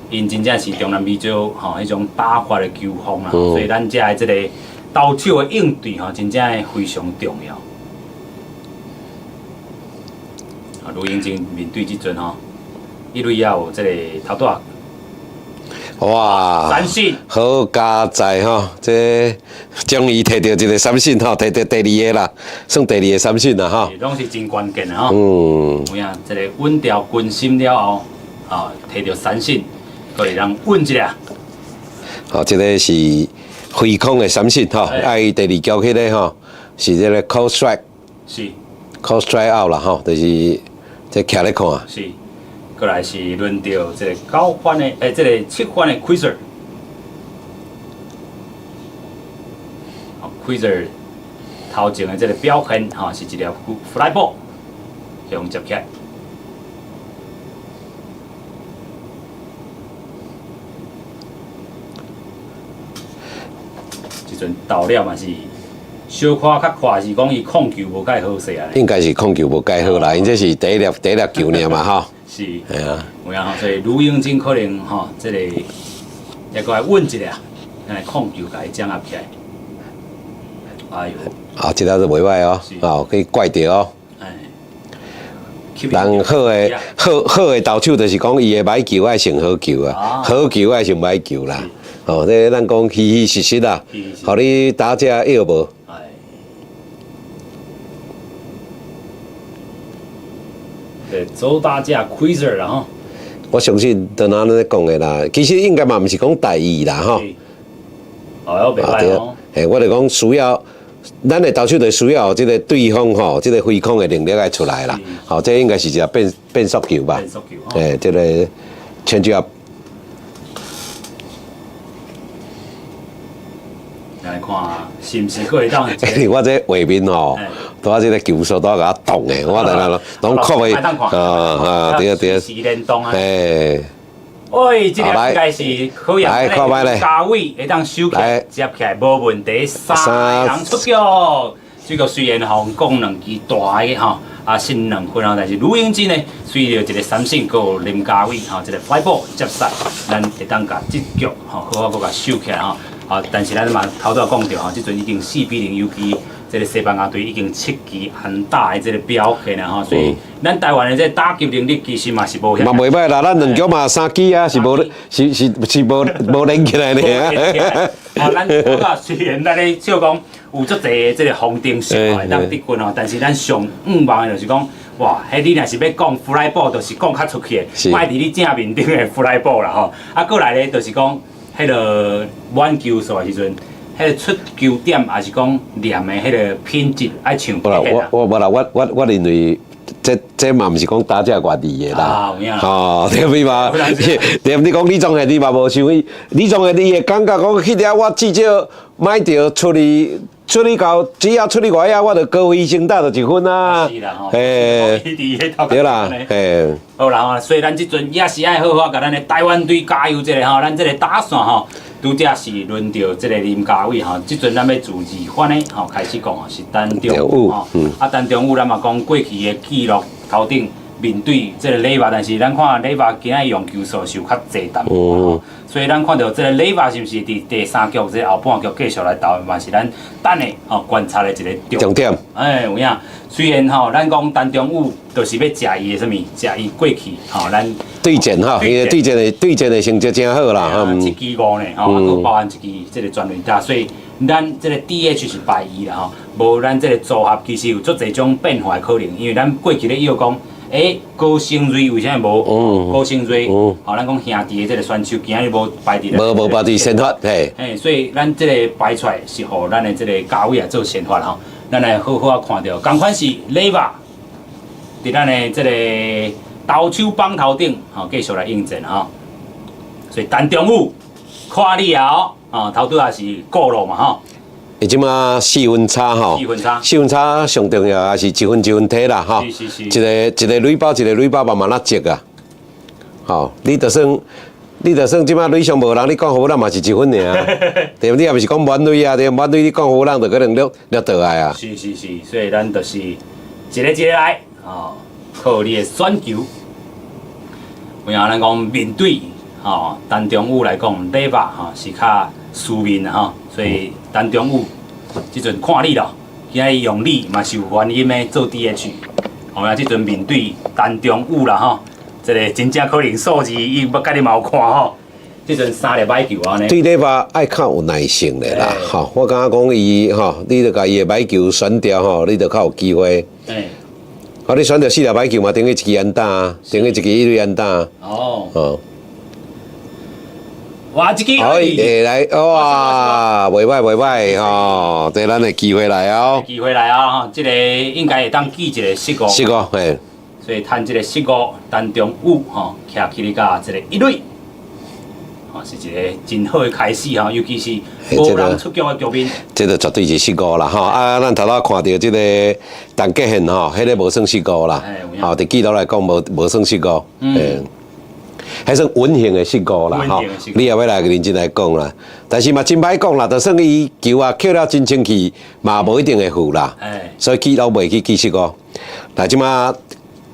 S1: ，𪜶真正是中南美洲吼彼種打法的球風啦，所以咱遮的這個投手的應對吼，真正非常重要。啊，盧英貞面對這陣吼，一壘也有這個頭拄仔。
S2: 哇！
S1: 三振，
S2: 好佳哉吼！這終於摕著一個三振吼，摕著第二个啦，算第二个三振啦吼。
S1: 攏是真關鍵的吼。有影，這個穩調軍心了後，啊，摕著三振，閣會當穩一下。
S2: 好，這個是揮空的三振吼，啊，伊第二局彼个吼是這個 called strike，called strike out 啦吼，就是這徛咧看。
S1: 是。過來是輪著這個九番的，這個七番的 Quizer，Quizer 頭前的這個表現，吼，是一粒 fly ball，用接起來。這陣投了嘛是小可較快，是講伊控球無蓋好勢啊。
S2: 應該是控球無蓋好啦，𪜶這是第一粒第一粒球爾嘛吼。
S1: 是，
S2: 係啊，
S1: 有影吼，所以盧英貞可能吼，這個抑閣來穩一下，來控球共伊掌握起來。哎喲，
S2: 啊，這粒就袂䆀哦，哦，去怪著哦。人好的好好的投手就是講，伊的䆀球愛成好球啊，好球愛成䆀球啦。哦，這咱講虛虛實實啦，予你打者藥無？
S1: 左打者 Quizer 啦吼，
S2: 我相信就若咱咧講的啦，其實應該嘛毋是講大意啦吼。
S1: 哦，袂䆀哦。
S2: 嘿，我就講需要，咱的投手就需要這個對方吼，這個揮空的能力愛出來啦。好，這應該是一個變變速球吧？
S1: 變速球吼。
S2: 嘿，這個 change up。
S1: 來看，是毋是閣會當？
S2: 我這畫面吼，拄仔這個球速拄仔共我動的，我來來攏看袂，啊啊，對啊對啊，嘿，
S1: 喂，這粒應該是好樣，
S2: 來看覓咧，
S1: 家偉會當收起來接起來，無問題，三人出局。這個雖然吼講兩支大的吼，啊失兩分啊，但是盧英貞呢，隨著一個三振，閣有林家偉吼，一個 fly ball 接殺，咱會當共這局吼好好閣共收起來吼。啊，但是咱嘛頭拄仔講著吼，這陣已經4比0，尤其這個西班牙隊已經七支安打的這個表現啊吼，所以咱台灣的這個打擊能力其實嘛是無遐。
S2: 嘛袂䆀啦，咱兩局嘛三支啊，是無是是是無無連起來呢。
S1: 哦，咱拄仔雖然咱咧笑講有足濟這個方程式會當得分吼，但是咱上向望的就是講，哇，彼你若是欲講 fly ball，就是講較出去的，莫佇你正面頂的 fly ball 啦吼。啊，過來咧就是講。彼个滿球數的時陣，彼个出球點抑是講念的彼个品質愛像。
S2: 無啦，我我無啦，我我我認為這這嘛毋是講打者願意的啦。吼，對毋嘛？對，你講李宗憲，你嘛無想伊，李宗憲伊會感覺講，彼粒我至少莫著出去出去到，只要出去外野，我就高飛先打就一分啊。
S1: 是啦吼。
S2: 嘿，對啦，嘿。
S1: 好啦吼，所以咱這陣也是愛好好共咱的台灣隊加油一下吼，咱這個打線吼，拄則是輪著這個林家偉吼，這陣咱欲自二番的吼開始講吼，是陳忠武吼，啊陳忠武咱嘛講過去的記錄頭頂面對這個禮物，但是咱看禮物今仔用球數是有較濟淡薄，所以咱看著這個禮物是毋是佇第三局這個後半局繼續來投，嘛是咱等下吼觀察的一個
S2: 重點。
S1: 哎，有影。雖然吼，咱講陳忠武就是欲食伊的啥物，食伊過去吼，咱
S2: 對戰吼，伊的對戰的成績真好啦，7
S1: 支5呢，吼，啊，閣包含一支這個全壘打，所以咱這個 DH 是排伊啦吼，無咱這個組合其實有足濟種變化的可能，因為咱過去咧約講，高星瑞為啥無？高星瑞，吼，咱講兄弟的這個選手今日無排佇，
S2: 無排佇先發，嘿，
S1: 嘿，所以咱這個排出來是予咱的這個價位來做先發吼。咱來好好啊看著，仝款是禮物，佇咱的這個投手枋頭頂，吼，繼續來應戰吼。所以陳忠武看你啊，哦，頭拄仔是過路嘛吼。
S2: 伊這馬四分差吼，
S1: 四分差，
S2: 四分差上重要也是一分一分提啦吼。一個一個壘包一個壘包慢慢仔積啊。吼，你就算這馬壘上無人，你講好人嘛是一分爾。對，你也毋是講滿壘啊，對，滿壘你講好人就可能掠掠倒來啊。
S1: 是是是，所以咱就是一個一個來，哦，靠你的選球。有影咱講面對吼陳忠武來講，禮物吼是較輸面吼，所以陳忠武這陣看你咯，今日用你嘛是有原因的做 DH。吼，啊，這陣面對陳忠武啦吼。這個真正可能數字伊欲佮你嘛有看吼，這陣三粒歹球按呢。
S2: 對禮物愛較有耐性的啦，吼，我感覺講伊吼，你著共伊的歹球選掉吼，你就較有機會。好，你選著四粒歹球嘛，等於一支安打，等於一支一壘安打。
S1: 哦。哦。哇！這支。
S2: 好，會來哇，袂歹袂歹吼，這咱的機會來哦。
S1: 機會來啊！吼，這個應該會當記一個失誤。
S2: 失誤，嘿。
S1: 所以趁這個失誤，陳忠武吼，徛起咧甲這個一壘，吼是一個真好的開始吼，尤其是無人出局的局面。
S2: 這個絕對是失誤啦吼！啊，咱頭拄看著這個陳杰憲吼，彼個無算失誤啦，吼，佇記錄來講無算失誤，嗯，彼算穩型的失誤啦吼。你也欲來認真來講啦，但是嘛真歹講啦，就算伊球啊扣了真清氣，嘛無一定會負啦。所以記錄袂去記失誤。來，這馬。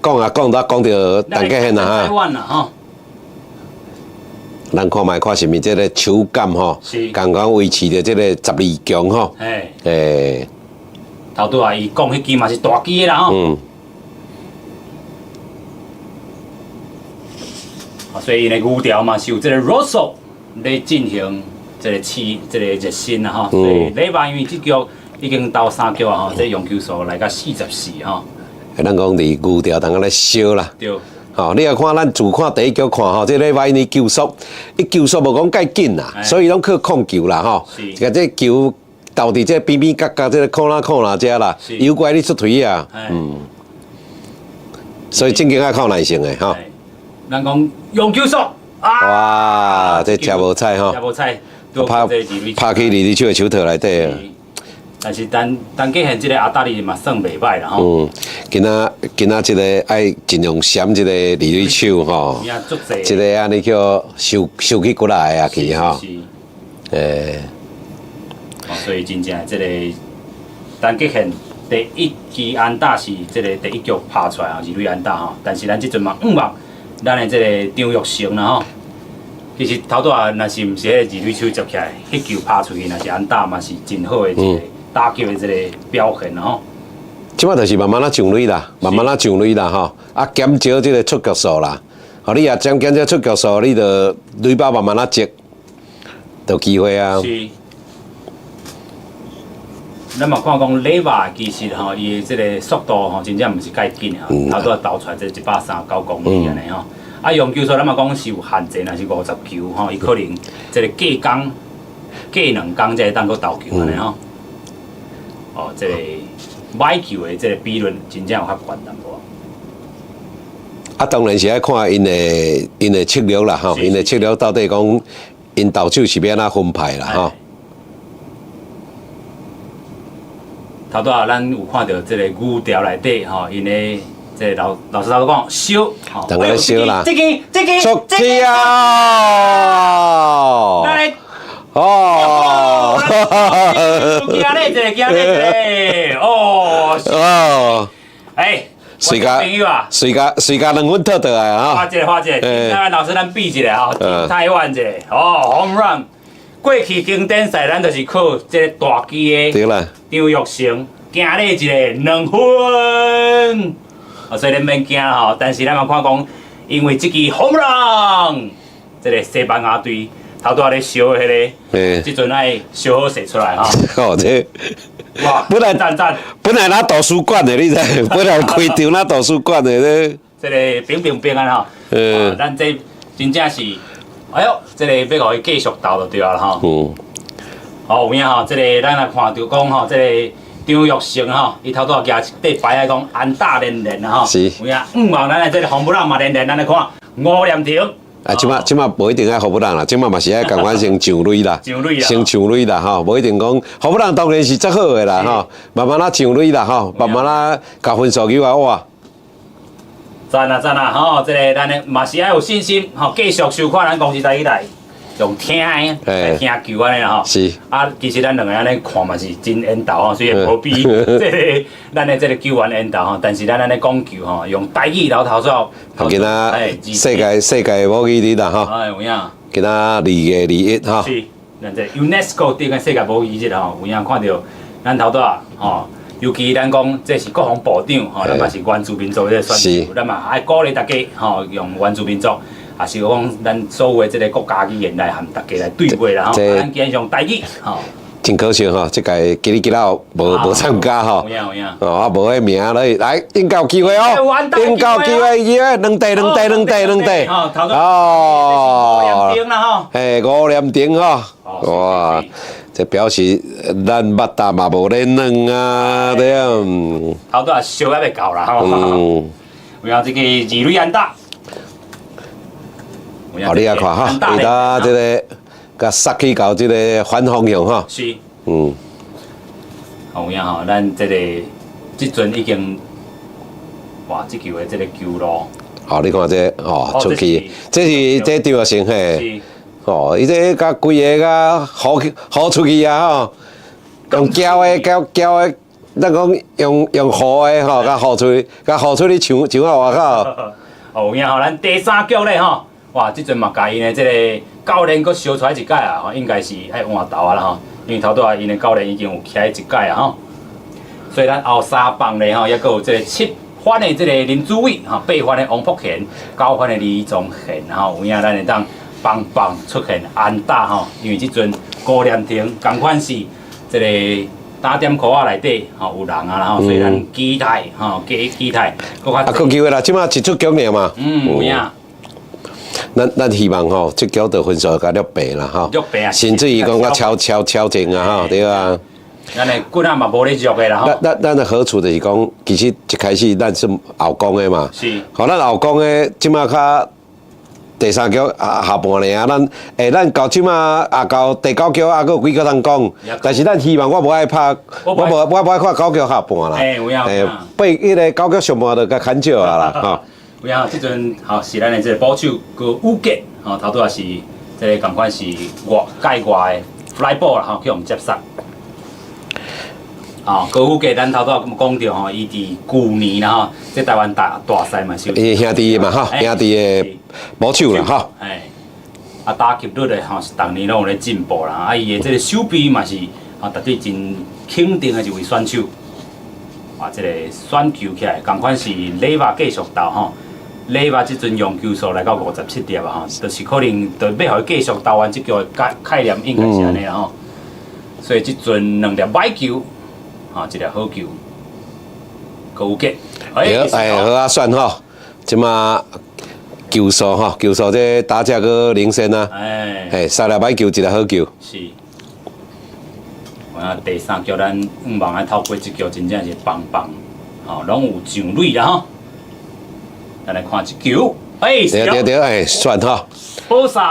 S2: 講啊講，都講著陳杰憲啦哈。咱看覓看是毋是這個手感吼，仝款維持著這個12強吼。欸。
S1: 頭拄仔伊講彼支嘛是大支的啦吼。所以𪜶的牛調嘛是有這個 Russell 咧進行這個試這個熱身啦吼。所以禮拜因為這局已經投三局啊吼，這用球數來到44吼。
S2: 咱講佇牛調當咧燒啦，吼，你若看咱自看第一局看吼，這禮拜呢球速，伊球速無講介緊啦，所以攏靠控球啦吼。共這球投佇這邊邊角角，這個空啦空啦遮啦，尤怪你出槌啊，嗯。所以正經愛靠耐性的吼。
S1: 咱講用球速，
S2: 哇，這誠無彩吼，
S1: 誠無彩，
S2: 拍拍去二壘手的手套內底啊。
S1: 但是陳陳杰憲這個阿達利嘛算袂歹啦吼。
S2: 嗯，今仔今仔這個愛盡量閃這個二壘手吼，這個按呢叫收收起骨來啊去吼。欸。
S1: 所以真正這個陳杰憲第一支安打是這個第一局拍出來吼，二壘安打吼。但是咱這陣嘛向望咱的這個張育成啦吼。其實頭拄仔若是毋是彼個二壘手接起來，彼球拍出去，若是安打嘛是真好的一個打擊的這個表現啦吼。
S2: 這擺就是慢慢仔上壘啦，慢慢仔上壘啦吼，啊減少這個出局數啦。吼，你若減減少出局數，你就壘包慢慢仔積，就有機會啊。
S1: 是。咱嘛看講禮拜其實吼，伊的這個速度吼，真正毋是介緊吼，頭拄仔投出來這139公里按呢吼。啊，用球數咱嘛講是有限制，若是50球吼，伊可能這個過工過2工才會當閣投球按呢吼。哦，這個歹球的這個比率真正有較懸淡薄。
S2: 啊，當然是愛看𪜶的策略啦，吼，𪜶的策略到底講𪜶投手是欲按怎分派啦，吼。
S1: 頭拄仔咱有看著這個牛調內底吼，𪜶的這個老老師頭講燒，
S2: 等下燒啦，
S1: 這支這支
S2: 出去啊！哦，
S1: 驚咧一個，驚咧一個，哦，
S2: 哦，
S1: 欸，
S2: 隨家隨家隨家兩分討倒來啊！
S1: 看這個看這個，台灣老師咱比一下吼，台灣一個哦，home run。過去經典賽，咱就是靠這個大支的張育成，驚咧一个兩分，啊，所以恁免驚吼。但是咱嘛看講，因為這支 home run，這个西班牙隊頭拄仔咧燒彼个，這陣愛燒好勢出來吼。
S2: 哦，這
S1: 哇，
S2: 本來
S1: 讚讚，
S2: 本來那圖書館的，你知？本來開場那圖書館的咧。
S1: 這个平平平安吼，咱這真正是。哎喲，這个欲予伊繼續投就對啊啦吼。好有影吼，這个咱來看著講吼，這个張育成吼，伊頭拄仔舉一塊牌仔講安打連連啊吼。有影，望咱的這个 home run 嘛連連，咱來看吳念庭。
S2: 啊，這馬這馬無一定愛 home run 啦，這馬嘛是愛共款先上壘啦，
S1: 上壘啦，
S2: 先上壘啦吼，無一定講 home run 當然是較好的啦吼，慢慢仔上壘啦吼，慢慢仔共分數球啊哇。
S1: 讚啊讚啊吼！這个咱的嘛是愛有信心吼，繼續收看咱公視台語台，用聽的來聽球按呢啦吼。啊，其實咱兩个按呢看嘛是真緣投吼，雖然無比這个咱的這个球員緣投吼，但是咱按呢講球吼，用台語來頭先。
S2: 好，今仔世界世界母語日啦吼。
S1: 哎，有影。
S2: 今仔2月21吼。
S1: 是，咱這 UNESCO 頂个世界母語日吼，有影看著咱頭拄仔吼。尤其咱講這是國防部長吼，咱嘛是原住民族這个選手，咱嘛愛鼓勵大家吼，用原住民族，也是講咱所有的這个國家語言來和大家來對話啦吼。咱今日用台語吼。
S2: 真可惜吼，這屆吉里吉拉無參加吼。
S1: 有影有影。
S2: 哦，啊無彼名咧，來應該有機會哦，應該有機會，機會兩地兩地兩地兩地。
S1: 哦，吳念庭啦吼。
S2: 嘿，吳念庭吼，哇！這表示咱捌打嘛無咧軟啊，對啊。
S1: 頭拄仔燒還袂夠啦吼。有影這個二壘安打。
S2: 哦，你也看哈，伊搭這个共殺去到這个反方向吼。
S1: 是。有影吼，咱這个這陣已經，哇！這球的這个球路。
S2: 好，你看這哦，出去，這是這張育成嘿。哦，伊這共規个共呼呼出去啊吼，用膠的膠膠的，咱講用用呼的吼，共呼出去，共呼出去牆牆仔外口。
S1: 哦，有影吼，咱第三局咧吼，哇！這陣嘛，共𪜶的這个教練閣燒出來一擺啊，吼，應該是愛換投啊啦吼，因為頭拄仔𪜶的教練已經有徛一擺啊吼，所以咱後三棒咧吼，抑閣有這个七番的這个林子偉吼，八番的王福賢，九番的李宗賢吼，有影咱會當棒棒出現安打吼，因為這陣高連亭仝款是這个打點箍仔內底吼有人啊啦吼，所以咱期待吼，加期待。
S2: 啊，閣機會啦，這馬一出局爾嘛。
S1: 嗯，有影。
S2: 咱希望吼，這局的分數共掠平啦吼。
S1: 掠平啊！
S2: 甚至於講較超超超前啊吼，對啊。
S1: 咱的棍仔嘛無咧弱的啦吼。
S2: 咱的好處就是講，其實一開始咱是後攻的嘛。吼，咱後攻的這馬較第三局下下半爾，咱欸，咱到這馬啊到第九局啊，閣有幾局通講。但是咱希望我無愛拍，我無愛看九局下半啦。
S1: 欸，有影。
S2: 欸，八彼个九局上半就較牽少啊啦，吼。
S1: 有影，這陣吼是咱的這个捕手高宇傑，吼頭拄仔是這个仝款是外界外的 fly ball 啦，吼去予接殺。吼，高宇傑咱頭拄仔講著吼，伊佇舊年啦吼，這台灣大大賽嘛是。
S2: 伊兄弟嘛吼，兄弟的捕手啦吼。
S1: 哎，啊打擊率的吼是逐年攏有咧進步啦，啊伊的這个守備嘛是啊，絕對真肯定的一位選手。啊，這个選球起來，仝款是禮物繼續投吼。禮物這陣用球數來到57粒啊吼，就是可能就欲予伊繼續投完這局的概概念應該是按呢啦吼。所以這陣兩粒歹球，吼一粒好球，閣有結。
S2: 哎，好啊，算吼，這馬球數吼，球數這打者閣領先啊。哎，三粒歹球，一粒好球。
S1: 是。啊，第三局咱向望來透過這局真正是棒棒，吼，攏有上壘啦吼。咱來看一球，哎，
S2: 對對對，哎，算吼。
S1: 保送，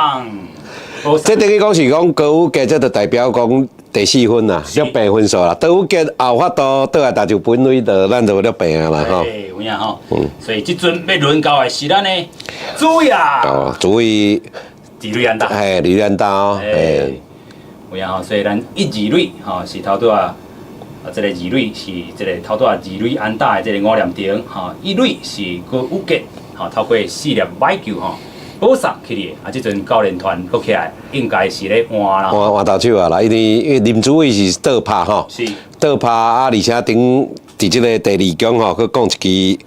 S2: 這等於講是講高宇傑，這就代表講第四分啦，掠平分數啦。高宇傑後法度倒來打就本壘，就咱就掠平啊啦吼。
S1: 有影吼。所以這陣欲輪到的是咱的主呀。
S2: 哦，注意。
S1: 二壘安打。
S2: 哎，二壘安打哦。哎。
S1: 有影吼，所以咱一二壘吼是頭拄仔啊，這個二壘是這個頭拄仔二壘安打的這個吳念庭，吼，一壘是高宇傑，吼，透過四粒歹球吼，保送起來，啊，這陣教練團閣起來，應該是咧換啦。
S2: 換換投手啊啦，因為林子偉是倒拍吼，倒拍啊，而且頂佇這個第二局吼，閣講一支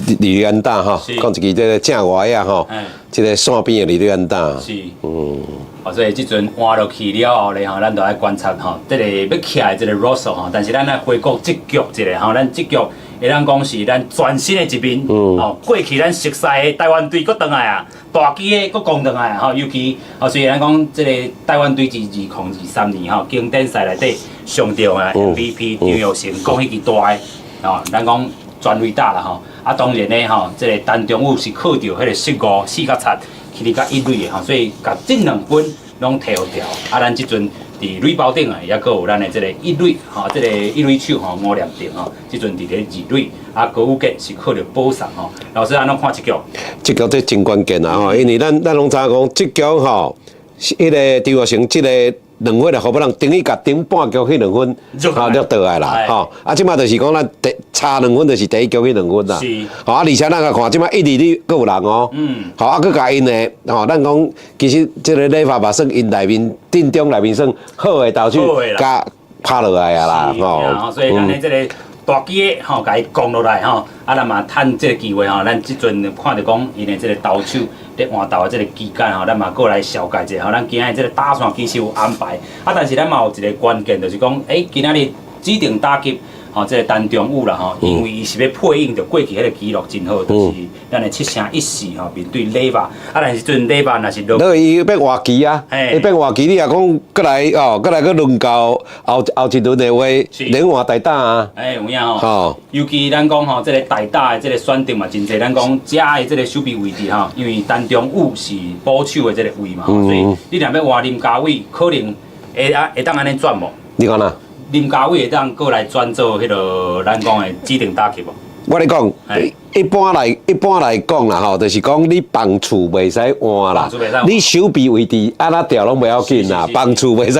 S2: 二壘安打吼，講一支這個正外啊吼，這個線邊的二壘安打。
S1: 是，哦，所以這陣換落去了後咧吼，咱就愛觀察吼，這個欲起來這個 Russell 吼，但是咱來回顧這局一下吼，咱這局會當講是咱全新的一面，吼，過去咱熟悉的台灣隊閣轉來啊，大支的閣攻轉來啊，吼，尤其哦，雖然講這個台灣隊是2023年吼經典賽內底上重要的 MVP 張育成講彼支大的，吼，咱講全壘打啦吼，啊，當然咧吼，這個陳忠武是靠著彼個失誤四角賊去哩甲一壘的吼，所以共這兩分攏提予掉，啊，咱這陣佇壘包頂啊，抑閣有咱的這個一壘吼，這個一壘手吼吳念庭吼，這陣佇咧二壘，啊，高宇傑是靠著保送吼。老師按怎看這局？
S2: 這局這真關鍵啊吼，因為咱攏知影講，這局吼，彼個張育成這個兩分啊，予人等於共頂半局彼兩分吼掠倒來啦吼。啊，這擺就是講咱第差兩分，就是第一局彼兩分啦。吼啊，而且咱共看，這擺一二壘閣有人哦。吼啊，閣共𪜶的吼，咱講其實這個禮法嘛算𪜶內面陣中內面算好的投手，共拍落來啊啦
S1: 吼。所以咱的這個大支的吼，共伊降落來吼，啊，咱嘛趁這個機會吼，咱這陣看著講𪜶的這個投手咧換投的這個期間吼，咱嘛過來紹介一下吼，咱今仔日這個打線其實有安排，啊，但是咱嘛有一個關鍵，就是講，欸，今仔日指定打擊吼，這個陳忠武啦吼，因為伊是欲配應著過去彼個紀錄真好，就是咱的7勝1四吼，面對禮拜，啊，但是陣禮拜若是落，
S2: 那伊欲換旗啊，伊欲換旗，你若講閣來哦，閣來閣輪到後後一輪的話，免換代打啊。
S1: 欸，有影吼，尤其咱講吼，這個代打的這個選擇嘛真濟，咱講遮的這個守備位置吼，因為陳忠武是捕手的這個位嘛，所以你若欲換林家偉，可能會啊會當按呢轉無？
S2: 你講哪？
S1: 林家偉會當過來轉做彼個咱講的指定打擊無？
S2: 我咧講，一般來講啦吼，就是講你棒次袂使換啦，你守備位置按怎調攏袂要緊啦，棒次袂使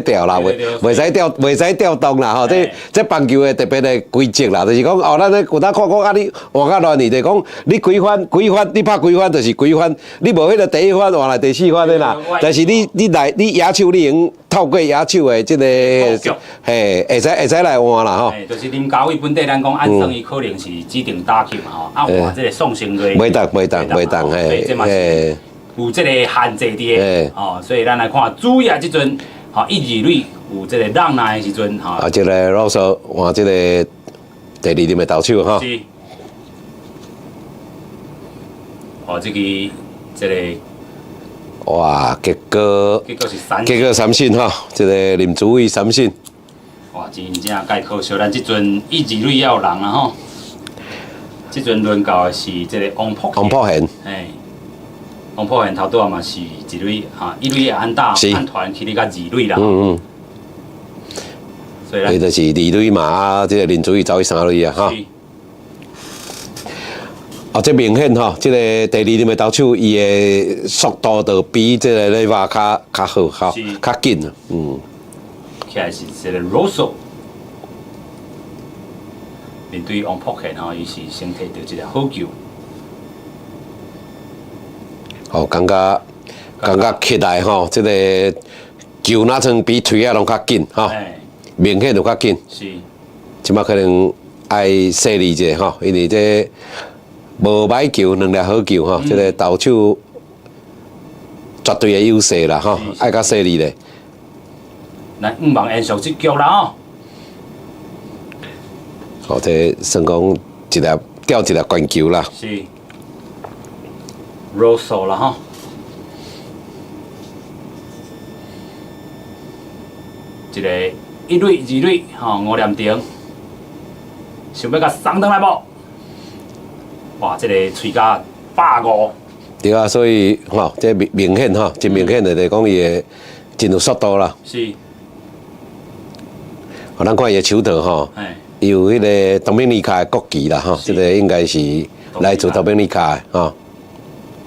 S2: 調啦，袂使調動啦吼。這棒球的特別的規則啦，就是講哦，咱咧有當看講啊，你換較亂去，就是講你幾番幾番，你拍幾番就是幾番，你無彼個第一番換來第四番的啦。但是你來你野手你用透過野手的這個嘿，會使來換啦吼。
S1: 就是林家偉本底咱講按算伊可能是指定打擊嘛吼，啊換這個宋承瑞，
S2: 袂當袂當袂當嘿，
S1: 這嘛是有這個限制佇的，吼，所以咱來看主要這陣吼一二壘有這個讓來的時陣吼，
S2: 啊，這個老師換這個第二輪的投手吼，
S1: 是，哦，這個這個，
S2: 哇，結果
S1: 結果是三，
S2: 結果三振吼，這個林子偉三振。
S1: 哇，真正介可惜，咱這陣一二壘也有人啊吼。這陣輪到的是這個王博
S2: 王博賢，
S1: 嘿，王博賢頭拄仔嘛是一壘哈，一壘安打，按團去哩共二壘啦。所以
S2: 伊就是二壘嘛，啊，這個林子偉走去三壘啊，哈。哦，這明顯吼，這個第二輪的投手，伊的速度就比這個禮拜較好，較較緊。
S1: 起來是這個 Russell 面對王博賢吼，伊是先摕著一個好球。
S2: 哦，感覺起來吼，這個球若像比槌仔攏較緊吼，明顯就較緊。
S1: 是。
S2: 這擺可能愛細膩一下吼，因為這無歹球，兩粒好球吼，這個投手絕對的優勢啦吼，愛較細膩咧。
S1: 咱毋望延續這局啦吼。
S2: 哦，這算講一粒吊一粒懸球啦。
S1: 是。Russell 啦吼。一個一壘、二壘，吼，吳念庭，想欲共送轉來無？哇，這個喙甲150。
S2: 對啊，所以吼，這明明顯吼，真明顯的就是講伊的真有速度啦。
S1: 是。
S2: 哦，咱看伊的手套吼，伊有彼個多米尼卡的國旗啦吼，這個應該是來自多米尼卡的吼。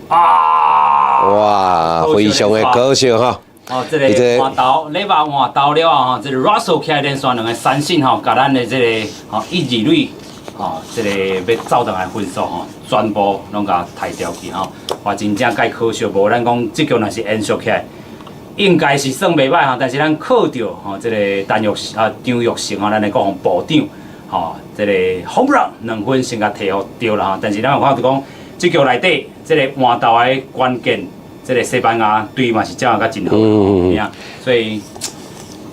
S1: 啊！
S2: 哇，非常的可惜吼。
S1: 哦，這个換投禮拜換投了後吼，這个 Russell 起來連續兩个三振吼，共咱的這个吼一二壘吼，這个欲走轉來分數吼，全部攏共刣掉去吼。哇，真正介可惜，無咱講這局若是延續起來，應該是算袂䆀吼，但是咱靠著吼這个陳玉啊張育成吼，咱的國防部長吼，這个 home run 2分先共提予著啦吼。但是咱有看著講，這局內底這个換投的關鍵，這个西班牙隊嘛是掌握甲真好，所以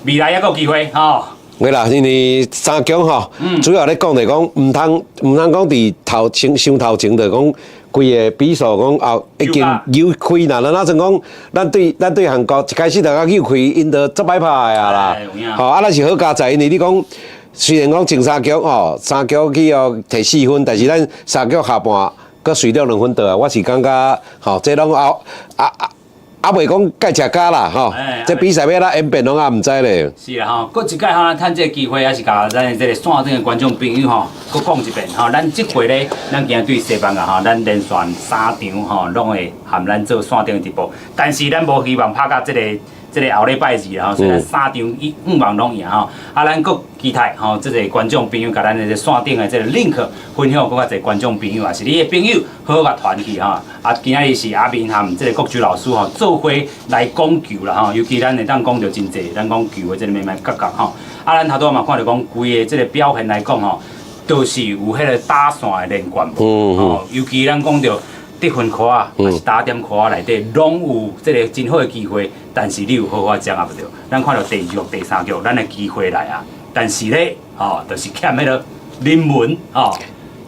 S1: 未來猶閣有機會吼。
S2: 會啦，因為三強吼，主要咧講就講，毋通講佇頭前傷頭前就講規個比數講哦已經扭開啦。咱若算講，咱對韓國一開始就共扭開，𪜶就足歹拍的啊啦。吼啊，咱是好佳哉，因為你講雖然講前三局吼，三局去予提4分，但是咱三局下半閣隨了2分倒來，我是感覺吼，這攏後啊啊。啊，袂講蓋食加啦，吼！這比賽欲按怎演變攏猶毋知咧。
S1: 是啦，吼，閣一擺吼，趁這个機會，猶是共咱的這个線頂的觀眾朋友吼，閣講一遍吼，咱這回咧，咱今日對西班牙吼，咱連續三場吼，攏會含咱做線頂直播，但是咱無希望拍甲這个後禮拜二啦吼，所以咱三場伊向望攏贏吼。啊，咱閣期待吼，這个觀眾朋友共咱的這線頂的這个 link 分享閣較濟觀眾朋友，也是你的朋友好好共傳去吼。啊，今仔日是阿明和這个國洲老師吼，做伙來講球啦吼，尤其咱會當講著真濟，咱講球的這个眉眉角角吼。啊，咱頭拄仔嘛看著講，規个這个表現來講吼，都是有彼个打線的連貫無？吼，尤其咱講著得分箍仔，抑是打點箍仔內底，攏有這个真好的機會，但是你有好好掌握無著。咱看著第二局、第三局，咱的機會來啊，但是咧，吼，就是欠彼个臨門吼，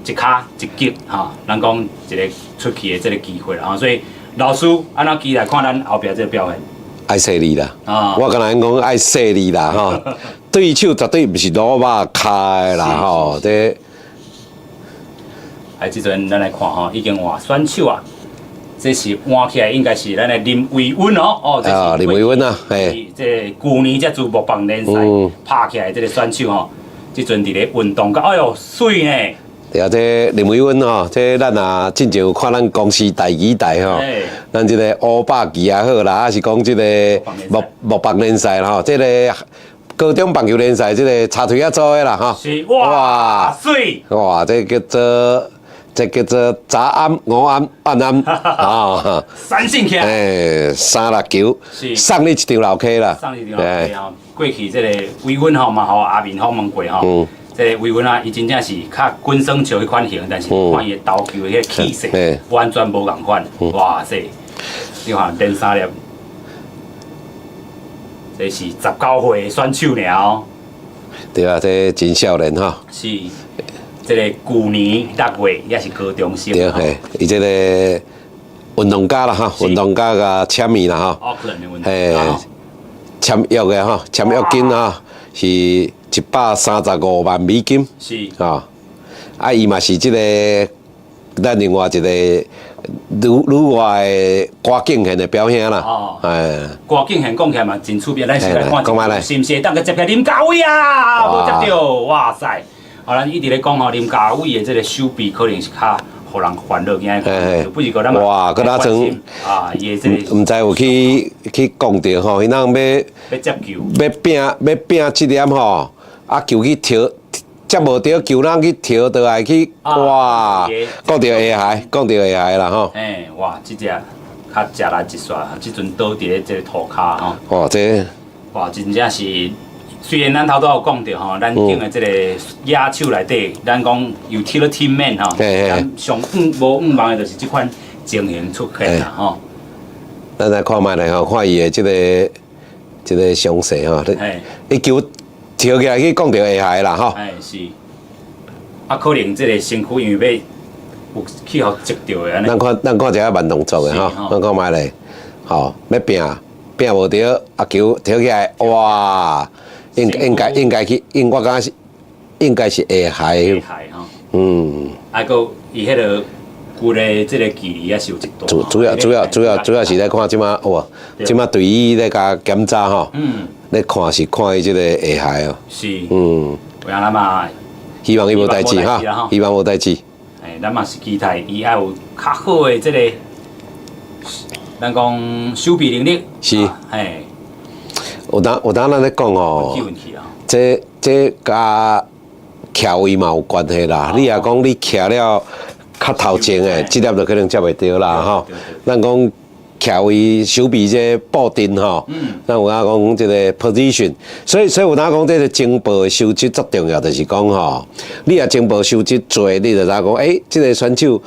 S1: 一跤一擊吼，咱講一个出去的這个機會啦吼，所以老師按怎期待看咱後壁這个表現？
S2: 愛細膩啦，我敢若講愛細膩啦吼，對手絕對毋是滷肉跤的啦吼，這。
S1: 啊，這陣咱來看吼，已經換選手啊，這是換起來應該是咱的林維溫哦，哦，這是
S2: 林維溫啊，嘿，
S1: 這舊年才自木棒聯賽拍起來這个選手吼，這陣佇咧運動甲，哎喲，媠呢！
S2: 對啊，這林維溫吼，這咱也進前有看咱公視第幾台吼，咱這个烏霸旗也好啦，抑是講這个木棒聯賽啦吼，這个高中棒球聯賽這个插腿仔組的啦吼。
S1: 是哇，媠！
S2: 哇，這叫做早安、午安、晚安啊！
S1: 三振起來。
S2: 哎，三粒球，送你一張樓梯啦。
S1: 送你一張樓梯吼。過去這个維穩吼嘛，予阿明訪問過吼。這個維穩啊，伊真正是較滾耍球彼款型，但是看伊的投球的彼个氣勢，完全無仝款。哇塞！你看連三粒，這是19歲的選手爾哦。
S2: 對啊，這真少年吼。
S1: 是。這个舊年6月也是高中生。
S2: 對嘿，伊這个運動家啦吼，運動家共簽名啦吼。嘿，簽約的吼，簽約金吼是135萬美金。啊，啊，伊嘛是這个咱另外一個女女外的郭敬賢的表兄啦。
S1: 哦。
S2: 哎。
S1: 郭敬賢講起來嘛真趣味，咱先來看，是毋是會當去接起林家偉啊？無接著，哇塞！啊，咱一直咧講吼，林家偉的這个手臂可能是較予人煩惱，驚不是講咱
S2: 哇，閣那陣
S1: 啊，伊的這个
S2: 毋知有去講著吼，彼人
S1: 欲接球，
S2: 欲拼這粒吼，啊球去投，接無著球，人去投倒來去，哇，講著下海，講著下海啦吼。
S1: 哎，哇，這隻較食力一煞，這陣倒佇咧這个塗跤吼。
S2: 哦，這
S1: 哇，真正是。雖然咱頭拄有講著吼，咱頂的這个野手內底，咱講 utility man 吼，咱上無向望的就是這款情形出現啦吼。
S2: 咱來看覓咧吼，看伊的這个詳細吼。伊球跳起來去講著下海啦吼。
S1: 哎是。啊，可能這个身軀因為欲有去予擊著的按呢。
S2: 咱看一下慢動作的吼，咱看覓咧，吼，欲拼拼無著，啊球跳起來，哇！應該去，應我感覺是應該是下海。
S1: 下海吼。啊，閣伊彼个骨的這个距離也是有一段。
S2: 主要是咧看這馬哇，這馬隊醫咧共檢查吼。咧看是看伊這个下海哦。
S1: 是。有影咱嘛。
S2: 希望伊無代誌哈，希望無代誌。
S1: 哎，咱嘛是期待伊愛有較好的這个，咱講守備能力。
S2: 是。
S1: 嘿。
S2: 有當咱咧講哦，這佮徛位嘛有關係啦。你若講你徛了較頭前的，這粒就可能接袂著啦吼。咱講徛位守備這布陣吼，咱有影講這个 position，所以有當講這个情報的收集足重要，就是講吼，你若情報收集濟，你就知影講，欸，這个選手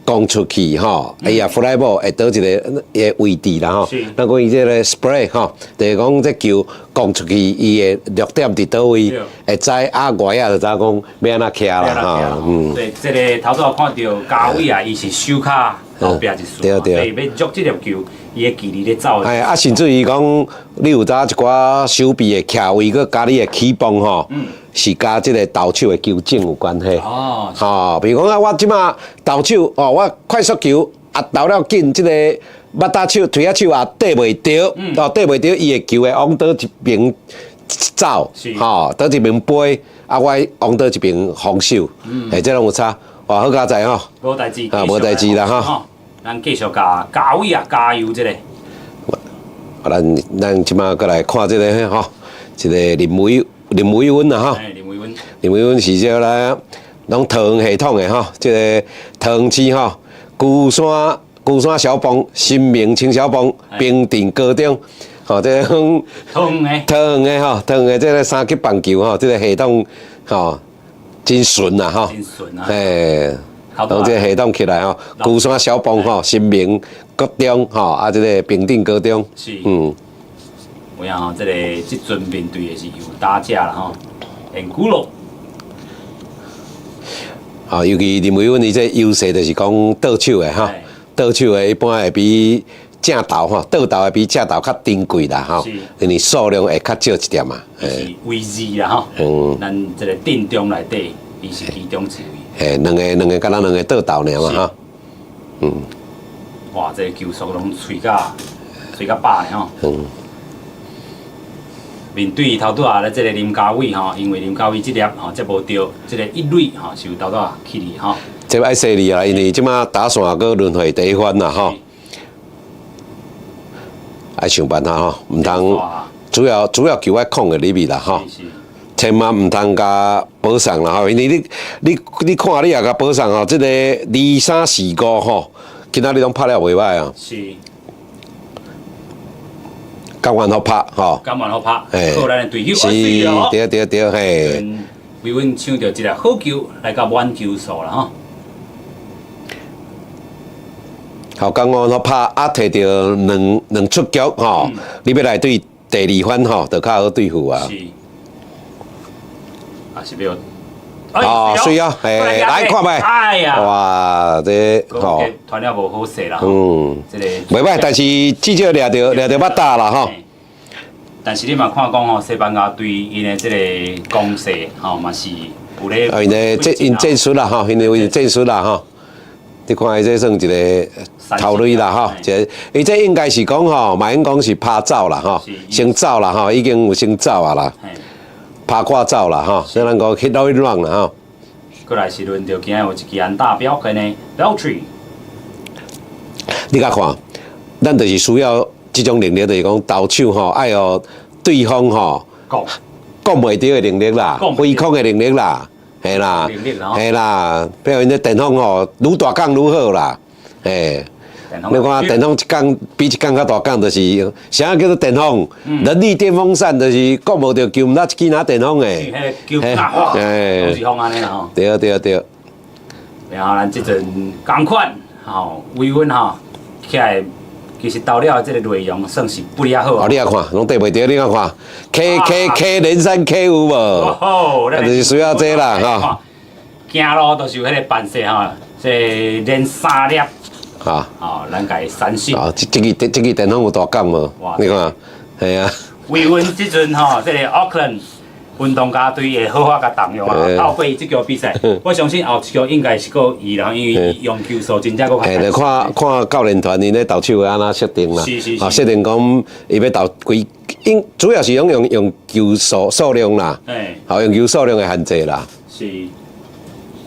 S2: 攻出去吼，伊也 fly ball 會佗一个伊的位置啦吼。咱講伊這个 spread 吼，就是講這球攻出去，伊的落點佇佗位，會知啊外野就知影講欲按怎徛啦吼。
S1: 對，這个頭拄仔看著嘉偉啊，伊是守較後壁一絲，所以欲捉這粒球，伊的距離咧走。
S2: 哎，啊，甚至於講，你有知影一寡守備的徛位，閣佮你的起磅吼，是佮這个投手的球種有關係。吼，比如講啊，我這馬投手哦，我快速球啊投了緊，這个捌打手、推仔手也綴袂著，哦，綴袂著，伊的球會往佗一邊走，吼，佗一邊飛，啊，我往佗一邊防守，嘿，這攏有差。哇，好佳哉吼！
S1: 無代誌，
S2: 啊，無代誌啦吼。
S1: 咱繼續共嘉偉啊，加油這个。
S2: 咱這馬閣來看這个吼，這个林維溫啊吼。
S1: 林維溫。
S2: 林維溫是這个攏桃園系統的吼，這个桃園市吼，龜山小邦、新明青小邦、平鎮高中，吼，這个
S1: 桃園的。
S2: 桃園的吼，桃園的這个三級棒球吼，這个系統吼。真順啊，吼！
S1: 真順啊！
S2: 嘿，當這个系統起來吼，龜山小邦吼，新明國中吼，啊，這个平鎮高中，
S1: 有影吼，這个這陣面對的是右打者啦吼，連古洛。
S2: 啊，尤其林維溫伊這優勢就是講倒手的吼，倒手的一般會比正投吼，倒投會比正投較珍貴啦吼，因為數量會較少一點嘛。
S1: 是位置啦吼，咱這个陣中內底，伊是其中一位。
S2: 嘿，兩个，敢若兩个倒投爾嘛吼。
S1: 哇，這个球速攏喙較飽的吼。面對頭拄仔咧，這个林家偉吼，因為林家偉這粒吼接無著，這个一壘吼是有頭拄仔起哩吼。
S2: 這愛細膩啊，因為這馬打線閣輪迴第一番啦吼。愛想辦法吼，毋通主要球愛控會入去啦吼，千萬毋通共保送啦吼，因為你看你若共保送吼，這个二三四五吼，今仔日攏拍了袂䆀啊。甘願予拍吼，
S1: 甘願予拍，靠咱的隊友。
S2: 是，對對對，嘿。
S1: 維穩搶著一粒好球，來到滿球數啦吼。
S2: 好，剛剛予拍啊，摕著兩出局吼，你欲來對第二番吼，就較好對付啊。
S1: 是，啊是欲。
S2: 哦，媠啊，嘿，來看覓。
S1: 哎呀，
S2: 哇，這吼，
S1: 傳了無好勢啦。這个
S2: 袂䆀，但是至少掠著バッタ啦吼。
S1: 但是你嘛看講吼，西班牙隊𪜶的這个攻勢吼嘛是有咧。
S2: 啊，𪜶的這𪜶戰術啦吼，𪜶的為戰術啦吼。你看伊這算一个頭塁啦吼，這伊這應該是講吼，嘛應講是拍走啦吼，先走啦吼，已經有先走啊啦，拍掛走啦吼，所以咱講 hit 到 run 啦吼。
S1: 過來是輪著今仔有一支安打表現的 Beltry。
S2: 你共看，咱就是需要這種能力，就是講投手吼，愛予對方吼講袂著的能力啦，揮空的能力啦。嘿啦，嘿啦，比如𪜶這電風吼，愈大工愈好啦，嘿。你看電風一工比一工較大工，就是啥叫做電風？人力電風扇就是講無著球，毋知一支哪電風的。
S1: 彼个球打嘩，攏是風按呢啦吼。
S2: 對對對。
S1: 然後咱這陣仝款吼，維穩吼，起來其實投了這个內容算是不離好。
S2: 哦，你也看，攏綴袂著，你也看，K K K 連三 K 有無？
S1: 哦，
S2: 就是需要這啦吼。
S1: 行路都是有彼个範勢吼，這連三粒。
S2: 啊。
S1: 哦，咱共伊三振。
S2: 哦，這支電風有大工無？你看，係啊。
S1: 維穩這陣吼，這个 Auckland 運動家隊會好好共動用啊！透過這局比賽，我相信後一局應該是閣伊啦，因為伊用球數真正閣較。
S2: 嘿，就看看教練團𪜶咧投手會按怎設定啦。哦，設定講伊欲投幾，應主要是用球數量啦。好，用球數量的限制啦。
S1: 是。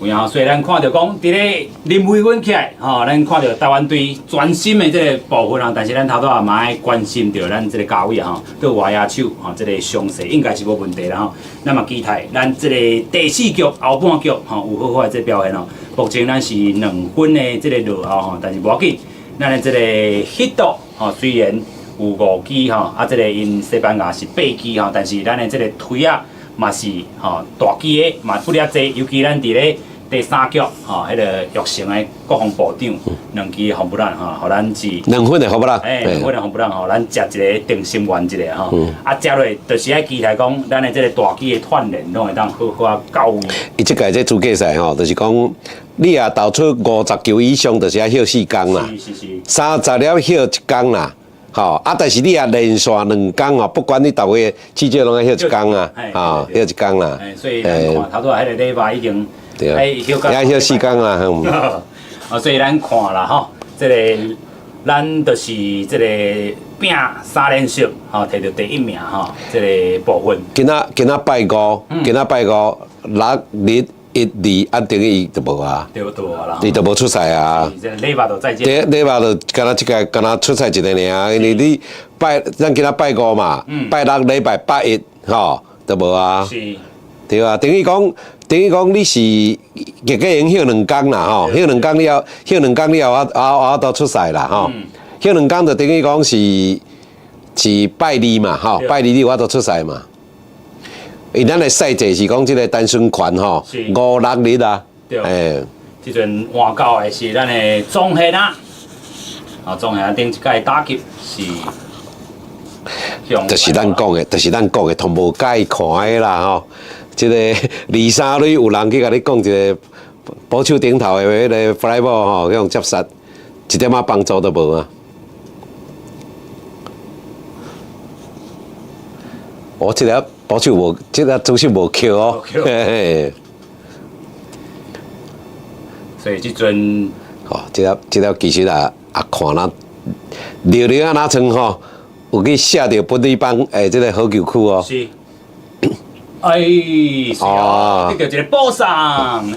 S1: 有影，所以咱看著講，佇咧林飛阮起來，吼，咱看著台灣隊全新的這个部分啊，但是咱頭拄仔嘛愛關心著咱這个家偉吼，對外野手吼，這个傷勢應該是無問題啦吼。咱嘛期待咱這個第四局後半局吼，有好好的這個表現吼。目前咱是2分的這個落後吼，但是無要緊，咱的這個ヒット吼，雖然有5支吼，啊，這个𪜶西班牙是8支吼，但是咱的這个推仔嘛是吼大支的嘛不了濟，尤其咱佇咧第三局吼，彼个育成的國防部長兩支紅不讓吼，予咱是
S2: 2分的紅不讓，
S1: 欸，2分的紅不讓吼，咱食一個定心丸一下吼。啊，接落就是愛期待講，咱的這个大支的鍛鍊攏會當好好啊到位。
S2: 伊這屆這資格賽吼，就是講你若投出50球以上，就是愛歇4工啦。
S1: 是是是。
S2: 30粒歇一工啦。吼啊！但是你若連續2工吼，不管你投幾個，至少攏愛歇一工啊，吼，歇一工啦。
S1: 所以咱看頭拄仔彼个禮拜已經。
S2: 對啊，也歇4工啦。
S1: 啊，所以咱看啦吼，這個咱就是這個拼三連勝，吼，摕著第一名吼，這個部分。
S2: 今仔拜五，今仔拜五六日一二，啊，等於伊就無啊。
S1: 對，就無啦。
S2: 伊就無出賽啊。
S1: 這個禮拜就再見。
S2: 對，禮拜就敢若這個敢若出賽一个爾，因為你拜咱今仔拜五嘛，拜六禮拜拜一，吼，就無啊。
S1: 是。
S2: 對啊，等於講你是結果會歇2工啦，吼，歇兩工了，歇兩工了，我我都出賽啦，吼，歇兩工就等於講是拜二嘛，吼，拜二你有法度出賽嘛。因咱的賽制是講這個單循環吼，五六日啊，
S1: 欸，這陣換到的是咱的莊憲啊，啊，莊憲啊頂一屆打擊是，
S2: 就是咱講的，同無介看的啦，吼。這個二三壘有人去共你講一个捕手頂頭的彼个 fly ball 吼，去予接殺，一點仔幫助都無啊！我這个捕手無，這个主審無扣哦。嘿嘿。
S1: 所以這陣，
S2: 吼，這粒其實啊，啊看咱尿尿啊，若像吼，有去射著本壘板的這个好球區哦。
S1: 是。哎，是哦，得著一个保送，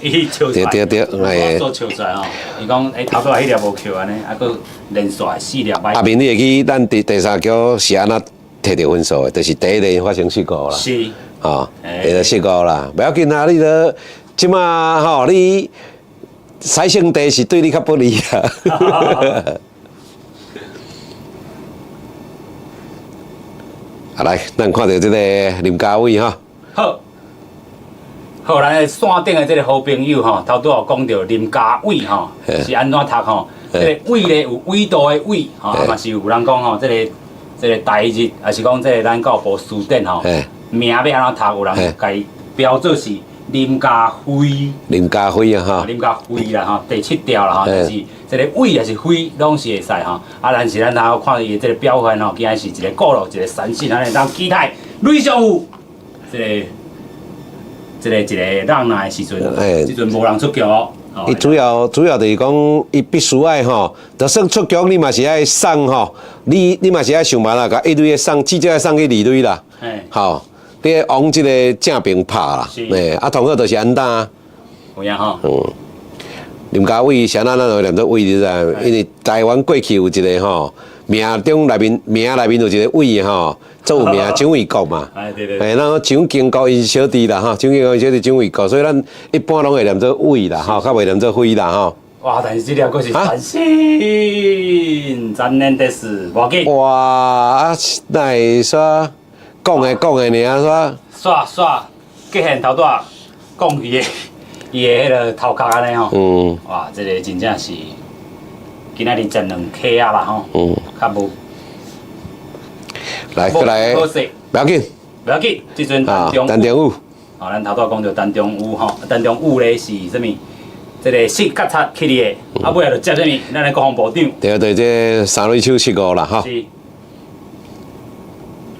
S1: 伊笑出來，
S2: 對對對，哎，
S1: 做笑出來吼。伊講，欸，頭拄仔彼粒無扣按呢，啊，閣連續四粒歹。
S2: 阿明，你會記咱佇第三局是按怎摕著分數的？就是第一个發生失誤啦。
S1: 是。
S2: 吼，會著失誤啦，袂要緊啊！你都這馬吼，你賽勝地是對你較不利啊。啊，來，咱看著這個林家偉吼。
S1: 好，好，咱的線頂的這個好朋友吼，頭拄仔有講著林家偉吼，是按怎讀吼？這个偉咧有緯度的緯吼，嘛是有人講吼，這個台日，抑是講這个咱教育部辭典吼，名欲按怎讀？有人共伊標做是林家輝。
S2: 林家輝啊，吼。
S1: 林家輝啦，吼，第七條啦，吼，就是這个偉抑是輝，攏是會使吼。啊，但是咱頭看伊的這个表現吼，今仔是一个鼓落，一个三振，按呢當期待壘上有。這个、這个一个人來的時陣，這陣無人出局。
S2: 伊主要就是講，伊必須愛吼，就算出局，你嘛是愛送吼，你嘛是愛想辦法共一壘的送，至少愛送去二壘啦。吼，你愛往這个正邊拍啦。欸，啊，同好就是安打。
S1: 有影吼。
S2: 林家偉啥咱咱會念做偉，你知？因為台灣過去有一个吼，名中內面名內面有一个偉吼，足有名蔣緯國嘛。
S1: 哎對對。
S2: 欸，咱蔣經國𪜶小弟啦吼，蔣經國𪜶小弟蔣緯國，所以咱一般攏會念做偉啦吼，較袂念做輝啦吼。
S1: 哇！但是這粒閣是三振，残念的是，無要緊。
S2: 哇！啊，哪會煞講的講的爾煞？
S1: 煞煞，極限頭拄仔講伊的伊的彼个頭殼按呢吼。哇！這个真正是。今仔日食兩客仔啦吼，較無。
S2: 來，過來，不要緊，
S1: 不要緊。這陣陳中
S2: 陳中武，
S1: 哦，咱頭拄仔講著陳中武吼，陳中武咧是啥物？這个四角插起的，啊尾仔就接啥物？咱的國防部長。
S2: 對對，這三壘手失誤啦，吼。
S1: 是。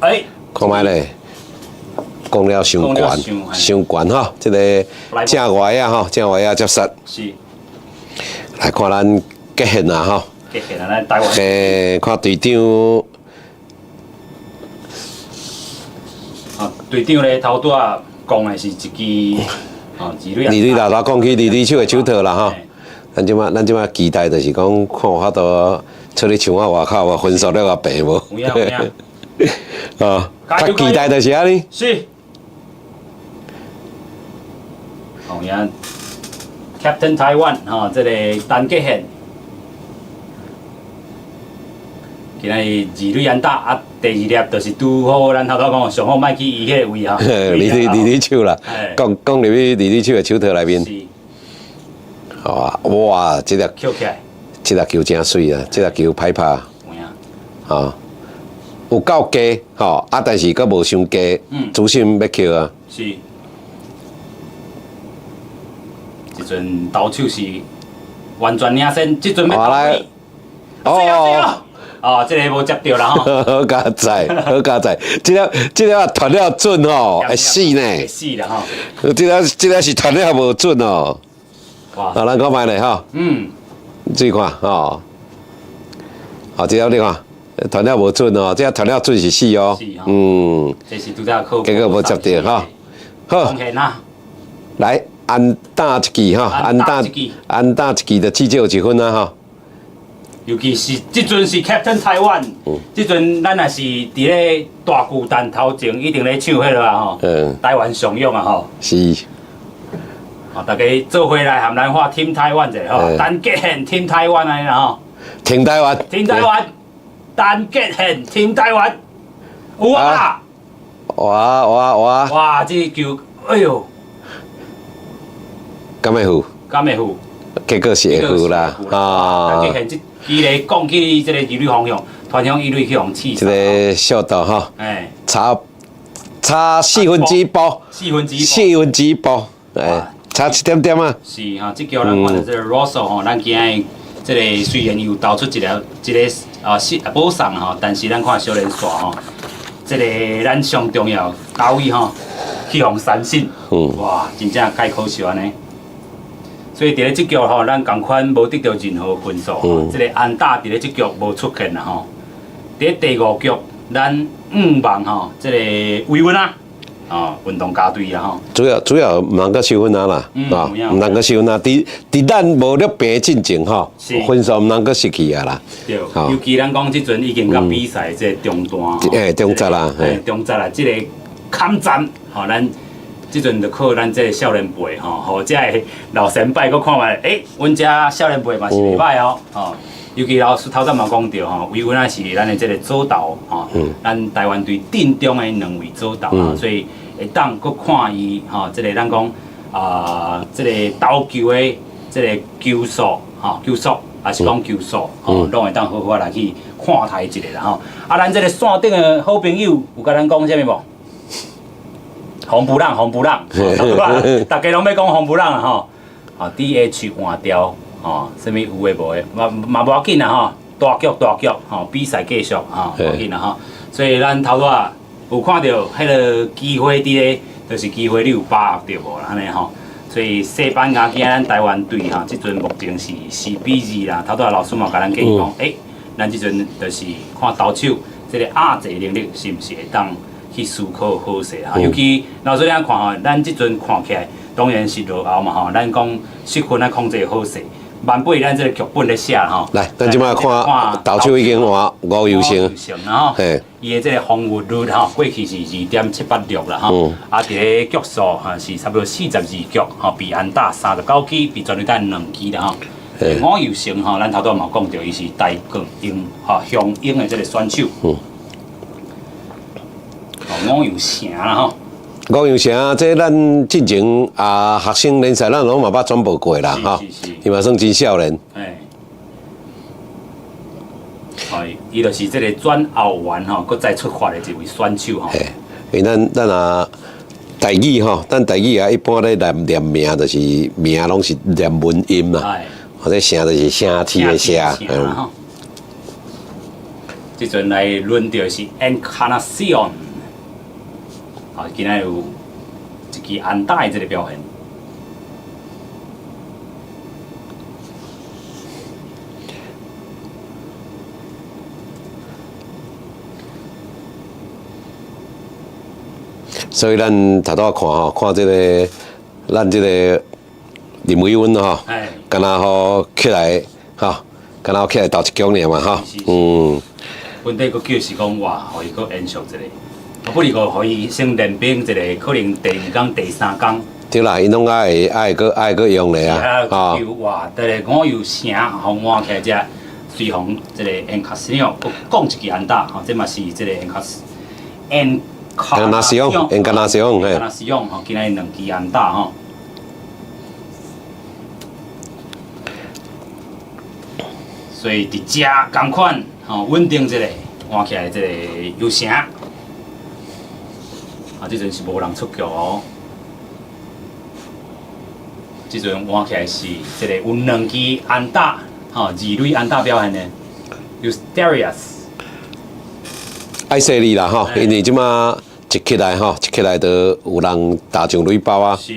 S1: 欸，
S2: 看覓咧，講了傷懸，傷懸吼，這个正外仔吼，正外仔接殺。
S1: 是。
S2: 來看咱。極限啊！吼，
S1: 極限啊！咱台灣。
S2: 欸，看隊長。
S1: 啊，隊長咧頭拄仔講的是一支，哦，二壘
S2: 二壘打打講起二壘手的手套啦吼。咱這馬期待就是講，看有法度出去牆仔外口有分數了較平無？
S1: 有影有影。
S2: 啊，較期待就是按呢。
S1: 是。哦，影 Captain Taiwan 吼，這個陳傑憲，今仔日二壘安打啊，第二粒就是拄好，咱頭拄講上好莫去伊彼個位吼。
S2: 二壘手啦，講講入去二壘手的手套內面。
S1: 是。
S2: 好啊，哇！這粒
S1: 抾起來，
S2: 這粒球真媠啊！這粒球歹拍。
S1: 有影。
S2: 啊，有夠低吼，啊，但是閣無傷低，主審欲扣啊。
S1: 是。這陣投手是完全領先，這陣欲投去。哦。哦，這个無接著啦吼。
S2: 好佳哉，好佳哉，這粒傳了準吼，會死呢。
S1: 會死啦吼。
S2: 這粒是傳了無準哦。
S1: 哇！
S2: 啊，咱看覓咧吼。注意看吼。好，這粒你看，傳了無準哦，這粒傳了準是死哦。
S1: 是。這是拄才靠。
S2: 結果無接著吼。好。來，安打一記吼，安打一記就至少有一分啊吼。
S1: 尤其是這陣是 Captain Taiwan，這陣咱若是佇咧大巨蛋頭前，一定咧唱彼个啊吼。台灣上勇啊吼。
S2: 是。
S1: 哦，大家做伙來含咱喊 Team Taiwan 者吼，陳傑憲 Team Taiwan 按呢啦吼。
S2: 挺台灣。
S1: 挺台灣，陳傑憲 Team Taiwan，有啊。
S2: 哇哇哇！
S1: 哇，這球，哎喲！
S2: 敢會赴？
S1: 敢會赴？
S2: 結果是會赴啦，啊。
S1: 陳傑憲這支咧講去這個二壘方向，傳向一壘去予刺。
S2: 這個速度吼，差四分之一步，
S1: 四分之一，
S2: 四分之一步，差一點點啊。
S1: 是哈，這球咱看著這個 Russell 吼，咱今日這個雖然有投出一個啊是保送吼，但是咱看小連線吼，這個咱上重要投位吼去予三振，哇，真正介可惜按呢。所以佇咧這局吼，咱仝款無得著任何分數，這個安打佇咧這局無出現啦吼。佇咧第五局，咱五望吼，這個維穩啊，哦，運動家隊啦吼。
S2: 主要毋通閣收分啊啦，啊，毋通閣收分啊。佇咱無咧平進前吼，分數毋通閣失去啊啦。
S1: 對，尤其咱講這陣已經到比賽這個中段，
S2: 中節啦，
S1: 中節啦，這個坎站，吼，咱。這陣就靠咱這个少年輩吼，予遮个老前輩閣看覓，阮遮少年輩嘛是袂歹哦，吼。尤其老師頭先嘛講著吼，維穩仔是咱的這个左投吼，咱台灣隊陣中的兩位左投啊，所以會當閣看伊吼，這个咱講啊，這個投球的這个球速吼，球速抑是講球速吼，攏會當好好來去看待一下啦吼。啊，咱這个線頂的好朋友有共咱講啥物無？紅不讓，紅不讓，大家攏欲講紅不讓啊吼！啊，DH 換掉，吼，啥物有的無的，嘛嘛無要緊啦吼，大局大局，吼，比賽繼續，吼，無要緊啦吼。所以咱頭拄仔有看著彼个機會佇咧，就是機會你有把握著無啦，按呢吼。所以西班牙今咱台灣隊吼，這陣目前是4比2啦。頭拄仔老師嘛共咱建議講，咱這陣就是看投手這个壓制能力是毋是會當去思考好勢啊，尤其老師你按看吼，咱這陣看起來當然是落後嘛吼，咱講失分啊控制好勢，萬八咱這個劇本咧寫吼。
S2: 來，咱這擺看投手已經換吳祐誠，
S1: 吼，伊的這個防禦率吼，過去是2.786啦吼，啊，佇咧局數吼是差不多42局吼，被安打39支，被全壘打2支啦吼。吳祐誠吼，咱頭拄嘛講著，伊是台鋼鷹吼雄鷹的這個選手。吳祐誠啦吼，
S2: 吳祐誠，這咱進前啊學生聯賽，咱攏嘛捌轉播過啦，吼，伊嘛算真少年。
S1: 伊就是這個轉後援吼，閣再出發的一位選手吼。
S2: 因為咱啊台語吼，咱台語啊一般咧念念名，就是名攏是念文音啦，或者城就是城市的城。
S1: 這陣來輪著是 Encarnacion。啊，今仔有一支安打的這个表現。
S2: 所以咱頭拄仔看吼，看這个咱這个林偉文吼，敢若好起來吼，敢若起來投一局爾嘛吼，嗯。
S1: 本底閣叫是講哇，予伊閣延續一下，不如閣予伊先練兵一下，可能第二工、第三工。
S2: 對啦，𪜶攏愛愛閣愛閣用咧啊！
S1: 啊，哇，這个吳又城予換起來這隨風這个恩卡斯奧閣講一支安打，吼，這嘛是這个恩卡斯恩
S2: 卡納西翁，恩卡納西翁，
S1: 恩卡納西翁，吼，今仔日兩支安打吼。所以佇遮仝款，吼，穩定一下，換起來這个又城。啊，這陣是無人出局哦。這陣換起來是這个有兩支安打，吼，二壘安打表現的，Usterias。
S2: 愛細膩啦，吼，因為這馬一起來吼，一起來就有人打上壘包啊。
S1: 是，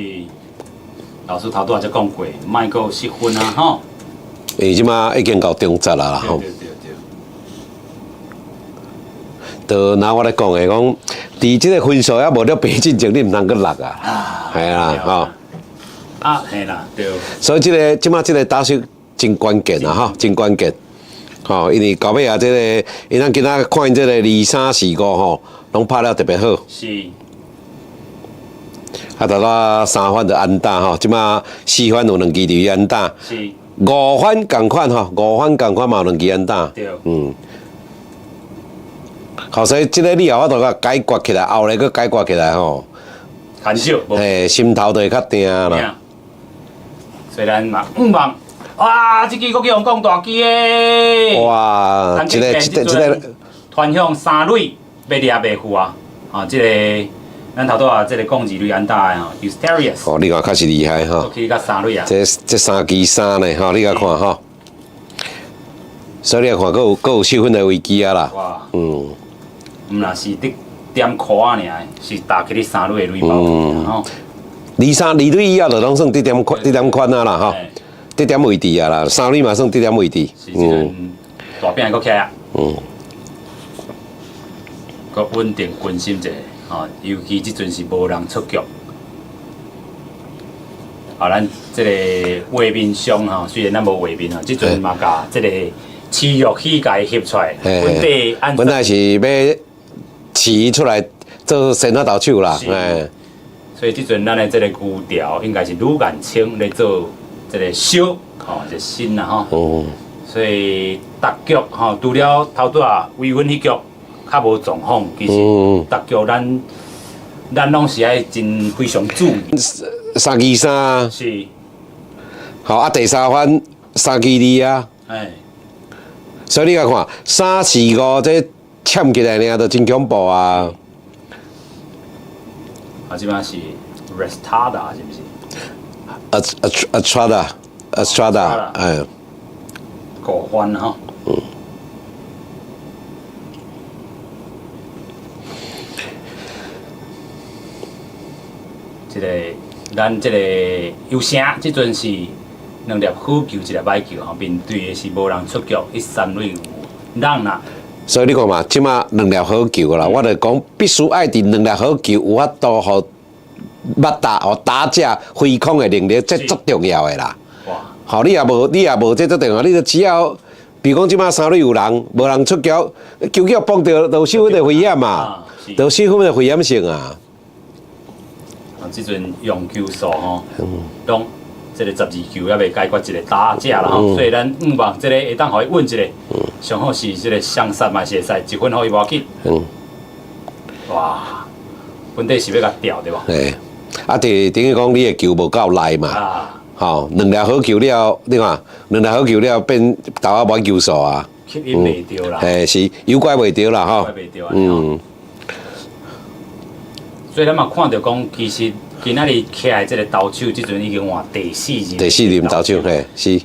S1: 老師頭拄仔才講過，莫閣失分啊，吼。
S2: 因為這馬已經到中節啦，吼。
S1: 對對對。
S2: 就拿我咧講的講，佇這个分數猶無了平進前，你毋通閣落啊，係啊，吼。
S1: 啊，係啦，對。
S2: 所以這个這馬這个打席真關鍵啊，吼，真關鍵。吼，因為到尾啊，這个，因咱今仔看𪜶這个二三四五吼，攏拍了特別好。
S1: 是。
S2: 啊，頭拄三番就安打吼，這馬四番有兩支佇安打。
S1: 是。
S2: 五番仝款吼，五番仝款嘛有兩支安打。
S1: 對。
S2: 嗯。好，所以這个你也有法度共解決起來，後來閣解決起來吼。
S1: 牽手。
S2: 嘿，心頭就會較定啦。
S1: 雖然嘛，五望，哇！這支閣叫人講大支的。
S2: 哇！這个、這個、這个，
S1: 傳向三壘，欲掠袂赴啊！啊，這个咱頭拄仔這个講二壘安打的吼，Usterias。
S2: 哦，你看確實厲害吼。
S1: 去到三壘啊！
S2: 這這三支三呢，吼，你共看吼。所以你看，閣有閣有失分的危機啊啦。
S1: 哇！
S2: 嗯。
S1: 毋若是得點箍仔爾，是打去你三壘的壘包吼。
S2: 二三二壘以後就攏算得點寬，得點寬啊啦吼，得點位置啊啦，三壘嘛算得點位置。
S1: 嗯。大餅閣起來啊。
S2: 嗯。
S1: 閣穩定軍心者，吼，尤其這陣是無人出局。啊，咱這个畫面上吼，雖然咱無畫面吼，這陣嘛共這个飼育器共伊翕出來，本底按。
S2: 本來是欲飼出來做先發投手啦，嘿。
S1: 所以這陣咱的這个牛調應該是呂元清咧做這个小吼，一個新啦吼。所以逐局吼，除了頭拄仔微分彼局較無狀況，其實逐局咱咱攏是愛真非常注意。
S2: 三支三。
S1: 是。
S2: 好啊，第三番三支二啊。
S1: 哎。
S2: 所以你共看，三四五這攕起來爾，就真恐怖啊！
S1: 啊，這擺是 Restada 是毋是？
S2: 阿阿阿 Strada，阿 Strada，哎。
S1: 五番吼。
S2: 嗯。
S1: 這个咱這个優勝，這陣是兩粒好球，一粒歹球吼。面對的是無人出局，一三壘有人啦。
S2: 所以你看嘛，這馬兩粒好球啦，我就講必須愛佇兩粒好球有法度予捌打，予打者揮空的能力，這足重要的啦。
S1: 哇！
S2: 吼，你也無，你也無這足重要，你就只要，比如講這馬三壘有人，無人出局，球叫碰著，就有失分的危險嘛，就有失分的危險性啊。
S1: 啊，這陣用球數吼，攏這個十二球猶未解決一個打者啦吼，所以咱向望這個會當予伊穩一下，上好是這個雙殺嘛是會使，一分予伊無要緊。哇，本底是欲共吊對無？
S2: 嘿，啊，就等於講你的球無夠內嘛，吼，兩粒好球了，你看，兩粒好球了變投啊滿球數啊，
S1: 吸引袂著啦，
S2: 嘿，是誘拐袂著啦，吼，
S1: 嗯。所以咱嘛看著講，其實今仔日起來這个投手，這陣已經換第四任。
S2: 第四任投手，嘿，是。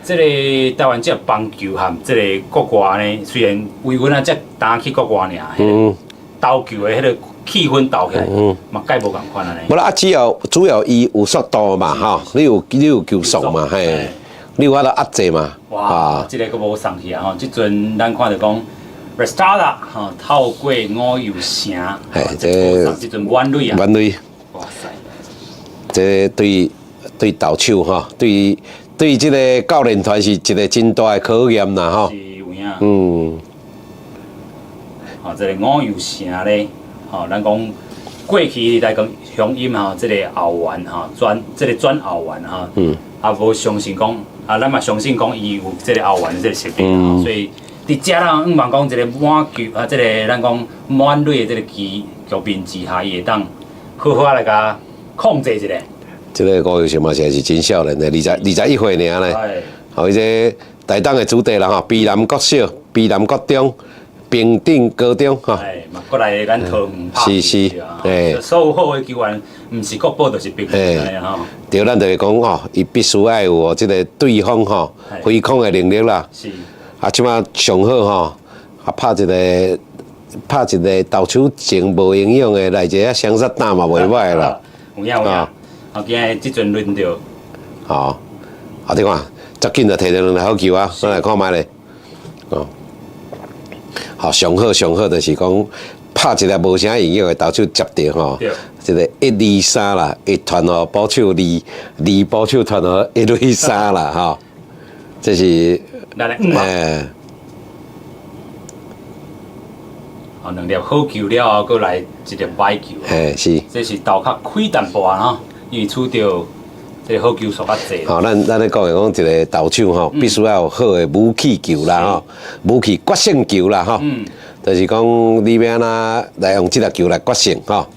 S1: 這个台灣這棒球和這个國外呢，雖然為阮啊才擔去國外爾，投球的彼个氣氛投起來，嘛蓋無仝款按呢。
S2: 無啦，啊，只要主要伊有速度嘛，吼，你有球速嘛，嘿，你有法度壓制嘛。
S1: 哇，這个閣無送去啊！吼，這陣咱看著講。Restada 吼，透過吳又城，
S2: 嘿，這
S1: 這陣滿壘啊，
S2: 滿壘，
S1: 哇塞，
S2: 這對對投手吼，對對這个教練團是一個真大的考驗啦吼。
S1: 是有影。吼，這个吳又成咧，吼，咱講過去來講雄鷹吼，這个後援吼，轉這个轉後援吼，啊無相信講，啊咱嘛相信講伊有這个後援這个實力吼，所以佇遮咱向望講一个滿球啊，這个咱講滿壘的這个局局面之下，伊會當好好來共控制一下。
S2: 這个吳又成嘛是是真少年的，21歲爾呢。吼，伊這台東的子弟啦吼，卑南國小、卑南國中、平鎮高中吼。
S1: 哎，嘛過來咱桃園拍球所有好的球員，毋是國寶就是平鎮吼。
S2: 對，咱就是講吼，伊必須愛有這个對方吼揮空的能力啦。啊，這馬上好吼，啊拍一个投手前無營養的來一个雙殺打嘛袂歹啦。
S1: 有影有影，啊，今日這陣輪著。
S2: 吼，啊，你看，遮緊就提著兩个好球啊，咱來看覓咧。哦，好，上好上好就是講拍一个無啥營養的投手接著吼，這个一二三啦，一傳予捕手二，二捕手傳予一壘三啦，吼，這是。
S1: 哎。哦，兩粒好球了後，閣來一粒歹球。
S2: 嘿，是。
S1: 這是投較開淡薄仔吼，因為取著這个好球數較濟。
S2: 吼，咱咧講的講一个投手吼，必須要有好的武器球啦吼，武器決勝球啦吼。就是講你欲按怎來用這粒球來決勝吼。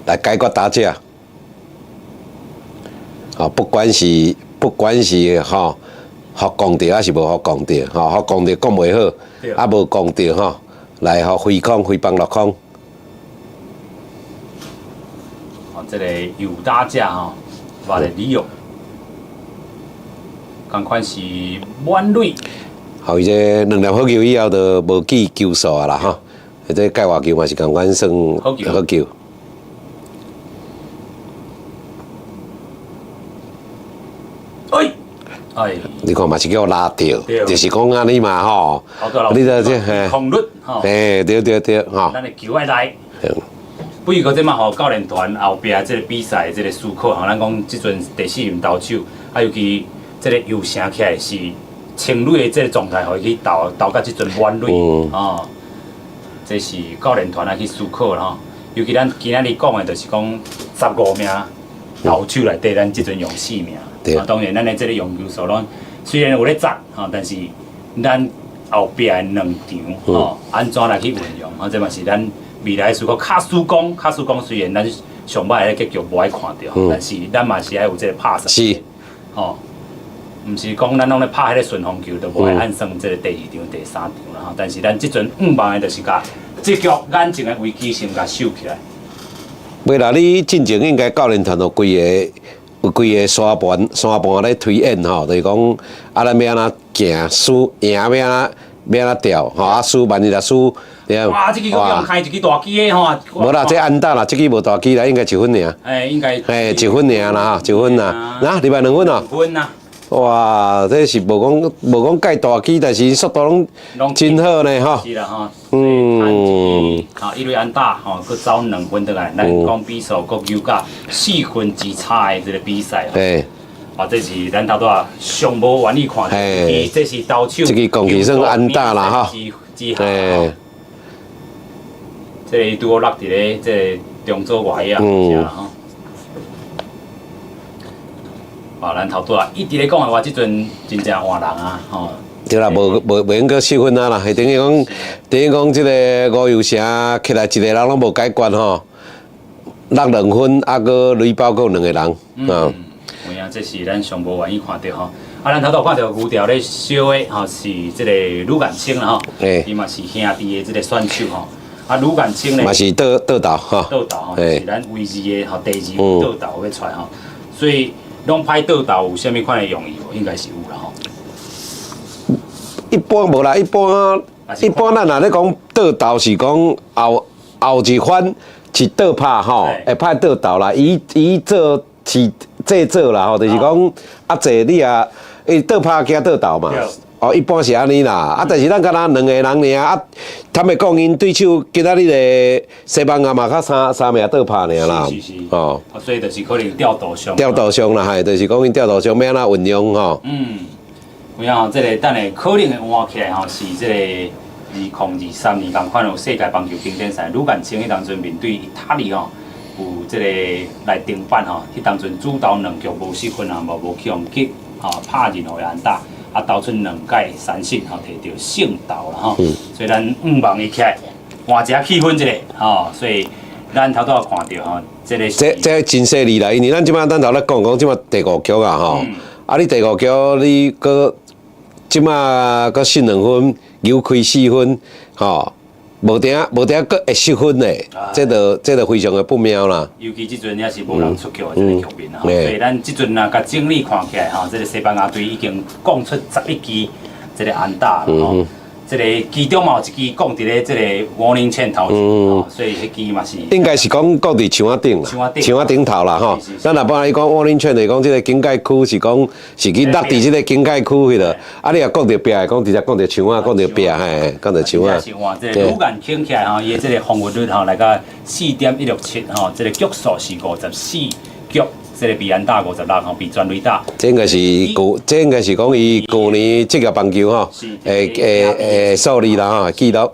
S2: 來解決打者。吼，不管是吼，予摃著還是無予摃著，吼，予摃著摃袂好，啊無摃著吼，來予揮空揮棒落空。
S1: 哦，這个右打者吼，瓦雷里奧，仝款是滿壘。
S2: 好，伊這兩粒好球以後就無記球數啊啦吼，這界外球嘛是仝款算
S1: 好球。
S2: 好球。
S1: 哎，哎，
S2: 你看嘛是叫拉著，就是講按呢嘛吼。你著這嘿，
S1: 空率吼。
S2: 嘿，對對對，吼。
S1: 咱的球愛來。不過這馬吼教練團後壁這个比賽這个思考吼，咱講這陣第四輪投手，啊尤其這个又成起來是清壘的這个狀態，予伊去投投到這陣滿壘，哦，這是教練團來去思考吼。尤其咱今仔日講的，就是講15名投手內底，咱這陣用四名。啊，當然，咱的這个用球數攏雖然有咧砸吼，但是咱後壁的兩場吼，按怎來去運用，啊，這嘛是咱未來思考。假使講，假使講，雖然咱上擺的結局無愛看著，但是咱嘛是愛有這个拍算。吼，毋是講咱攏咧拍彼个順風球，就無愛按算這个第二場、第三場啦吼。但是咱這陣向望的，就是共這局眼前的危機先共收起來。
S2: 袂啦，你進前應該教練團有幾个？有幾个沙盤沙盤咧推演吼，就是講啊，咱欲按怎行輸贏欲按怎欲按怎調吼，啊輸萬一若輸，對
S1: 哇，這支閣用開一支大支的吼。
S2: 無啦，這安打啦，這支無大支啦，應該一分爾。
S1: 哎，應該。
S2: 嘿，一分爾啦吼，一分啦。哪，禮拜兩分哦。
S1: 兩分啊。
S2: 哇，這是無講無講蓋大支，但是速度攏真好呢吼。
S1: 是啦吼。好，一壘安打吼，閣走兩分轉來，咱講比數閣有甲四分之差的這个比賽。
S2: 對。
S1: 啊，這是咱頭拄仔上無願意看著，這是投手。
S2: 這个攻擊算安打啦吼。
S1: 之下吼。這个拄好落佇咧這个中左外野啊，吼。啊，咱頭拄仔一直咧講的話，這陣真正換人啊，吼。
S2: 對啦，無無袂用閣失分啊啦，係等於講，等於講這个吳又成起來一个人攏無解決吼，落兩分，啊，閣壘包閣有兩個人，
S1: 嗯。有影，這是咱上無願意看著吼。啊，咱頭拄看著牛條咧燒的吼，是這个呂元清啦吼，伊嘛是兄弟的這个選手吼。啊，呂元清咧
S2: 嘛是倒倒投吼，
S1: 倒投吼，是咱唯二的吼，第二位倒投欲出來吼，所以。攏歹倒投有啥物款的用意無？應該是有啦吼。
S2: 一般無啦，一般咱若咧講倒投是講後後一番是倒拍吼，會歹倒投啦。伊伊做是這做啦吼，就是講啊，坐你也，伊倒拍驚倒投嘛。哦，一般是按呢啦，啊，但是咱敢若兩个人爾，啊，坦白講，𪜶對手今仔日的西班牙嘛，較三三名倒拍爾啦，
S1: 哦，所以就是可能調度上，
S2: 調度上啦，係，就是講𪜶調度上欲按怎運用吼。
S1: 嗯，有影吼，這個等下可能會換起來吼，是這個2023年仝款有世界棒球經典賽，呂彥青彼當陣面對意大利吼，有這個來登板吼，彼當陣主投兩局無失分啊，無無去予擊，吼拍任何的安打。啊，投出兩界三振，吼，摕著勝投啦，吼。所以咱向望伊起來換一下氣氛一下，吼。所以咱頭拄仔看著吼，這個
S2: 這這真細膩啦，因為咱這擺咱頭咧講講，這擺第五局啊，吼。啊，你第五局你閣這擺閣失兩分，扭開四分，吼。無定無定閣會失分咧，這就這就非常的不妙啦。
S1: 尤其這陣也是無人出局的這個局面啦，所以咱這陣啊，共整理看起來吼，這個西班牙隊已經降出11支這個安打啦吼。這個其中嘛有一支降佇咧這個 warning chant 頭前，所以彼支嘛是
S2: 應該是講降佇牆仔頂啦，牆仔頂頭啦吼。咱若本來講 warning chant 就是講這個警戒區是講是去落佇這個警戒區彼落，啊你若降著壁，講直接降著牆仔，降著壁嘿，降著牆仔。
S1: 是換這個呂彥青起來吼，伊的這個防禦率吼來到4.167吼，這個局數是54局。這個被安打56吼，被全壘打。
S2: 這應該是舊，這應該是講伊舊年職業棒球吼，會會會數字啦吼，記錄。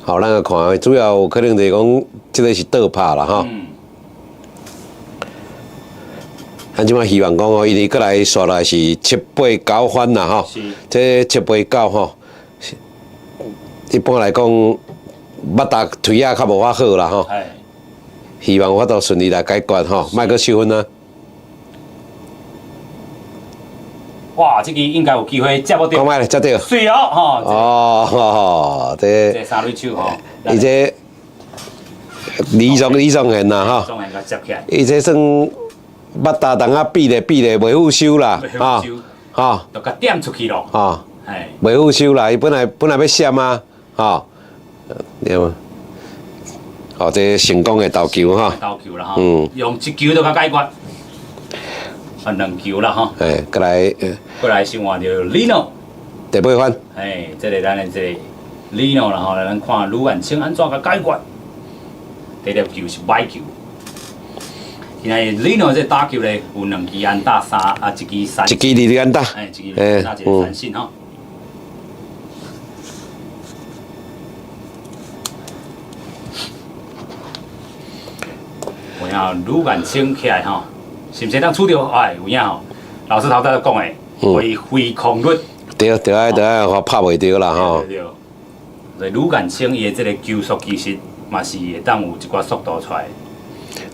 S2: 好，咱來看，主要有可能就是講，這個是倒拍啦吼。咱這擺希望講吼，因為過來紲來是七八九番啦吼，這七八九吼，一般來講，腹打腿仔較無法好啦吼。希望有法度順利來解決吼，莫閣失分啊！
S1: 哇，這支應該有機會接無著。
S2: 講覓咧，接著。
S1: 媠哦，吼。
S2: 哦，這。
S1: 這三壘手吼。
S2: 伊這李宗李宗賢啦，吼。
S1: 宗賢共接起來。
S2: 伊這算腹打當仔比咧比咧袂付收啦，哈，哈。
S1: 就共點出去咯。
S2: 哈。袂付收啦，伊本來本來欲閃啊，吼，對無？哦，這成功的投球哈，
S1: 投球啦吼，用一球就共解決，啊，兩球啦吼。
S2: 哎，過來，
S1: 過來先換著 Lino，
S2: 第八番。
S1: 哎，這個咱的這個 Lino 啦吼，來咱看呂彥青按怎共解決。第一粒球是歹球，今仔日 Lino 這打球咧有兩支安打，三啊一支三，
S2: 一支二壘安打，
S1: 哎，一支二壘安打，一個三振吼。有影呂彥青起來吼，是毋是當處著？哎，有影吼。老師頭拄仔講的，揮揮空率。
S2: 對對愛對愛，予拍袂著啦吼。
S1: 對。所以呂彥青伊的這個球速其實嘛是會當有一寡速度出來。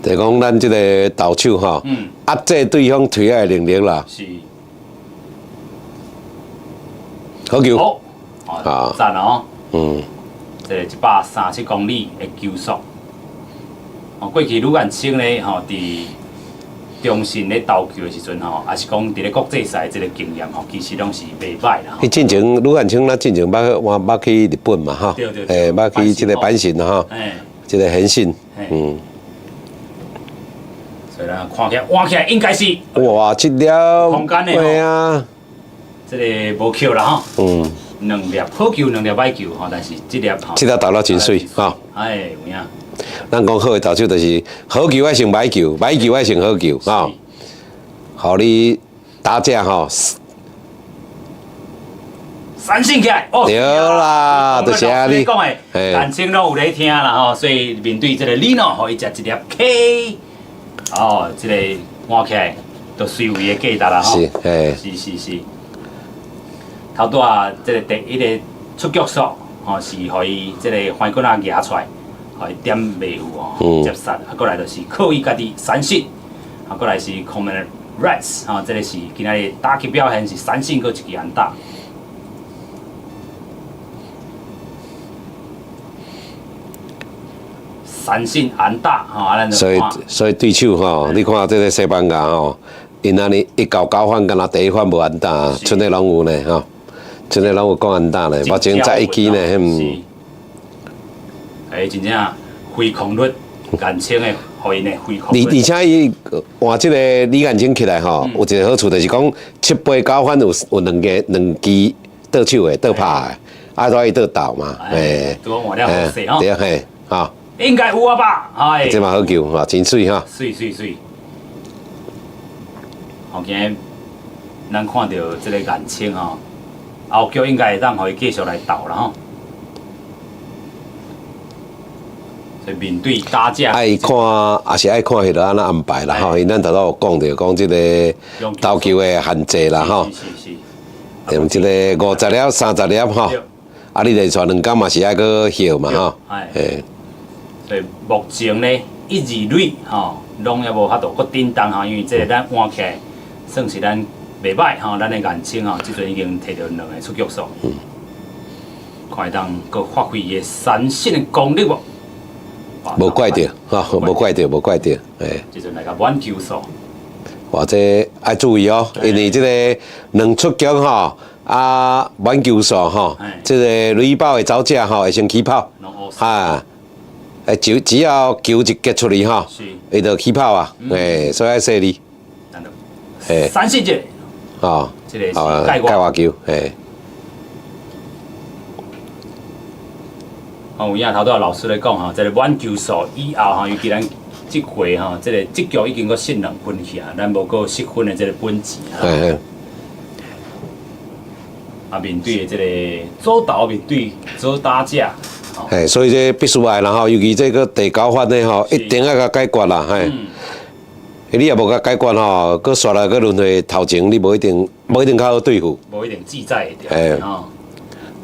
S2: 就是講咱這個投手吼，壓制對方推仔的能力啦。
S1: 是。
S2: 好球。
S1: 好。啊。讚哦。這個137公里的球速。哦，過去呂彥青咧吼，佇中信咧投球的時陣吼，也是講佇咧國際賽這個經驗吼，其實攏是袂歹啦。
S2: 伊進前呂彥青，咱進前捌我捌去日本嘛吼，欸，捌去這個阪神吼，這個阪神，嗯。
S1: 所以咱看起來，換起來應該是。
S2: 哇，這粒
S1: 空間的
S2: 對啊，
S1: 這個無扣啦吼。兩粒好球，兩粒歹球吼，但是這粒吼。
S2: 這粒投了真媠吼。
S1: 哎，有影。
S2: 咱講好的投手就是好球愛成歹球，歹球愛成好球，吼。予你打者吼。
S1: 三振起來，
S2: 對啦，就是按呢。
S1: 講的，彥青攏有咧聽啦吼，所以面對這個 Lino，予伊食一粒 K，哦，這個換起來就隨有伊的價值啦吼。
S2: 是，嘿。
S1: 是是是。頭拄仔這個第一個出局數，吼是予伊這個環棍仔舉出來。予伊點袂赴吼，接殺，啊，過來就是靠伊家己三振，啊，過來是 Common Rice，吼，這個是今仔日打擊表現是三振閣一支安打。三振安打，吼，啊，咱就
S2: 所以所以對手吼，你看這個西班牙吼，𪜶按呢一九九番，敢若第一番無安打，賰的攏有呢，吼，賰的攏有講安打呢，目前才一支呢，
S1: 是。哎，真正揮空率，彥青的予𪜶的回扣。
S2: 而且伊換這个李彦青起來吼，有一个好處就是講七八九番有兩个兩支倒手的倒拍的，啊，都愛倒投嘛，
S1: 嘿，拄好換了好勢吼。
S2: 對嘿，吼。
S1: 應該有啊吧？哎，
S2: 這嘛好球吼，真媠吼。
S1: 媠媠媠。好，今日咱看著這个顏青吼，後局應該會當予伊繼續來鬥啦吼。所以面對打者，
S2: 愛看，也是愛看彼落按怎安排啦吼。因為咱頭拄有講著，講這个投球的限制啦吼。
S1: 是是是。
S2: 用這个50粒、30粒吼。啊，你連續兩工嘛是愛閣歇嘛吼。
S1: 哎。所以目前呢，一二壘吼，攏猶無法度閣振動吼，因為這个咱換起來算是咱袂䆀吼，咱的顏青吼，這陣已經提著兩个出局數。看會當閣發揮伊的三振的功力無？
S2: 無怪著，吼，無怪著，無怪著，嘿。
S1: 這陣來共滿球數。
S2: 哇，這愛注意哦，因為這个兩出局吼，啊，滿球數吼，這个壘包的走者吼會先起跑，哈，欸，只要球一擊出去吼，伊就起跑啊，欸，所以愛細膩。
S1: 欸，三振者，
S2: 哦，
S1: 這个是界
S2: 外球，嘿。
S1: 哦，有影頭拄仔老師咧講吼，這个滿球數以後吼，尤其咱這回吼，這个這局已經閣失兩分去啊，咱無閣失分的這个本錢啊。啊，面對的這个左投面對左打者，
S2: 嘿，所以這必須愛啦吼，尤其這个第九番的吼，一定愛共解決啦，嘿。你若無共解決吼，閣煞來閣輪迴頭前，你無一定無一定較好對付。
S1: 無一定自在會著。吼。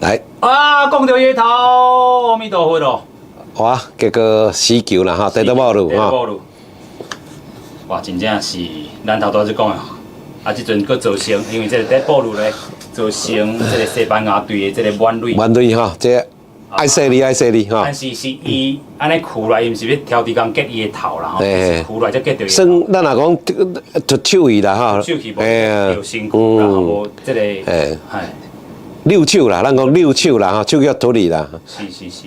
S2: 來。
S1: 啊，講著伊的頭，阿彌陀佛咯。
S2: 哇，結果死球啦哈，dead ball 哈。
S1: 哇，真正是咱頭拄仔講的，啊，這陣閣造成，因為這個 dead ball 咧，造成這個西班牙隊的這個滿壘。
S2: 滿壘哈，這愛細膩愛細膩哈。
S1: 但是是伊按呢屈來，伊毋是欲挑豬工擊伊的頭啦吼，是屈來才擊著伊。
S2: 算咱若講脫手去啦吼，
S1: 手去無著身軀啦，無這个，哎。
S2: 遛手啦，咱講遛手啦吼，手叫脫離啦。
S1: 是是是。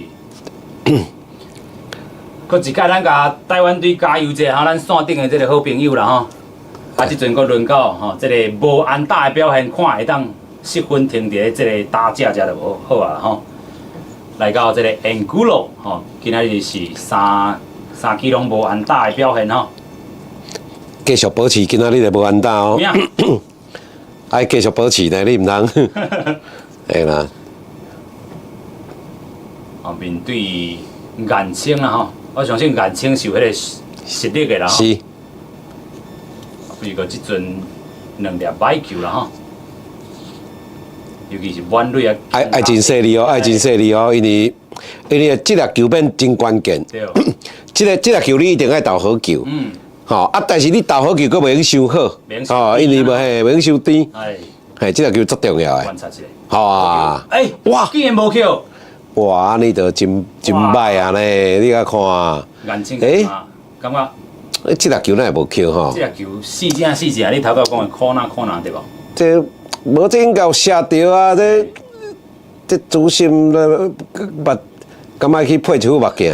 S1: 閣一擺，咱共台灣隊加油者吼，咱線頂的這个好朋友啦吼。啊，這陣閣輪到吼，這个無安打的表現，看會當失分停佇這个打者遮就無好啊吼。來到這个 Angulo 吼，今仔日是三三支攏無安打的表現吼。
S2: 繼續保持今仔日的無安打哦。愛繼續保持呢，你毋通。會啦。
S1: 哦，面對顏青啦吼，我相信顏青是有彼个實力的啦吼。
S2: 是。
S1: 比如講這陣兩粒歹球啦吼，尤其是滿壘啊。
S2: 愛愛真細膩哦，愛真細膩哦，因為這粒球變真關鍵。
S1: 對。
S2: 這粒球你一定愛投好球。吼啊！但是你投好球，閣袂用傷好。吼，因為無嘿，袂用傷甜。嘿，這粒球足重要的。
S1: 觀察一下。
S2: 好啊！
S1: 欸，哇，竟然無扣！
S2: 哇，按呢就真真歹啊呢！你共看。
S1: 顏青欸，感覺。
S2: 欸，這粒球哪會無扣吼？
S1: 這粒球四正四正，你頭拄講的可哪可哪對無？
S2: 這無這應該有射著啊！這這主審咧，目敢愛去配一副目鏡？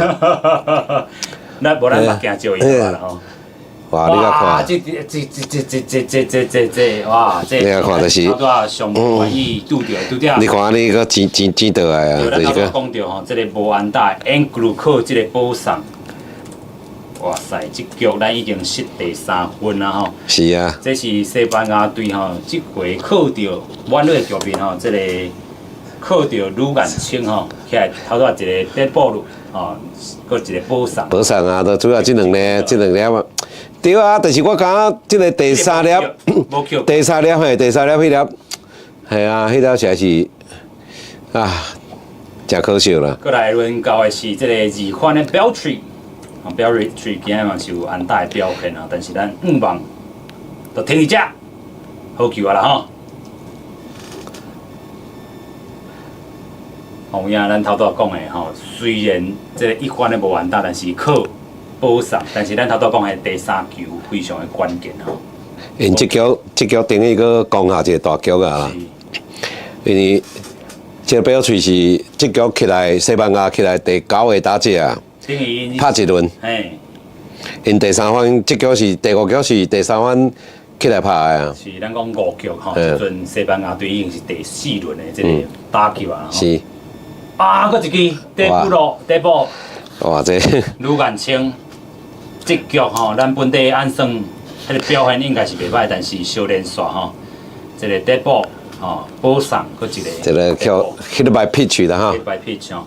S1: 咱無咱目鏡照伊啦吼。
S2: 哇！你共看，
S1: 這這這這這這這這這這哇！這
S2: 你共看就是，
S1: 頭拄仔上無滿意拄著拄著。
S2: 你看按呢閣錢錢錢倒來啊！
S1: 就是講著吼，這个無安打，Anglo 靠這个保送。哇塞！這局咱已經失第三分啊吼。
S2: 是啊。
S1: 這是西班牙隊吼，這回靠著滿壘局面吼，這个靠著呂顏青吼，起來頭拄仔一个 dead ball 吼，閣一个保送。
S2: 保送啊，都主要這兩个，這兩粒。對啊，就是我感覺這个第三粒，第三粒嘿，第三粒彼粒，係啊，彼粒實在是啊，誠可惜啦。
S1: 閣來輪到的是這个二番的 Beltré，啊，Beltré 今日嘛是有安打的表現啊，但是咱五棒就停佇遮，好球啊啦吼。有影咱頭拄仔講的吼，雖然這个一番的無安打，但是靠保送，但是咱頭拄仔講的第三球非常的關鍵吼。
S2: 因這局這局等於閣攻下一個大局啊，因為這個表示這局起來西班牙起來第九個打者啊，拍一輪， 𪜶第三番，這局是第五局是第三番起來拍的啊。
S1: 是咱講五局吼，這陣西班牙隊已經是第四輪的這個打球啊。
S2: 是。
S1: 啊，閣一支底部落底部。
S2: 哇，這
S1: 呂元清，這局吼，咱本地按算彼个表現應該是袂䆀，但是小連續吼，這個底部吼保送閣一個。
S2: 這個叫 hit by pitch 啦哈。
S1: hit by pitch 吼。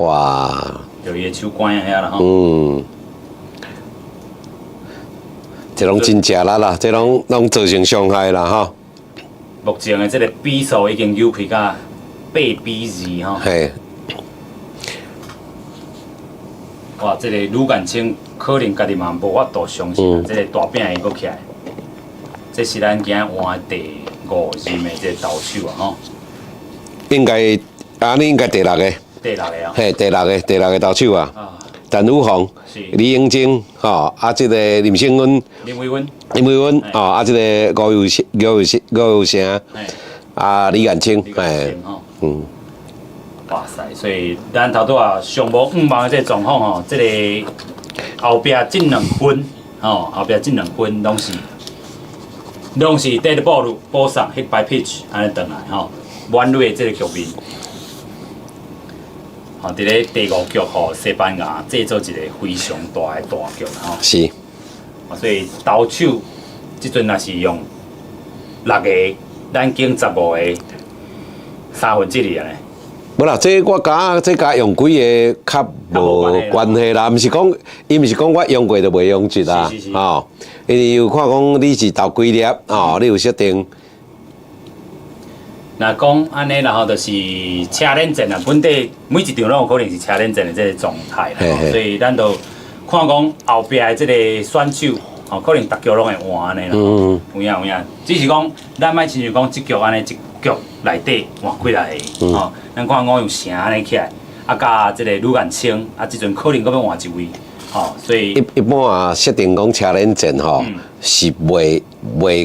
S2: 哇！
S1: 就伊的手關遐啦吼。
S2: 這攏真食力啦，這攏造成傷害啦吼。
S1: 目前的這個比數已經扭開到8比2吼。
S2: 嘿。
S1: 哇！這個呂元清可能家己嘛無法度相信，這個大餅會閣起來。這是咱今仔換第五任的這個投手啊吼。
S2: 應該，啊，你應該第六個。
S1: 第六個啊。
S2: 嘿，第六個，第六個投手啊。陳宇宏、李英貞，吼，啊，這個林勝恩、
S1: 林維溫、
S2: 林維溫，吼，啊，這個吳友吳友吳友成，啊，李元清，
S1: 嘿，嗯。哇塞！所以咱頭拄仔上無五望的這個狀況吼，這個後壁這兩分，吼，後壁這兩分攏是 dead ball 保送 hit by pitch 按呢轉來吼，滿壘的這個局面。吼，佇咧第五局吼，西班牙製造一個非常大的大局吼。所以投手這陣若是用六個，咱揀15個三分之二呢。
S2: 無啦，這我感覺這佮用幾个較無關係啦，毋是講，伊毋是講我用過就袂用一啦，吼，因為有看講你是投幾粒，吼，你有設定。
S1: 若講按呢，然後就是車輪戰啊，本底每一場攏有可能是車輪戰的這個狀態啦，所以咱就看講後壁的這個選手，吼，可能逐局攏會換按呢啦。有影有影，只是講咱莫親像講這局按呢一局內底換幾來個，吼，咱看吳有成按呢起來，啊，佮這個呂元清，啊，這陣可能閣欲換一位，吼，所以
S2: 一般啊，設定講車輪戰吼，是袂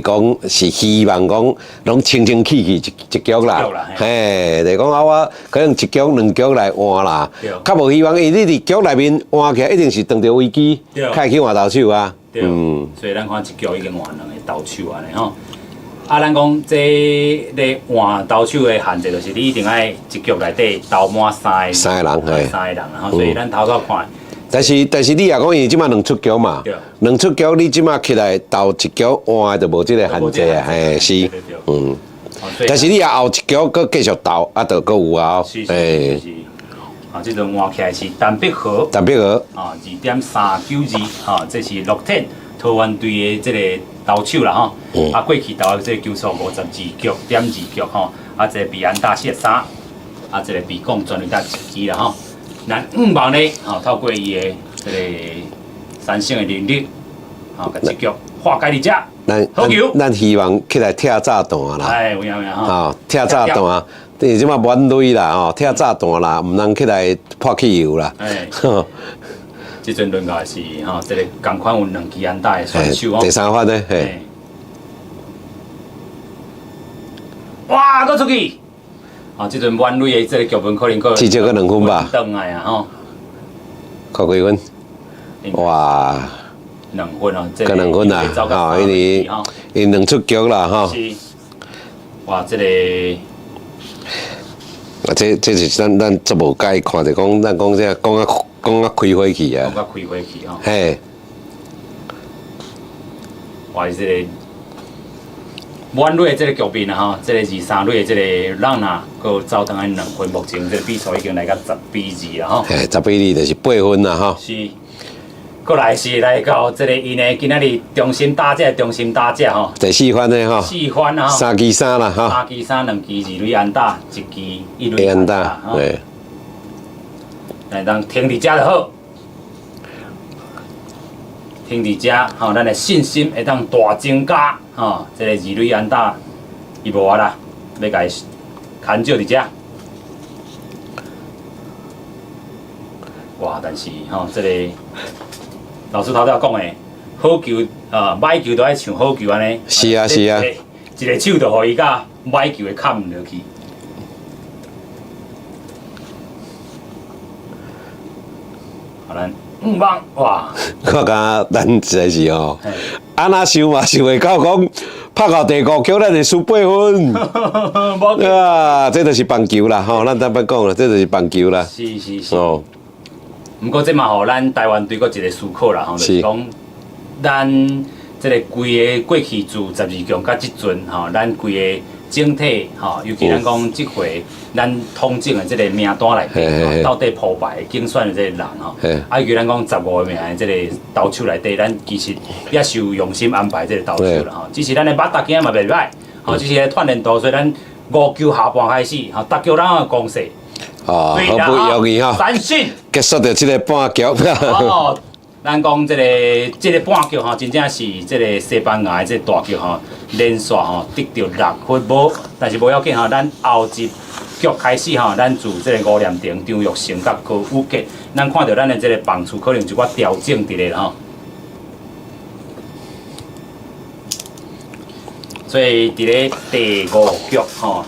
S2: 講是希望講攏清清氣氣一局啦，嘿，就講啊，我可能一局兩局來換啦，較無希望，因為你佇局內面換起來，一定是遇著危機，較會去換投手啊。
S1: 所以咱看一局已經換兩個投手按呢吼。啊，咱講這咧換投手的限制，就是你一定愛一局內底投滿三個
S2: 三個人，嘿，
S1: 三個人，吼，所以咱頭拄看。
S2: 但是你若講伊這馬兩出局嘛，兩出局你這馬起來投一局換就無這個限制啊，嘿，是，嗯。但是你若後一局閣繼續投，啊，就閣有啊，
S1: 是是是。啊，這陣換起來是陳碧和，
S2: 陳碧和，
S1: 啊，2.392，哈，這是樂天桃園隊的這個投手啦，吼，啊，過去投的這個球數52局點2局，吼，啊，這個被安打43，啊，這個被攻全壘打一支啦，吼。咱五望咧，吼，透過伊的這個三省的能力，吼，共這局化解佇遮。
S2: 咱
S1: 好球，
S2: 咱希望起來拆炸彈啦，
S1: 哎，有影有影
S2: 吼，拆炸彈，你這馬滿壘啦，吼，拆炸彈啦，毋通起來破汽油啦。
S1: 哎，這陣輪到的是吼，這個仝款有兩支安打的選手哦。
S2: 第三發呢？嘿。
S1: 哇，閣出去！啊，這陣滿壘的這個局面可能閣
S2: 至少閣兩分吧。
S1: 轉來啊吼。
S2: 扣幾分？哇！
S1: 兩分哦，
S2: 閣兩分啊！吼，因為𪜶兩出局啦，吼。
S1: 是。哇，這個。
S2: 啊，這是咱足無解看著講，咱講這講啊講啊開火去啊。
S1: 講甲開火去吼。
S2: 嘿。
S1: 哇，這個滿壘的這個局面啊吼，這個二三壘的這個朗拿，閣走轉來兩分，目前這個比數已經來到10比2啦吼。
S2: 嘿，10比2就是八分啦吼。
S1: 是。過來是來到這個𪜶的今仔日中心打者，中心打者吼。
S2: 第四番的吼。
S1: 四番啊。
S2: 三支三啦吼。
S1: 三支三，兩支二壘安打，一支一壘安打。
S2: 對。
S1: 來，當停佇遮就好。停佇遮吼，咱的信心會當大增加吼。這個二壘安打，伊無啊啦，欲共伊牽少佇遮。哇！但是吼，這個老師頭拄仔講的，好球啊，歹球都愛像好球按呢。
S2: 是啊是啊。
S1: 一个手就予伊佮歹球會砍落去。好，咱五棒哇！
S2: 我感覺咱實在是哦，按怎想嘛想袂到講拍到第五局，咱會輸八分。啊，這就是棒球啦，吼，咱坦白講啦，這就是棒球啦。
S1: 是是是。哦。毋過這嘛，予咱台灣隊閣一個思考啦，吼，就是講咱這個規个過去自12強到這陣，吼，咱規個整體，吼，尤其咱講這回咱統整的這個名單內底，到底鋪排競選的這個人，吼，啊，尤其咱講15個名的這個投手內底，咱其實也是有用心安排這個投手啦，吼，只是咱的バッタ今嘛袂䆀，吼，只是咧鍛鍊度，所以咱五球下半開始，吼，逐局咱有攻勢。
S2: 哦，好不容易吼，
S1: 三振
S2: 結束著這個半局。
S1: 哦，咱講這個半局吼，真正是這個西班牙的這個大局吼，連續吼得著六分無，但是無要緊吼，咱後一局開始吼，咱自這個吳念庭、張育成佮高宇傑，咱看著咱的這個棒次可能有一寡調整佇咧吼。所以佇咧第五局吼，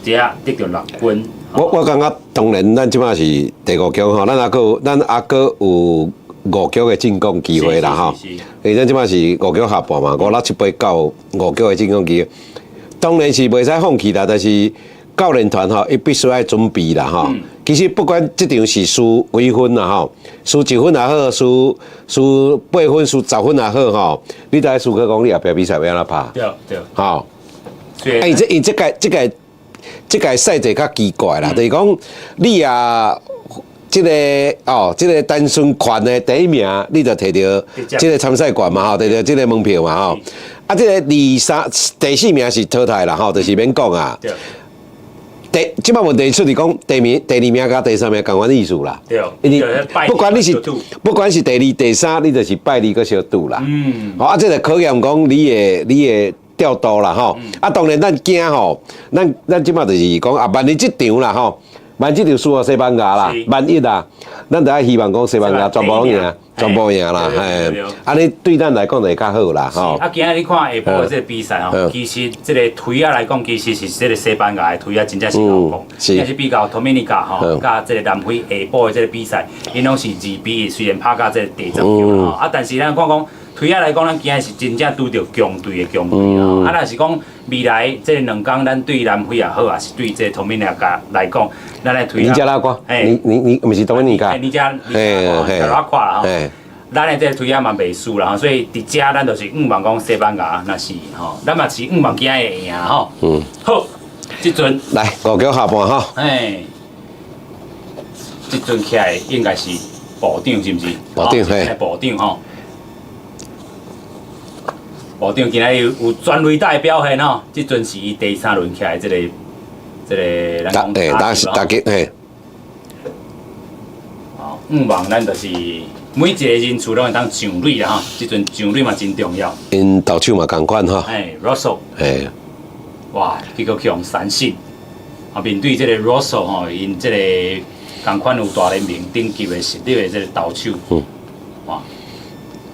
S1: 這得著六分。
S2: 我感覺當然，咱這擺是第五局吼，咱猶閣有五局的進攻機會啦吼。因為咱這擺是五局下半嘛，五六七八九五局的進攻機會，當然是袂使放棄啦。但是教練團吼，伊必須愛準備啦吼。其實不管這場是輸幾分啦吼，輸一分也好，輸八分、輸10分也好吼，你都愛思考講你後壁比賽欲按怎拍。
S1: 對對。
S2: 吼。啊，伊這屆賽制較奇怪啦，就是講你啊，這個哦，這個單順權的第一名，你就摕著這個參賽權嘛吼，摕著這個門票嘛吼。啊，這個二三第四名是淘汰啦吼，就是免講啊。第這擺問題出佇講，第二名佮第三名仝款意思啦。
S1: 對。
S2: 因為不管是第二、第三，你就是拜二閣相拄啦。啊，這個考驗講你的調度啦吼，啊，當然咱驚吼，咱這擺就是講啊，萬一這場啦吼，萬一這場輸予西班牙啦，萬一啊，咱就愛希望講西班牙全部攏贏，全部贏啦，嘿，按呢對咱來講就會較好啦吼。
S1: 啊，今仔你看下晡的這個比賽吼，其實這個推仔來講，其實是這個西班牙的推仔真正是夠強，也是比較多米尼加吼，佮這個南非下晡的這個比賽，𪜶攏是2比1，雖然拍到這個第十球吼，啊，但是咱看講。推仔來講，咱今仔是真正拄著強隊的強隊啊！啊，若是講未來這兩工，咱對南非也好，也是對這多米尼加來講，咱來推。
S2: 尼加拉瓜，你毋是多米尼加？
S1: 尼加拉瓜啦吼。咱的這個推仔嘛袂輸啦，所以佇遮咱就是向望講西班牙，若是吼，咱嘛是向望今仔會贏吼。好，這陣
S2: 來五局下半吼。
S1: 哎，這陣起來應該是部長是毋是？
S2: 部長嘿。
S1: 部長吼。部長今仔日有全壘打的表現吼，這陣是伊第三輪起來這個咱講
S2: 打打擊嘿。
S1: 哦，向望咱就是每一個人數攏會當上壘啦吼，這陣上壘嘛真重要。
S2: 𪜶投手嘛仝款吼。
S1: 哎，Russell。
S2: 嘿。
S1: 哇，結果去予三振。啊，面對這個 Russell 吼，𪜶這個仝款有大聯盟頂級的實力的這個投手。哇，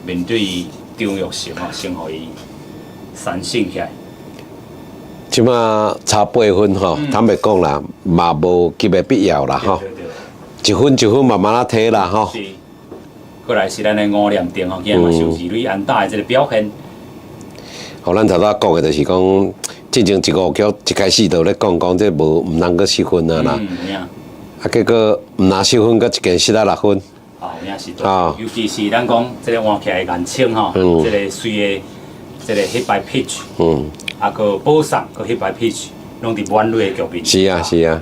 S1: 面對張育成吼，先予伊三振起來。
S2: 這馬差八分吼，坦白講啦，嘛無急的必要啦吼。一分一分慢慢仔提啦吼。
S1: 是。過來是咱的吳念庭吼，今日嘛是有二壘安打的這個表現。
S2: 予咱頭拄仔講的，就是講，進前一五局一開始就咧講講，這無毋通閣失分啊啦。啊，結果毋若失分，閣一件失啊六分。
S1: 哦，有影是，尤其是咱講這個換起來顏清吼，這個隨的這個 hit by pitch，啊，閣保送，閣 hit by pitch，攏佇滿壘的局面。
S2: 是啊，是啊。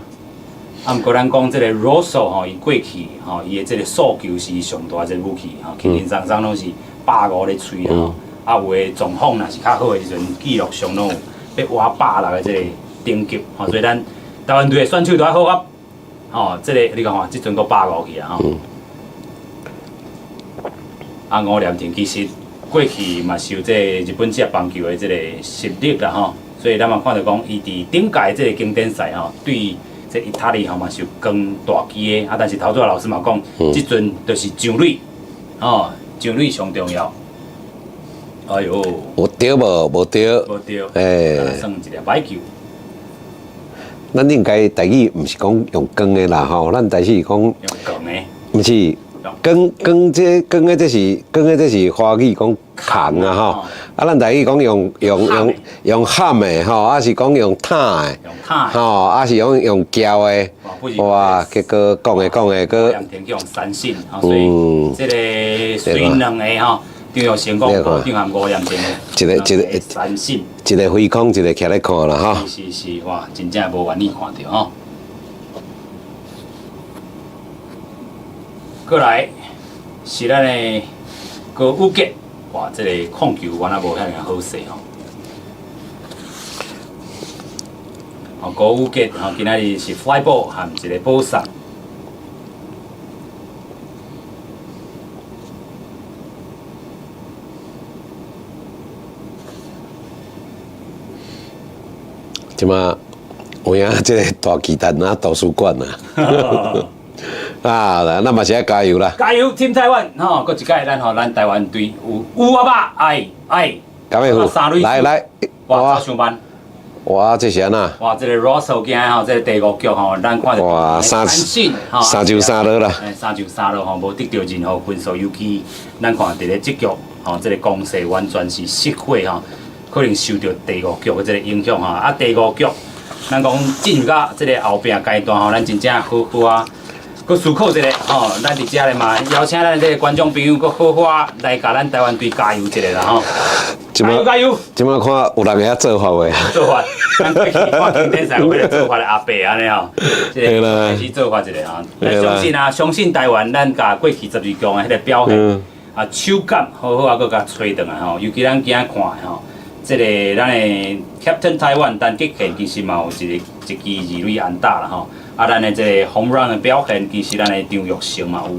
S1: 啊，毋過咱講這個 Russell 吼，伊過去吼，伊的這個速球是伊上大這個武器吼，輕輕鬆鬆攏是150咧吹吼。啊，有的狀況若是較好的時陣，記錄上攏有欲倚160的這個等級吼，所以咱台灣隊的選手都愛好啊。吼，這個你看看，這陣閣150去啊吼。啊，吳念庭其實過去嘛是有這個日本職棒球的這個實力啦吼，所以咱嘛看著講，伊佇頂屆這個經典賽吼，對這意大利吼嘛是有扛大旗的啊。但是頭拄仔老師嘛講，這陣就是上壘，吼，上壘上重要。哎喲，
S2: 有著無？無著。
S1: 無著。欸，算一粒歹球。
S2: 咱應該台語毋是講用扛的啦吼，咱台語是講
S1: 用扛的。
S2: 毋是。扛扛這扛的這是扛的這是華語講扛啊吼，啊咱台語講用用用用喊的吼，啊是講用塔的，吼，啊是用用撬的，哇，結果講的講的，閣
S1: 用三信，所以這个随兩个吼，張育成講部長和吳念庭
S2: 一个一个
S1: 三信，
S2: 一个飛空，一个徛咧看啦吼。
S1: 是是哇，真正無願意看著吼。過來是咱的高宇杰，哇，這个控球原來無遐爾好勢吼。哦，高宇杰吼，今仔日是 fly ball 含一个保送。
S2: 這馬有影，這个大巨蛋啊，圖書館啊。啊，咱嘛是愛加油啦！
S1: 加油，Team 台灣！吼，閣一擺咱吼，咱台灣隊有有啊吧？愛愛，
S2: 來來，
S1: 哇，走傷慢！
S2: 哇，這是按怎？
S1: 哇，這个 Russell 今吼，這个第五局吼，咱看著
S2: 哇，三三上三落啦！
S1: 三上三落吼，無得著任何分數，尤其咱看佇咧這局吼，這个攻勢完全是失火吼，可能受著第五局的這个影響吼。啊，第五局，咱講進入到這个後壁階段吼，咱真正好好啊。閣思考一下吼，咱佇遮咧嘛，邀請咱這个觀眾朋友閣好好啊來共咱台灣隊加油一下啦吼！加油加油！
S2: 這擺看有人會曉做法袂？
S1: 做法，咱過去看經典賽有彼个做法的阿伯按呢吼，這个開始做法一下吼。咱相信啊，相信台灣，咱共過去12強的彼个表現啊，手感好好啊，閣共揣轉來吼。尤其咱今仔看的吼，這个咱的 Captain 台灣陳杰憲其實嘛有一个一支二壘安打啦吼。啊，咱的這个 home run 的表現，其實咱的張育成嘛有，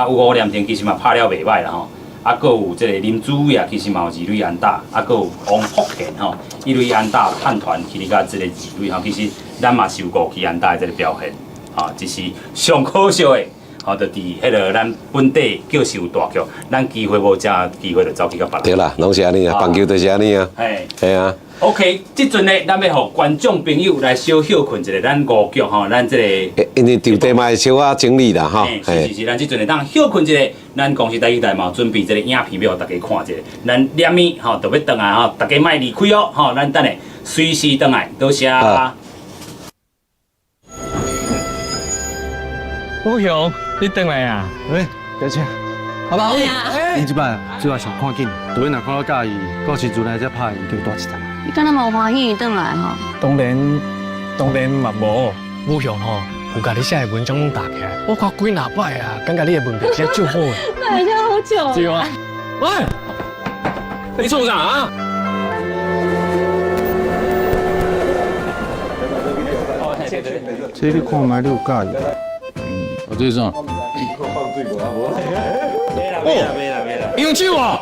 S1: 啊，有吳念庭其實嘛拍了袂䆀啦吼，啊，閣有這个林子崴啊，其實嘛有二壘安打，啊，閣有王福賢吼，一壘安打探團去到這个二壘吼，其實咱嘛是有五支安打的這个表現，吼，這是上可惜的，吼，就佇彼个咱本地叫是有大局，咱機會無遮機會就走去共別人。
S2: 對啦，攏是按呢啊，棒球就是按呢啊，嘿啊。
S1: OK，這陣呢，咱欲予觀眾朋友來小歇睏一下，咱五局吼，咱這個
S2: 因為場地嘛會小可整理啦吼。
S1: 是是是，咱這陣會當歇睏一下，咱公視台語台嘛有準備這個影片欲予大家看一下。咱連咪吼就欲轉來吼，大家莫離開哦，吼，咱等下隨時轉來，多謝。
S3: 武雄，你轉來啊？
S4: 喂，小姐。
S3: 好吧，
S4: 你這擺最後上看緊，導演若看到佮意，到時陣來才拍伊就大一層。
S5: 你敢若嘛有歡喜伊轉來吼？
S3: 當然，當然嘛無。武雄吼，有共你寫的文章攏打起來，我看幾若擺啊，感覺你的文筆寫足好的。
S5: 那會好久。
S3: 對啊。喂，你創啥啊？
S4: 這你看覓，你有佮意？
S6: 我這是啥？哦，用手啊！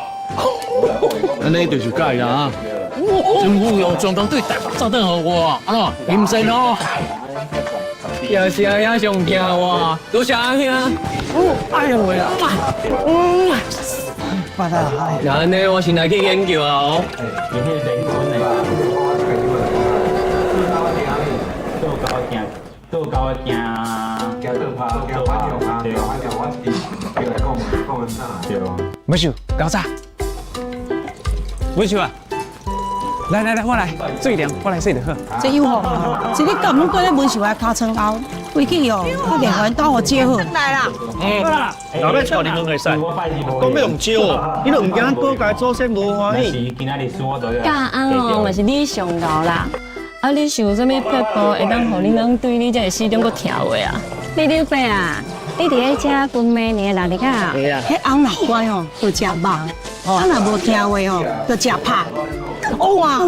S6: 按呢就是佮意啊！政府用中央队台北炸弹予我，按怎？金身哦！
S3: 也是阿兄上惊我，多谢阿兄。哎呦喂啊！那按呢，我先来去研究啊哦。
S1: 倒钩仔行，
S4: 行倒拍，行反向啊，对，反向我伫过来讲，讲完啥？
S1: 对。
S3: 文秀，搞啥？文秀啊，来来来，我来，水凉，我来洗就好。
S7: 这有吼，这你敢拢搁咧文秀的尻川后，回去哦，去连环刀予接好。
S8: 来啦。
S9: 嗯。若欲娶你拢会使，讲欲用招哦，你都毋惊咱高家祖先无欢喜。
S5: 教安哦，嘛是你上𠢕啦。啊，你想啥物撇步会当予你翁对你这个死忠阁听话啊？李长伯啊，你伫咧遮军每年六日啊？
S7: 彼翁若乖哦，就食肉；啊若无听话哦，就食拍。哇！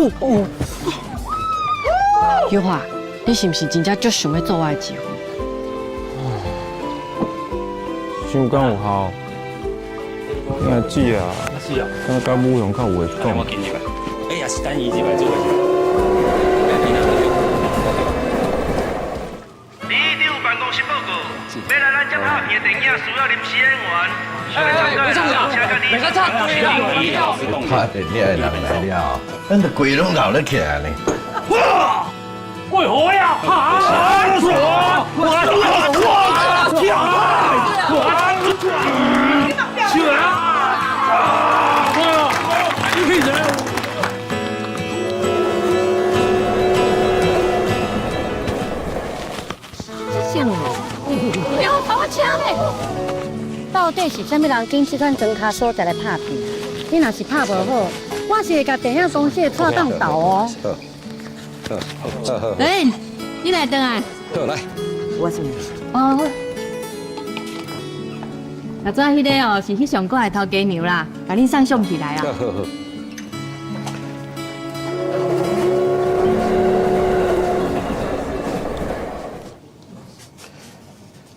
S5: 玉华，你是毋是真正足想欲做我的姊夫？
S4: 想敢有效？你阿姊啊，敢若佮武雄较有话讲。
S1: 我紧入来。哎呀，是等伊入来做。
S10: 里长办公室报告，欲来咱这拍片的电影需要临时演员。
S3: 哎，别插队啦！
S11: 拍电影的人来了，咱就规拢闹咧起来呢。
S10: 哇！过火呀！啊！我我我我！
S8: 險哦！不要跑我車咧！到底是啥物人揀這款莊跤所在來拍片？你若是拍無好，我是會共電影公司的蔡董鬥哦。
S5: 哎，你來轉來。
S2: 好來。
S8: 我是。
S5: 哦。若怎彼个哦，是翕相館的頭家娘啦，共恁送相片來啊。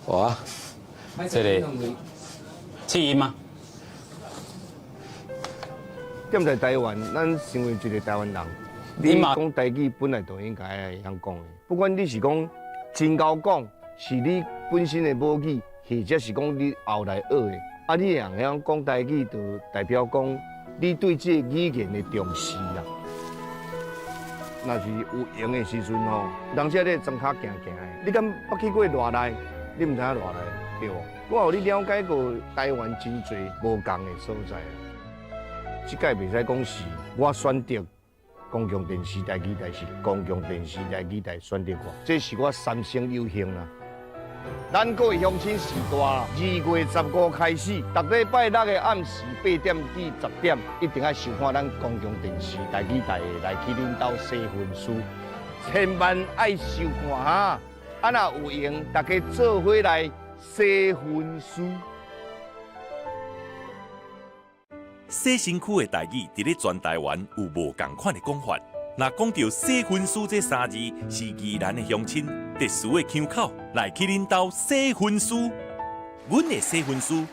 S2: 哇！
S1: 這個試音嗎？
S12: 踮在台灣，咱身為一個台灣人，你講台語本來就應該會曉講的。不管你是講真𠢕講，是你本身的母語，或者是講你後來學的，啊，你會曉講台語，就代表講你對這個語言的重視啦。若是有閒的時陣吼，人這咧莊跤行行的，你敢捌去過熱內？你毋知影熱內對無？我予你了解過台灣真濟無仝的所在啊。這擺袂使講是我選擇公共電視台語台，是公共電視台語台選擇我，這是我三生有幸啦。咱各位鄉親序大，2月15開始，逐禮拜六的暗時8點至10點，一定愛收看咱公共電視台語台的來去恁兜洗分書，千萬愛收看哈！啊，若有閒，大家做伙來洗分書。
S13: 洗身軀的台語，佇咧全台灣有無仝款的講法。若講著洗分書這三字，是宜蘭的鄉親特殊的腔口，來去恁兜洗分書，阮的洗分書。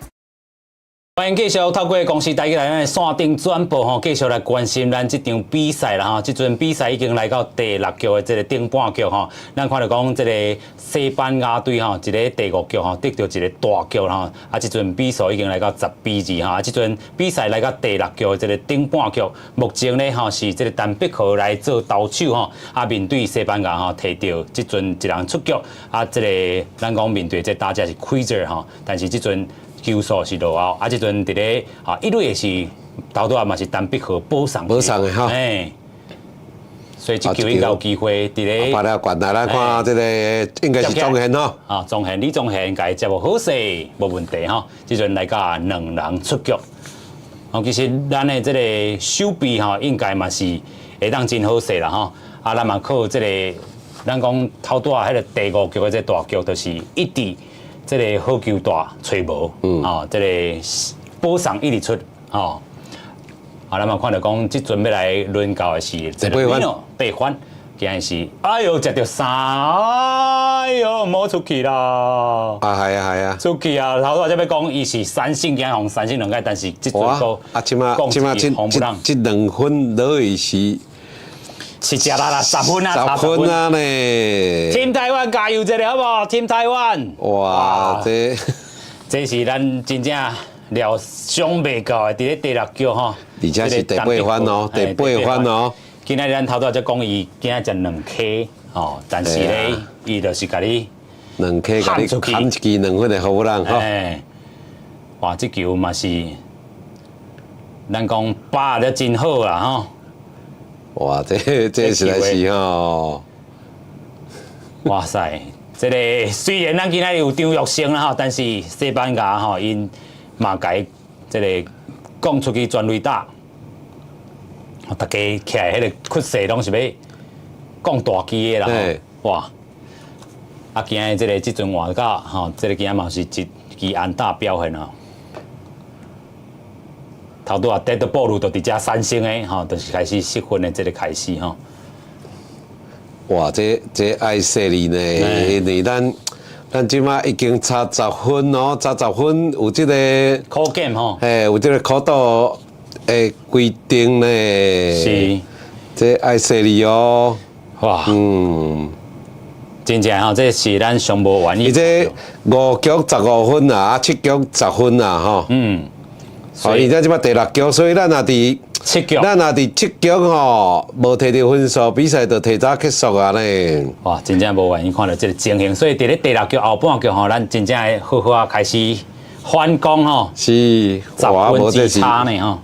S1: 歡迎繼續透過公視台語來咱的線頂轉播吼，繼續來關心咱這場比賽啦吼。這陣比賽已經來到第六局的這個頂半局吼，咱看著講這個西班牙隊吼，一個第五局吼得著一個大局吼，啊，這陣比數已經來到10比2吼，啊，這陣比賽來到第六局的這個頂半局，目前呢吼是這個陳碧荷來做投手吼，啊面對西班牙吼提著這陣一人出局，啊，這個咱講面對這打者是開者吼，但是這陣。球數是落後，啊！這陣佇咧啊，一壘的是頭拄仔嘛是陳碧荷保送，
S2: 保送的哈，
S1: 欸，所以這球應該有機會佇咧。
S2: 拍了懸來，咱看這個應該是莊賢哦。
S1: 啊，莊賢李莊賢共伊接無好勢，無問題吼。這陣來到兩人出局。哦，其實咱的這個守備吼，應該嘛是會當真好勢啦吼。啊，咱嘛靠這個，咱講頭拄仔彼個第五局的這大局，就是一直。這個好球帶揣無，哦，這個保送一直出，哦，啊，咱嘛看著講，這陣欲來輪到的是八番，八番，今日是，哎喲，食著三，哎喲，無出去啦，
S2: 啊，係啊，係啊，
S1: 出去啊，頭拄仔才欲講，伊是三振驚予三振兩個，但是這陣閣，
S2: 啊，這馬這馬這這這兩分落去是。
S1: 是食力啦，十分啊，
S2: 十分啊呢
S1: ！Team 台灣加油一下好無？Team 台灣！
S2: 哇，這
S1: 這是咱真正料想袂到的，佇咧第六局吼，
S2: 而且是第八番哦，第八番哦。
S1: 今仔日咱頭拄仔才講伊今仔食兩顆吼，但是咧，伊就是共你
S2: 兩顆共你砍一支兩分的好人吼。
S1: 哇，這球嘛是，咱講把握得真好啦吼。
S2: 哇，這這實在是吼！
S1: 哇塞，這個雖然咱今仔日有張育成啦吼，但是西班牙吼𪜶嘛共伊這個講出去全壘打，大家起來彼個氣勢攏是欲講大支的啦吼！哇！啊，今仔日這個這陣換到吼，這個今仔嘛是一支安打表現哦。頭拄仔得到暴露，就佇遮產生的吼，就是開始失分的這個開始吼。
S2: 哇，這這愛細膩呢，因為咱咱這馬已經差十分哦，差十分有這個
S1: 可減吼，
S2: 嘿，有這個可度的規定呢。
S1: 是，
S2: 這愛細膩哦。
S1: 哇，嗯，真正吼，這是咱上無願意。
S2: 伊這五局15分啊，啊七局十分啊，吼。
S1: 嗯。
S2: 哦，伊這這擺第六局，所以咱若佇
S1: 七局，
S2: 咱若佇七局吼，無提著分數，比賽就提早結束啊呢。
S1: 哇，真正無願意看著這個情形，所以佇咧第六局後半局吼，咱真正會好好啊開始反攻吼。
S2: 是，
S1: 十分之差呢吼。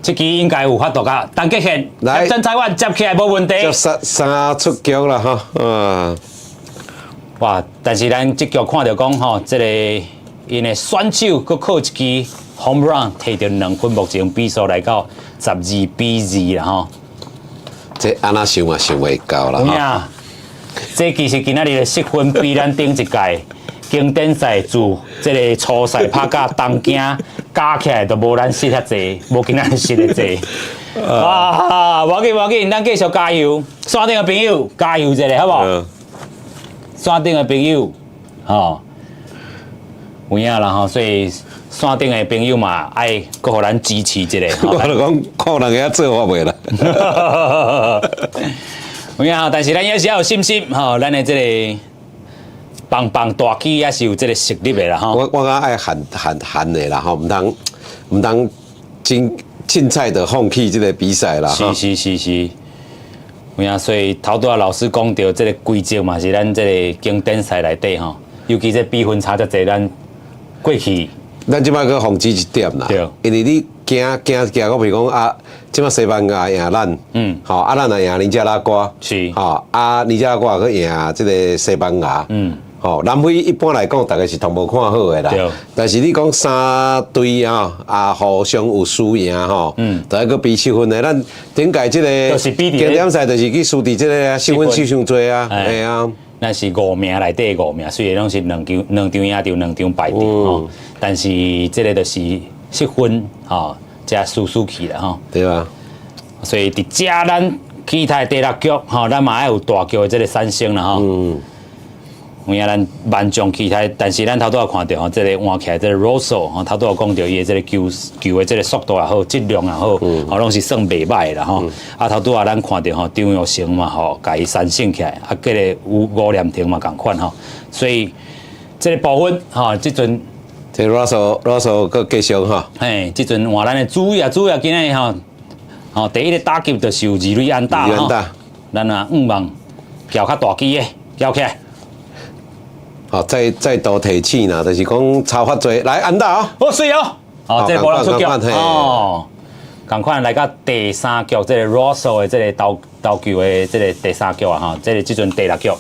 S1: 這支應該有法度甲陳傑憲來，陳台灣接起來無問題。
S2: 接三三出局啦吼，嗯。
S1: 哇！但是咱這局看著講吼，這個𪜶的選手閣靠一支 home run 提著2分，目前比數來到12比2啦吼。
S2: 這按怎想嘛想袂到啦。
S1: 有影，這其實今仔日的失分比咱頂一屆經典賽自這個初賽拍甲東京加起來都無咱失遐濟，無今仔日失的濟。哇！無要緊無要緊，咱繼續加油，山頂的朋友加油一下，好無？山頂的朋友，吼，有影啦吼，所以山頂的朋友嘛，愛閣予咱支持一下。
S2: 我就講看人遐做法袂啦。
S1: 有影，但是咱也是要有信心吼，咱的這個棒棒大機也是有這個實力的啦吼。
S2: 我感覺愛限限限的啦吼，毋通真凊彩就放棄這個比賽啦。
S1: 是是是是。有影，所以頭拄仔老師講著這個規則嘛，是咱這個經典賽內底吼，尤其這比分差遮濟，咱過去。
S2: 咱這擺閣防止一點啦，因為你驚驚驚，我譬如講啊，這擺西班牙贏咱，吼啊，咱若贏尼加拉瓜，吼啊，尼加拉瓜閣贏這個西班牙，吼南非一般來講，大家是同無看好的啦。但是你講三隊啊，啊互相有輸贏吼，就愛閣比失分的。咱頂屆這個經典賽就是去輸佇這個失分失傷濟啊，係啊。
S1: 咱是五名內底五名，雖然攏是兩場兩場贏著，兩場敗著吼，但是這個就是失分吼，才輸輸去啦吼。
S2: 對啊。
S1: 所以佇遮咱期待第六局吼，咱嘛愛有大局的這個產生啦吼。有影咱萬眾期待，但是咱頭拄仔看著吼，這個換起來這個 Russell 吼，頭拄仔講著伊的這個球球的這個速度也好，質量也好，吼攏是算袂䆀的啦吼。啊，頭拄仔咱看著吼，張育成嘛吼，共伊三振起來，啊，這個吳念庭嘛仝款吼，所以這個部分吼，這陣
S2: 這 Russell Russell 閣繼續吼。
S1: 嘿，這陣換咱的主要主要今仔日吼，吼第一個打擊就是有二壘安打吼，咱啊五望撬較大支的撬起來。
S2: 好，再度提醒啦，就是講超發濟來安打哦，
S1: 好水哦，哦，這個無人出局哦，仝款來到第三局，這個 Russell 的這個投投球的這個第三局啊，吼，這個這陣第六局，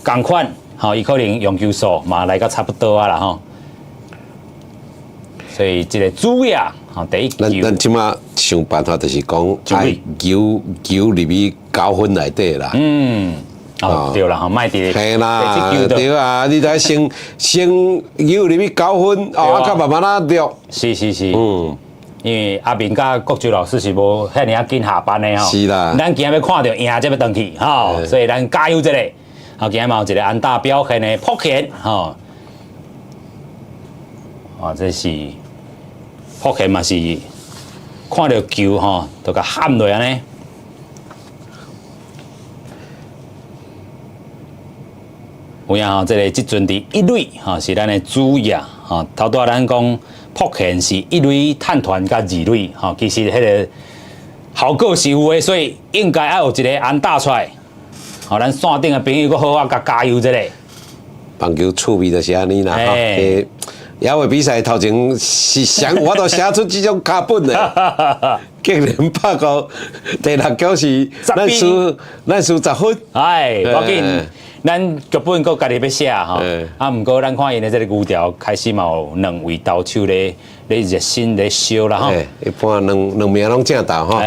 S1: 仝款，吼，伊可能用球數嘛來到差不多啊啦，吼，所以這個主要吼第一球，
S2: 咱這馬想辦法就是講愛球球入去9分內底啦，
S1: 嗯。哦，對啦，吼，莫佇
S2: 嘿啦，對啊，你知先先有入去9分，哦，啊，較慢慢仔著。
S1: 是是是，因為阿明佮國柱老師是無遐爾仔緊下班的吼。
S2: 是啦。
S1: 咱今仔欲看著贏才欲轉去，吼，所以咱加油一下。好，今仔嘛有一個安打表現的撲拳，吼。啊，這是撲拳嘛是看著球吼，就共喊落按呢。有影吼，這個這陣佇一壘吼是咱的主野吼。頭拄仔咱講撲拳是一壘探團佮二壘吼，其實彼個效果是有的，所以應該愛有一個安打出來。吼，咱線頂的朋友閣好好共加油一下。
S2: 棒球趣味就是按呢啦，吼。也會比賽頭前是誰有法度寫出這種腳本的？竟然拍到第六局是咱輸，咱輸10分。
S1: 哎，無要緊。咱劇本閣家己欲寫吼，啊，毋過咱看𪜶的這個牛條開始嘛有兩位投手咧咧熱身咧燒啦吼。
S2: 一般兩兩名攏正投吼。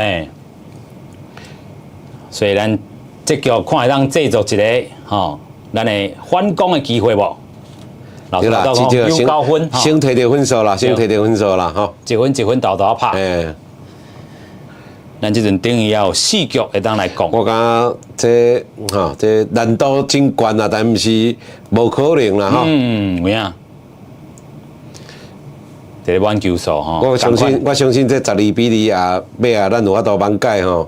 S1: 所以咱這局看會當製造一個吼，咱的反攻的機會無？
S2: 對啦，
S1: 有9分，
S2: 先提著分數啦，先提著分數啦，吼。
S1: 一分一分沓沓拍。咱這陣等於也有四局會當來講。
S2: 我感覺這吼，這難度真懸啊，但毋是無可能啦，吼。
S1: 嗯，有影。這個滿球數吼。
S2: 我相信這12比2啊，尾啊，咱有法度挽解吼，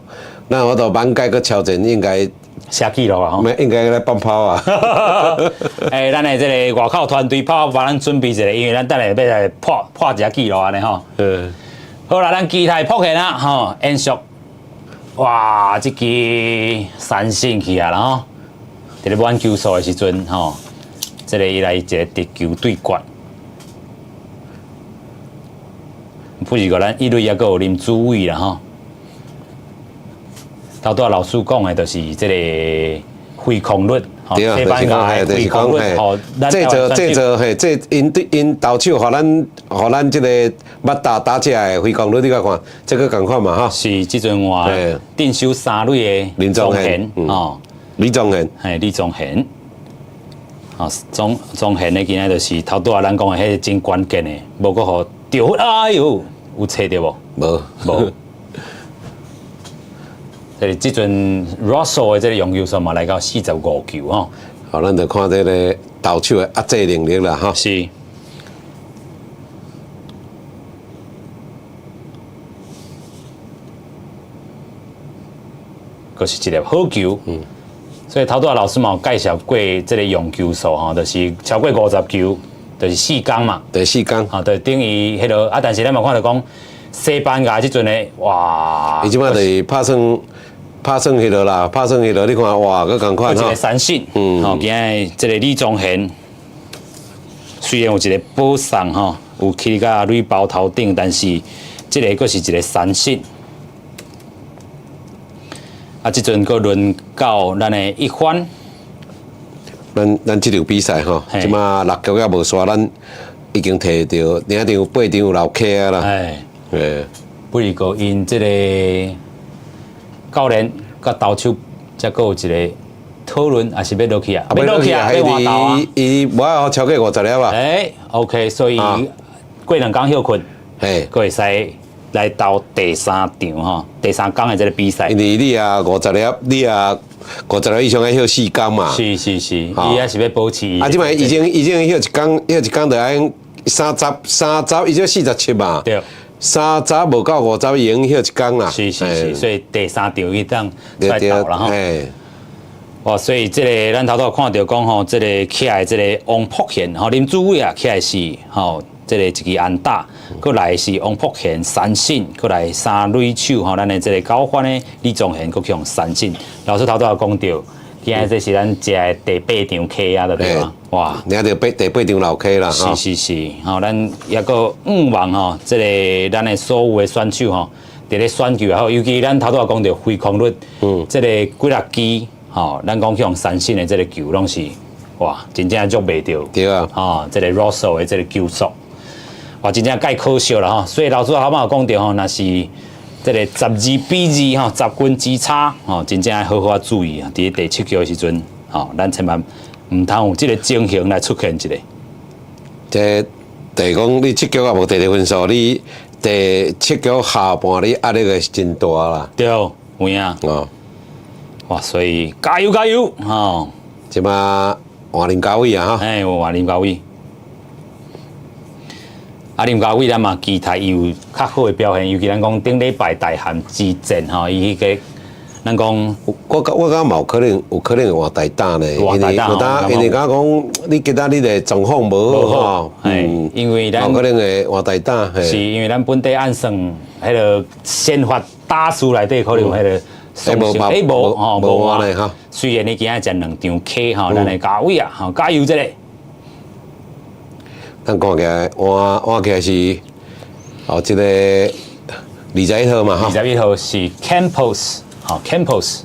S2: 咱有法度挽解閣超前，應該
S1: 寫記錄啊吼。
S2: 應該來放炮啊！
S1: 欸，咱的這個外口團隊炮幫咱準備一下，因為咱等下欲來破破一下紀錄按呢吼。
S2: 嗯。
S1: 好啦，咱期待撲起啦吼，延續。哇，這支三振去啊啦吼！佇咧滿球數的時陣吼，這個伊來一個直球對決。不是過咱一壘猶閣有林主委啦吼。頭拄仔老師講的，就是這個揮空率吼。
S2: 對啊，
S1: 西班牙的
S2: 就是講，嘿，這座這座嘿，這𪜶對𪜶投手，予咱這個捌打打者的揮空率，你來看，這個仝款嘛，吼。
S1: 是，這陣換鎮守三壘的
S2: 林宗賢，
S1: 哦，
S2: 李宗賢，
S1: 嘿，李宗賢，哦，宗賢的今仔就是頭拄仔咱講的彼個真關鍵的，無閣予掉分，哎喲，有揣著無？
S2: 無，
S1: 無。這個這陣 Russell 的這個用球數嘛，來到45球吼。
S2: 好，咱就看這個投手的壓制能力啦，吼。
S1: 是。閣是一粒好球。所以頭拄仔老師嘛有介紹過這個用球數吼，就是超過50球，就是4工嘛。
S2: 對，4工。
S1: 吼，就等於彼落啊，但是咱嘛看著講西班牙這陣的，哇！
S2: 伊這擺就是拍算。拍算彼落啦，拍算彼落，你看哇，閣仝款
S1: 吼。一個三振，吼，今仔這個李宗賢雖然有一個保送吼，有去到壘包頭頂，但是這個閣是一個三振。啊，這陣閣輪到咱的一番。
S2: 咱這場比賽吼，這馬六局猶無煞，咱已經提著領場八場留客啊啦。
S1: 哎，不如講𪜶這個教練佮投手，才閣有一個討論，還是欲落去啊？欲落去啊！欲換投啊！
S2: 伊無愛予超過50粒啊？
S1: 欸，OK，所以過兩工歇睏，閣會使來投第三場吼，第三工的這個比賽。
S2: 因為你也五十粒，你也五十粒以上愛歇4工嘛。
S1: 是是是，伊還是欲保持。
S2: 啊，這擺已經歇一工，歇一工就愛三十三十，伊才47嘛。
S1: 對。
S2: 三十無到五十，已經歇一工啦。
S1: 是是是，所以第三場伊當出來投啦吼。哇，所以這個咱頭拄看著講吼，這個起來這個王博賢吼，林子偉啊起來是吼，這個一支安打，閣來是王博賢三振，閣來三壘手吼，咱的這個九番的李宗賢閣去予三振。老師頭拄仔講著，今仔這是咱食的第八場 K 啊，對無？哇！
S2: 領著第八場老 K 啦，
S1: 是是是，吼，咱抑閣向望吼，這個咱的所有的選手吼，佇咧選球也好，尤其咱頭拄仔講著揮空率，這個幾若支，吼，咱講去予三振的這個球攏是，哇，真正捉袂著。
S2: 對啊。
S1: 吼，這個 Russell 的這個球速，哇，真正蓋可惜啦吼。所以老師頭仔有講著吼，若是這個12比2吼，10分之差吼，真正愛好好注意啊！佇咧第七局的時陣，吼，咱千萬毋通有這個情形來出現一個。
S2: 這就是講你七局也無摕著分數，你第七局下半你壓力會是真大啦。
S1: 對，有影。
S2: 哦。
S1: 哇，所以加油加油！吼。
S2: 這馬換林家偉啊，吼。
S1: 哎，換林家偉。啊，林家偉咱嘛期待伊有較好的表現，尤其咱講頂禮拜大漢之戰吼，伊彼個咱講，
S2: 我感覺嘛有可能，有可能會換大膽呢，
S1: 換大膽，
S2: 因為敢講你今仔日的狀況無好吼，
S1: 嗯，因為咱
S2: 有可能會換大膽，
S1: 是因為咱本地按算彼個先發打數內底可能有彼個欸無吼無換
S2: 哈，
S1: 雖然你今仔食兩場 K 吼，咱的家偉啊，吼加油這個。
S2: 咱看起來換換起來是哦，這個21號嘛，
S1: 哈。21號是 Campos，吼 Campos。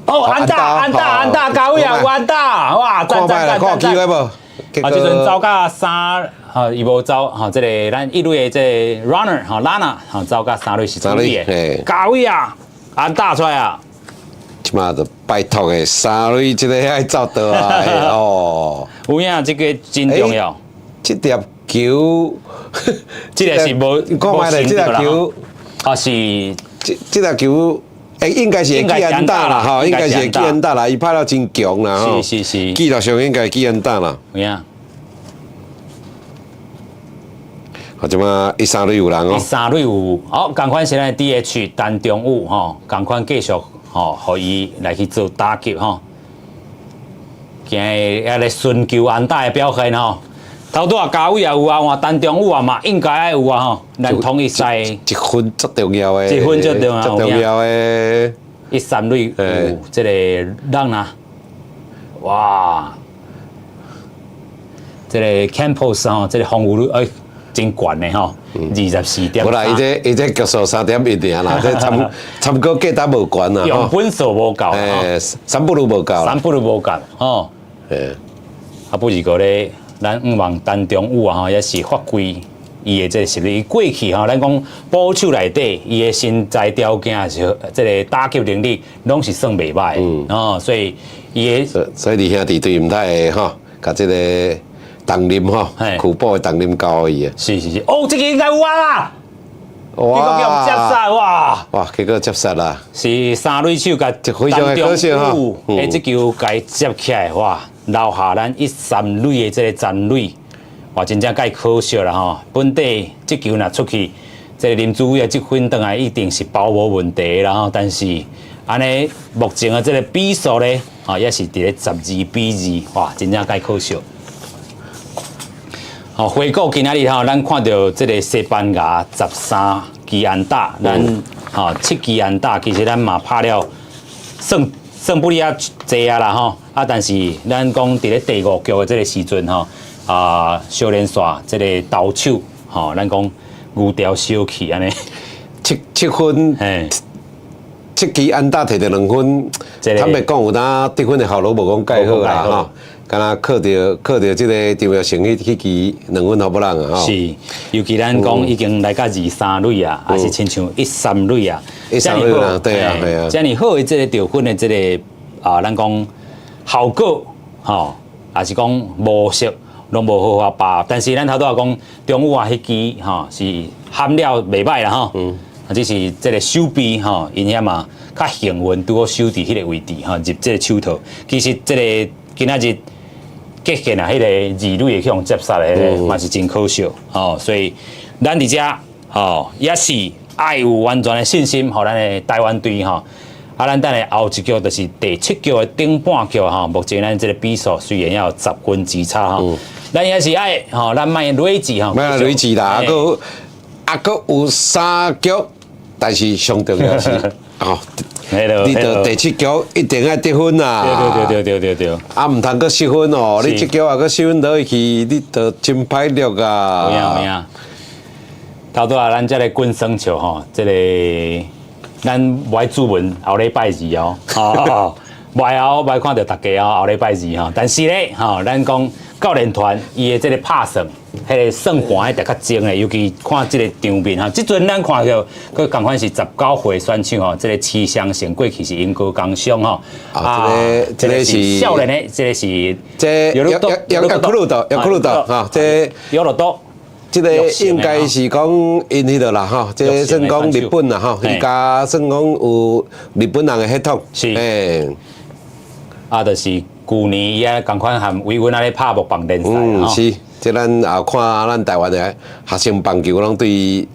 S1: 哦，安打安打安打，家偉啊，安打，哇，讚讚讚讚讚！啊，這陣走到三，吼伊無走，吼這個咱一壘的這個 runner，吼 Lana，吼走到三壘是處理的，家偉啊，安打出來啊！
S2: 這馬就拜託的三壘這個愛走倒來哦。
S1: 有影，這個真重要。
S2: 這粒球，
S1: 這個是無，
S2: 看覓咧，這粒球，
S1: 啊是，
S2: 這粒球，欸，應該是會記安打啦，吼，應該是會記安打啦，伊拍了真強啦，吼。
S1: 是是是。
S2: 記錄上應該會記安打啦。
S1: 有影。
S2: 啊，這馬一三壘有人哦。
S1: 一三壘有，好，仝款現在 DH 陳忠武吼，仝款繼續。吼，予伊來去做打擊吼，今日猶咧尋求安打的表現吼。頭拄仔家偉也有啊，換陳忠武啊嘛，應該愛有啊吼。咱統一賽
S2: 一分足重要的，
S1: 一分足重要，
S2: 足重要的。
S1: 一三壘有這個人啊，哇！這個 Campos 吼，這個防禦率，欸，真懸的吼，24.3。
S2: 無啦，伊這局數3.1爾啦，這參考價值無懸啦，
S1: 樣本數無夠，
S2: 三不如無夠，
S1: 三不如無夠，吼。啊，不是個咧，咱向望陳中武啊，吼，也是發揮伊的這個實力。過去吼，咱講捕手內底，伊的身材條件是這個打擊能力，攏是算袂歹，哦，所以伊的，
S2: 所以你兄弟對毋太會吼，共這個重任吼，苦報的重任交予伊啊。
S1: 是是是，哦，這個應該有啊！哇！結果接殺哇！
S2: 哇！結果接殺啦！
S1: 是三壘手共
S2: 非常的可惜吼。
S1: 欸，這球共接起來哇，留下咱一三壘的這個殘壘，哇，真正蓋可惜啦吼！本底這球若出去，這個林子崴的這分轉來一定是包無問題啦吼。但是按呢目前的這個比數咧，啊，也是佇咧12比2，哇，真正蓋可惜。好，回顧今仔日吼，咱看著這個西班牙13支安打，咱吼7支安打，其實咱嘛拍了算算不哩啊濟啊啦吼。啊，但是咱講佇咧第五局的這個時陣吼，啊，小連線這個投手吼，咱講牛調小氣按呢，
S2: 七分，7支安打摕著2分，坦白講有當得分的效率無講蓋好啦吼。敢若靠著這個張育成彼支2分予人啊吼。
S1: 是，尤其咱講已經來到二三壘啊，還是親像一三壘啊，
S2: 一三壘啦，對啊，對啊。
S1: 遮爾好的這個得分的這個啊，咱講效果吼，也是講模式攏無好好把握。但是咱頭拄仔講中午啊，彼支吼是含了袂歹啦吼。只是這個守備吼，𪜶遐嘛較幸運，拄好守佇彼個位置吼，入這個手套。其實這個今仔日結現啊，彼個二壘會去予接殺的，彼個嘛是真可惜吼。所以咱佇遮吼也是愛有完全的信心，予咱的台灣隊吼。啊，咱等下後一局就是第七局的頂半局吼。目前咱這個比數雖然也有10分之差吼，咱也是愛吼，咱莫累積吼。
S2: 莫累積啦，閣有三局，但是上重要是哦，你著第七局一定愛得分啦。
S1: 對對對對對對。
S2: 啊，毋通閣失分哦！你這局啊閣失分落去，你著真歹掠啊。
S1: 有影有影。頭拄仔咱這個滾耍笑吼，這個咱無愛注文後禮拜二哦，袂後袂看著大家哦，後禮拜二吼。但是咧吼，咱講教練團伊的這個拍算，彼個算盤一定較精的，尤其看這個場面吼。這陣咱看著，閣仝款是19歲選手吼，這個池湘成過去是英國工商吼。
S2: 啊，這個是
S1: 少年的，這個是
S2: 這約克魯多，約克魯多，哈，這
S1: 約樂多。
S2: 這個應該是講𪜶彼個啦吼，這個算講日本啦吼，伊家算講有日本人的血統。
S1: 是。啊，就是舊年伊啊仝款和維穩仔咧拍木棒聯賽。
S2: 嗯，是。這咱也看咱台灣的學生棒球，攏對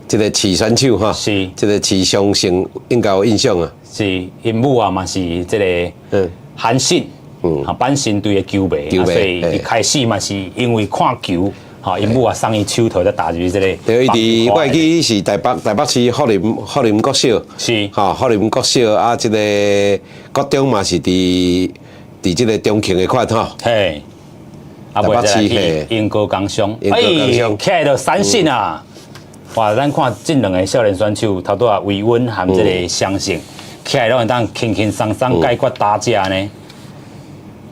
S2: 這個池選手吼，這個池湘成應該有印象啊。
S1: 是，𪜶母啊嘛是這個韓信，阪神隊的球迷，所以一開始嘛是因為看球。吼，𪜶母啊送伊手套才踏入這個。
S2: 對，伊佇我會記是台北市福林國小，吼，福林國小啊，這個國中嘛是佇這個中慶的塊吼。
S1: 嘿，啊，
S2: 台北市嘿，
S1: 鶯歌工商，
S2: 鶯歌工商，
S1: 起來就三信啊！哇，咱看這兩個少年選手，頭拄仔維穩和這個相信，起來攏會當輕輕鬆鬆解決打者呢。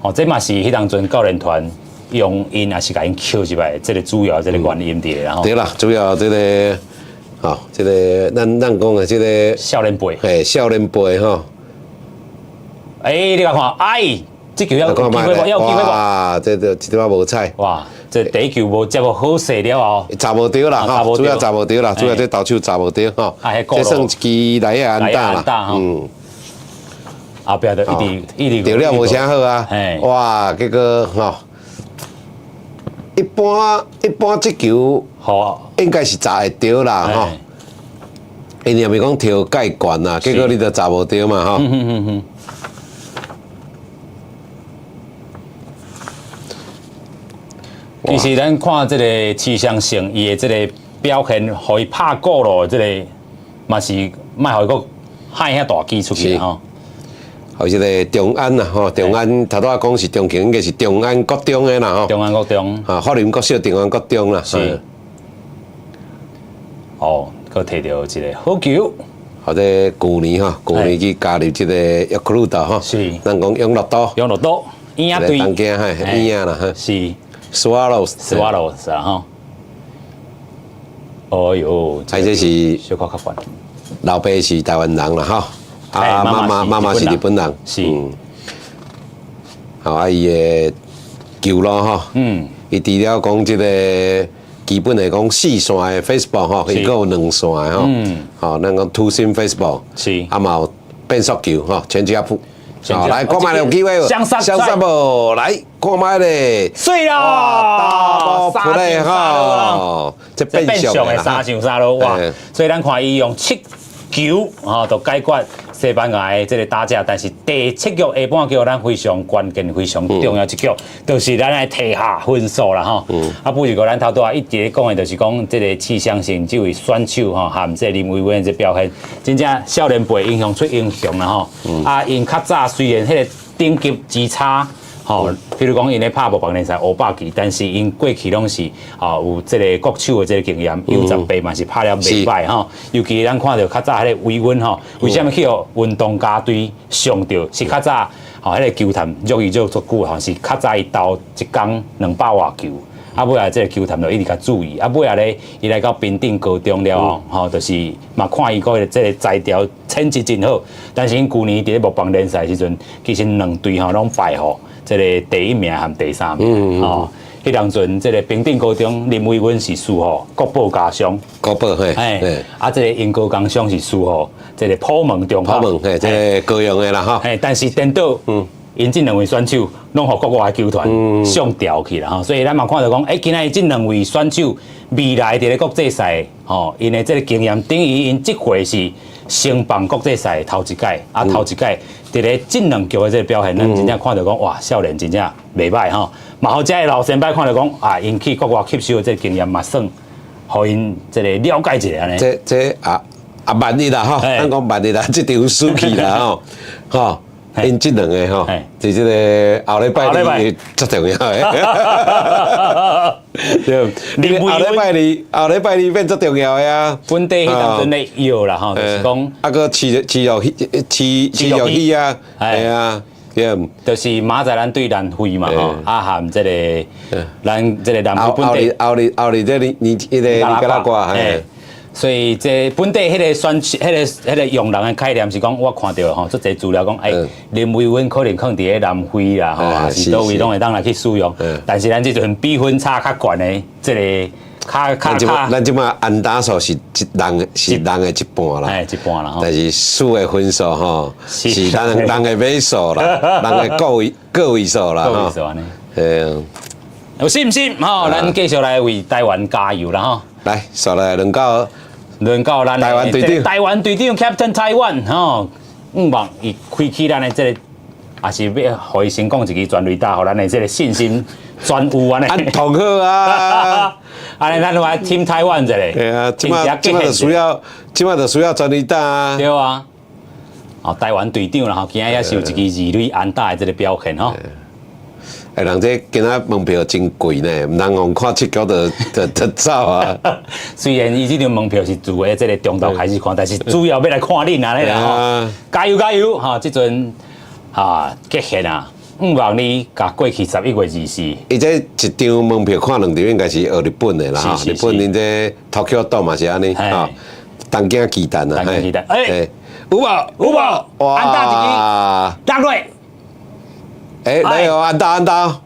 S1: 哦，這嘛是彼當陣教練團。用𪜶也是共𪜶抾入來，這個主要這個原因佇咧吼。
S2: 對啦，主要這個，吼，這個咱講的這個
S1: 少年輩，
S2: 嘿，少年輩吼。
S1: 欸，你來看，哎，這球有機會無？有機會無？
S2: 哇，這個一點仔無彩。
S1: 哇，這第一球無接好勢了後。
S2: 砸無著啦，吼，主要砸無著啦，主要這投手砸無著吼。這算一支內野安打啦，嗯。
S1: 後壁就一直一直。
S2: 著了無啥好啊。哇，結果吼。一般這球，應該是砸會著啦，吼。𪜶也袂講跳蓋懸啦，結果你就砸無著嘛，吼。
S1: 其實咱看這個池湘成，伊的這個表現，予伊拍過路，這個嘛是莫予伊閣害遐大支出去吼。
S2: 哦，這个中安啦，吼，中安頭拄仔講是中慶，應該是中安國中的啦，吼。
S1: 中安國中。
S2: 啊，法林國小中安國中啦。
S1: 是。哦，閣提著一个好球。
S2: 或者舊年吼，舊年去加入這个約克魯島吼。
S1: 是。
S2: 咱講永樂島。
S1: 永樂島。鷹仔隊。
S2: 東京嘿，鷹仔啦，
S1: 是。
S2: Swallows。
S1: Swallows 啊，吼。哦喲，
S2: 啊，這是
S1: 小可較懸。
S2: 老爸是台灣人啦，吼。啊，媽媽是日本人。
S1: 是。
S2: 好，啊，伊的球路吼，伊除了講這个基本的講四線的 fastball 吼，伊閣有兩線的吼，吼，咱講 two seam fastball，
S1: 是，
S2: 啊嘛有變速球吼，change up，好，來看覓有機會無？
S1: 相殺
S2: 相殺無？來看覓咧，
S1: 水啦，
S2: double play 吼，這變速
S1: 的三上三落哇！所以咱看伊用七球吼，就解決西班牙的這个打者，但是第七局下半局，咱非常關鍵、非常重要一局，就是咱來提下分數啦吼。啊，不是講咱頭拄仔一直講的，就是講這个池湘性這位選手吼，含這个林維溫這表現，真正少年輩英雄出英雄啦吼。啊，𪜶較早雖然彼个等級之差。吼，比如講，𪜶咧拍木棒聯賽500球，但是𪜶過去攏是啊有這个國手的這个經驗，U18嘛是拍了袂䆀吼。尤其咱看著較早彼个維溫吼，為啥物去予運動家隊傷著？是較早吼，彼个球探約伊約足久吼，是較早伊投一工200外球。啊，尾仔這个球探就一直共注意，啊，尾仔咧，伊來到平頂高中了後，吼，就是嘛看伊個這个才調潛質真好，但是𪜶舊年佇咧木棒聯賽時陣，其實兩隊吼攏敗予這个第一名和第三名，吼。彼當陣這个平頂高中林維溫是輸予國寶家商，
S2: 國寶嘿，
S1: 嘿，啊，這个鶯歌工商是輸予這个普門中學，
S2: 普門嘿，這个高雄的啦吼，
S1: 嘿，但是顛倒，𪜶這兩位選手攏予國外的球團上調去啦吼，所以咱嘛看著講，欸，今仔日這兩位選手未來佇咧國際賽，吼，𪜶的這个經驗等於𪜶這回是升棒國際賽頭一屆，啊頭一屆佇咧這兩局的這个表現，咱真正看著講，哇，少年真正袂䆀吼，嘛予遮的老前輩看著講，啊，𪜶去國外吸收的這个經驗嘛算，予𪜶這个了解一下按呢。
S2: 這這啊啊萬一啦吼，咱講萬一啦，這場輸去啦吼，吼。𪜶這兩个吼，佇這个後禮拜二足重要的。對，你後禮拜二，後禮拜二變足重要的啊。
S1: 本地彼當陣咧搖啦吼，就是講
S2: 啊，閣飼飼落去，飼飼落去啊，係啊，對。
S1: 就是明仔載咱對南非嘛吼，啊含這个咱這个南非本地。
S2: 後日後日後日這尼尼彼個尼加拉瓜，嘿。
S1: 所以這本地彼个選彼个彼个用人的概念是講，我看著吼，足濟資料講，欸，林維溫可能囥佇咧南非啦，吼，還是佗位攏會當來去使用。但是咱這陣比分差較懸的，這个較較較。
S2: 咱這擺安打數是一人是人的一半啦，
S1: 哎，一半啦。
S2: 但是輸的分數吼，是人人的尾數啦，人的個位個位數啦，
S1: 個位數按呢。
S2: 對啊。
S1: 有信心吼，咱繼續來為台灣加油啦吼。
S2: 來，紲來輪到。
S1: 輪到咱
S2: 台灣隊長，
S1: 台灣隊長 Captain Taiwan 吼，向望伊開啟咱的這个，也是欲予伊先講一支全壘打，予咱的這个信心全有按呢。
S2: 同好啊！
S1: 按呢，咱來 Team Taiwan 一下。
S2: 對啊，這擺這擺就需要，這擺就需要全壘打啊。
S1: 對啊。哦，台灣隊長啦吼，今仔也是有一支二壘安打的這个表現吼。
S2: 欸，人這今仔門票真貴呢，毋通予看七局就走啊。
S1: 雖然伊這張門票是自的這个中晝開始看，但是主要欲來看恁按呢啦吼。加油加油！吼，這陣啊極限啊，向望你共過去11月24。
S2: 伊這一張門票看兩場應該是學日本的啦，吼，日本𪜶這 Tokyo Dome 嘛是按呢，吼，東京巨蛋啊，
S1: 東京巨蛋，欸，
S2: 有無？
S1: 有無？安打一支，落落。
S2: 欸，來哦，安打安打，二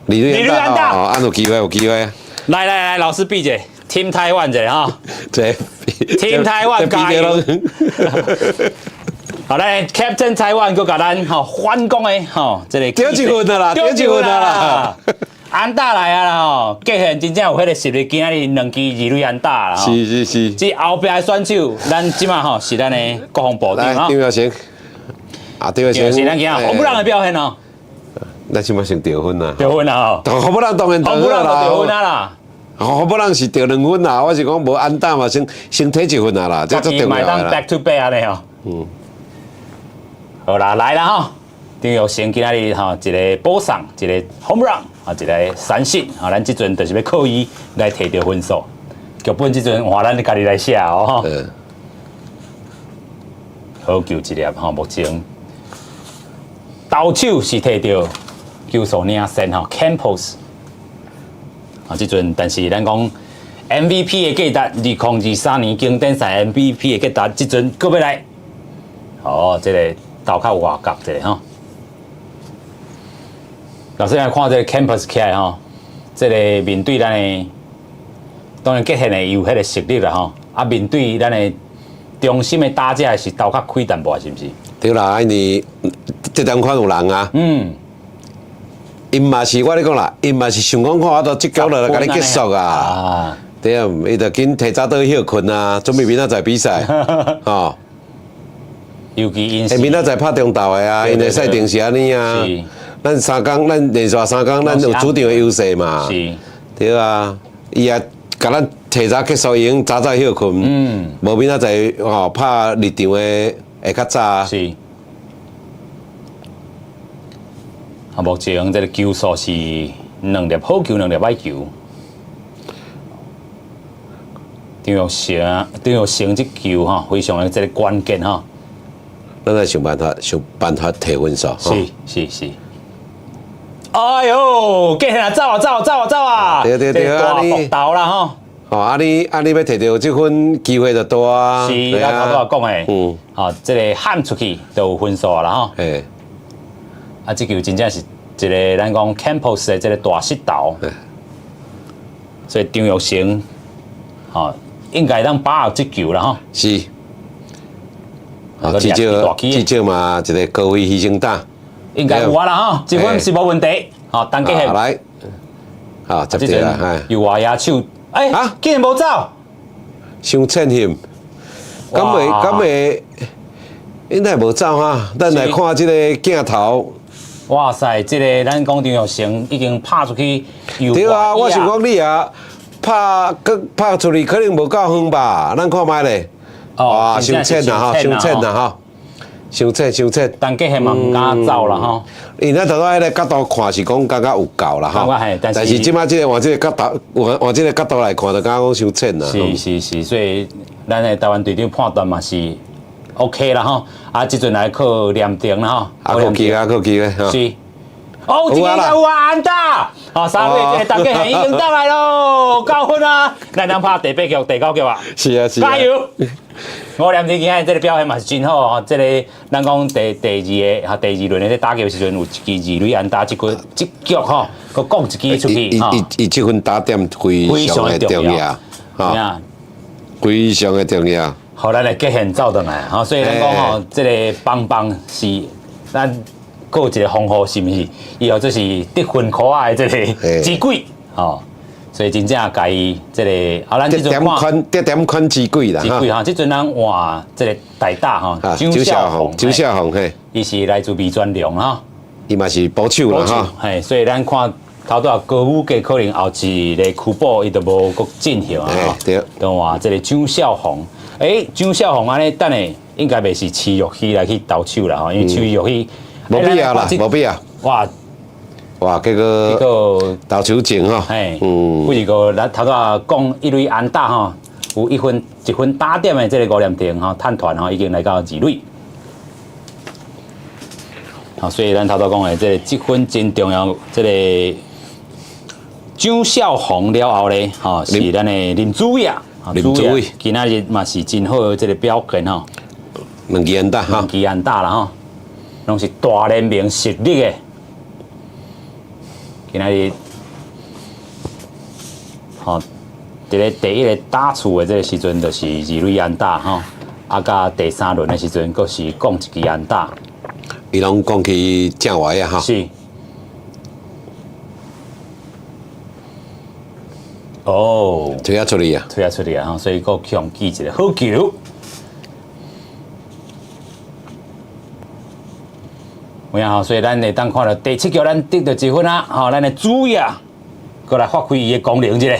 S2: 壘安打，哦，按有機會有機會。
S1: 來來來，老師比一下，Team Taiwan 一下哈。
S2: 這
S1: Team Taiwan 加油！好來，Captain Taiwan 閣共咱吼反攻的吼，這个
S2: 得一分啦，得一分啦。
S1: 安打來啊啦吼，極限真正有彼个實力，今仔日兩支二壘安打啦。
S2: 是是是。
S1: 這後壁的選手，咱這馬吼是咱的國防部長
S2: 來，張耀成。啊，對啊，
S1: 是咱今仔侯布朗的表現哦。
S2: 咱這馬先得分啦。
S1: 得分啦吼。
S2: 侯布朗當然得
S1: 分啦。得分啊啦。
S2: 侯布朗是得兩分啦，我是講無安打嘛，先先提一分啊啦，這足重要啦。
S1: 當 back to back 按呢吼。好啦，來啦吼！張育成今仔日吼一个保送，一个 home run，啊，一个三振，啊，咱這陣就是欲靠伊來提著分數。劇本這陣換咱家己來寫哦。好球一粒吼，目前投手是提著球數領先吼，Campos。啊，這陣但是咱講 MVP 的價值，2023年經典賽 MVP 的價值，這陣閣欲來。哦，這个投較外角一个吼。老師來看這个 Campos 起來吼，這个面對咱的，當然極限的有彼个實力啦吼。啊，面對咱的中心的打者是投較開淡薄，是毋是？
S2: 對啦，因為這點款有人啊。𪜶嘛是我咧講啦，𪜶嘛是想講看，我都這局落來共你結束啊。對啊，伊就緊提早倒去歇睏啊，準備明仔載比賽，吼。
S1: 尤其𪜶
S2: 欸，明仔載拍中晝的啊，𪜶的賽程是按呢啊。咱三工，咱連續三工，咱有主場的優勢嘛。對啊，伊也共咱提早結束，已經早早歇睏。無明仔載吼拍日場的會較早。
S1: 是。啊，目前這个球數是兩粒好球，兩粒歹球。張育成，張育成這球吼，非常的這个關鍵吼。
S2: 咱來想辦法，想辦法提分數。
S1: 是是是。哎喲，繼續啊，走啊走啊走啊走啊！
S2: 對對對，
S1: 大幅投啦吼。
S2: 哦，啊你啊你欲提著這分機會就大啊。
S1: 是，我頭拄仔講的。吼，這个喊出去就有分數啦吼。啊，這球真正是一个咱講 Campos 的這个大失投。所以張育成，吼，應該當把握這球啦吼。
S2: 是。啊，至少至少嘛，一个高位犧牲打。
S1: 應該有啊啦吼，這分是無問題。吼，陳傑憲
S2: 來，好，接著啦，
S1: 右外野手，欸，竟然無走，
S2: 傷淺險，敢會敢會，應該無走哈？咱來看這个鏡頭。
S1: 哇塞，這个咱講張育成已經拍出去。
S2: 對啊，我想講你啊，拍拍出去可能無夠遠吧？咱看覓咧。哇，傷淺啦吼，傷淺啦吼，傷淺傷淺。
S1: 陳傑憲嘛毋敢走啦吼。
S2: 因咱頭拄彼个角度看是講感覺有夠啦吼，但是這擺這个換這个角度，換換這个角度來看，就感覺講傷淺啦。
S1: 是是是，所以咱的台灣隊長判斷嘛是 OK 啦吼。啊，這陣來靠連定啦吼。
S2: 啊，靠機啊，靠機咧。
S1: 是。哦，這個有啊，安打。好，三位這個陳傑憲已經倒來咯，九分啊！咱通拍第八局、第九局啊！
S2: 是啊，是啊。
S1: 加油！吳念庭今仔這个表現嘛是真好吼，這个咱講第二个哈第二輪的這打球時陣有一支二壘安打，這個這局吼，閣講一支出去吼。
S2: 伊伊這分打點非常的重要，哈，非常的重要。
S1: 予咱的極限走轉來，吼，所以咱講吼，這个邦邦是咱閣有一个防護，是毋是？伊號做是得分箍仔的這个之鬼，吼。所以真正共伊這个，啊，咱這陣看
S2: 得點寬之鬼啦，
S1: 之鬼吼，這陣咱換這个代打吼，周少紅，
S2: 周少紅嘿，
S1: 伊是來自味全龍吼，
S2: 伊嘛是捕手啦吼，
S1: 嘿，所以咱看頭拄仔高宇傑可能後一个區補伊就無閣進行啊，
S2: 對，
S1: 就換這个張少紅，欸，張少紅按呢等下應該袂是徐玉熙來去投手啦吼，因為徐玉熙
S2: 無必要啦，無必要，
S1: 哇。
S2: 哇，結果
S1: 結果
S2: 投手前吼，
S1: 嘿，不是個咱頭拄仔講一壘安打吼，有一分一分打點的這个吳念庭吼，探團吼已經來到二壘。好，所以咱頭拄講的這个積分真重要，這个張少紅了後咧，吼是咱的林主雅，
S2: 林主偉
S1: 今仔日嘛是真好的這个表現吼，
S2: 兩支安打哈，
S1: 兩支安打啦吼，攏是大聯盟實力的。今仔日，吼，佇咧第一个打出的這个時陣，就是二壘安打吼，啊，佮第三輪的時陣，閣是講一支安打。
S2: 伊攏講去正外啊，吼。
S1: 是。哦。
S2: 推啊出去啊！
S1: 推啊出去啊！吼，所以閣強記一个好球。有影吼，所以咱會當看到第七局，咱得著一分啊！吼，咱的主野閣來發揮伊的功能一下。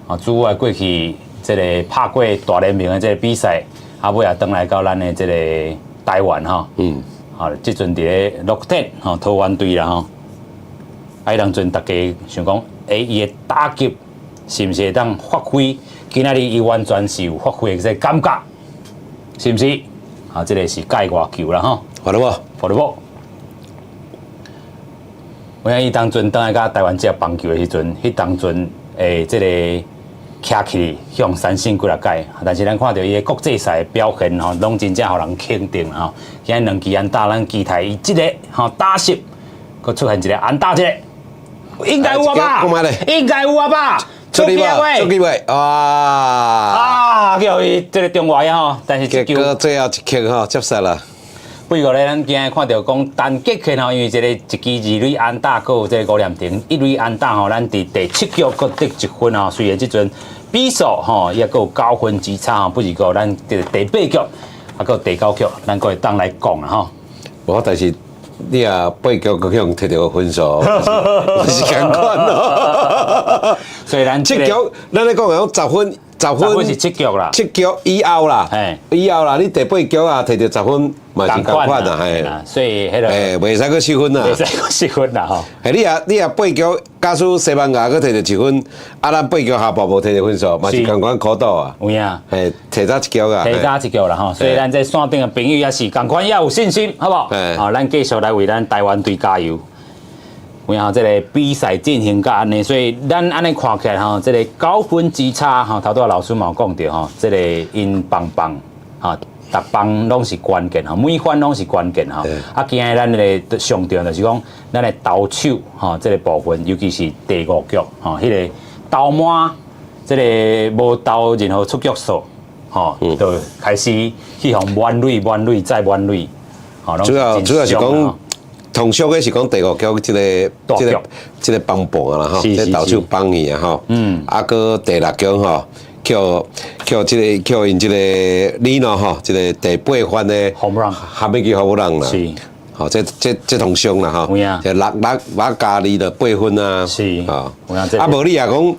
S1: 啊，主野過去這个拍過大聯盟的這个比賽，啊尾也轉來到咱的這個台灣吼。好，這陣佇咧樂天吼桃園隊啦吼。啊，彼當陣大家想講，伊的打擊是毋是會當發揮？今仔日伊完全是有發揮的這個感覺，是毋是？啊，這個是界外球啦吼。
S2: 好了無？
S1: 好了無？我影伊當陣轉來佮台灣接棒球的時陣，彼當陣的這個徛起向三振幾若擺，但是咱看著伊的國際賽表現吼，攏真正予人肯定吼。今日兩支安打，咱期待伊這個吼打席，閣出現一個安打，這個應該有啊吧？應該有啊吧？
S2: 出去未？出去未？哇！
S1: 啊，叫伊這個中外吼，但是這球
S2: 最後一球吼，接殺啦。
S1: 不過咧，咱今日看著講陳杰憲吼，因為這個一支二壘安打，閣有這個吳念庭一壘安打吼，咱佇第七局閣得一分吼。雖然這陣比數吼也閣有9分之差吼，不是講咱佇第八局啊，閣有第九局，咱閣會當來講啦吼。
S2: 無，但是你也八局閣去予摕著分數，是仝款咯。
S1: 雖然
S2: 七局，咱咧講講十分。十分
S1: 是七局啦，
S2: 七局以後啦，以後啦，你第八局啊，摕著十分嘛是仝款啦，嘿，
S1: 所以彼個，
S2: 袂使閣失分啦，
S1: 袂使閣失分啦吼。
S2: 嘿，你若八局，假使西班牙閣摕著一分，啊，咱八局下半無摕著分數，嘛是仝款苦賭啊。
S1: 有影，
S2: 嘿，提早一局啊，
S1: 提早一局啦吼。所以咱這線頂的朋友也是仝款，也有信心，好無？好，咱繼續來為咱台灣隊加油。有影這個比賽進行到按呢，所以咱按呢看起來吼，這個9分之差吼，頭拄仔老師嘛有講著吼，這個𪜶棒棒吼，逐棒攏是關鍵吼，每分攏是關鍵吼。啊，今日咱個上重要就是講，咱的投手吼，這個部分，尤其是第五局吼，彼個投滿，這個無投任何出局數，吼，就開始去予滿壘、滿壘再滿壘，吼，
S2: 主要是講。通常的是講第五局這個幫盤啦吼，這投手幫伊啊吼，啊，閣第六局吼，叫這個叫𪜶這個李諾吼，這個第八番的合米去 home run 啦，吼，這通常啦吼，這六六六加二就八分啊，啊無你若講。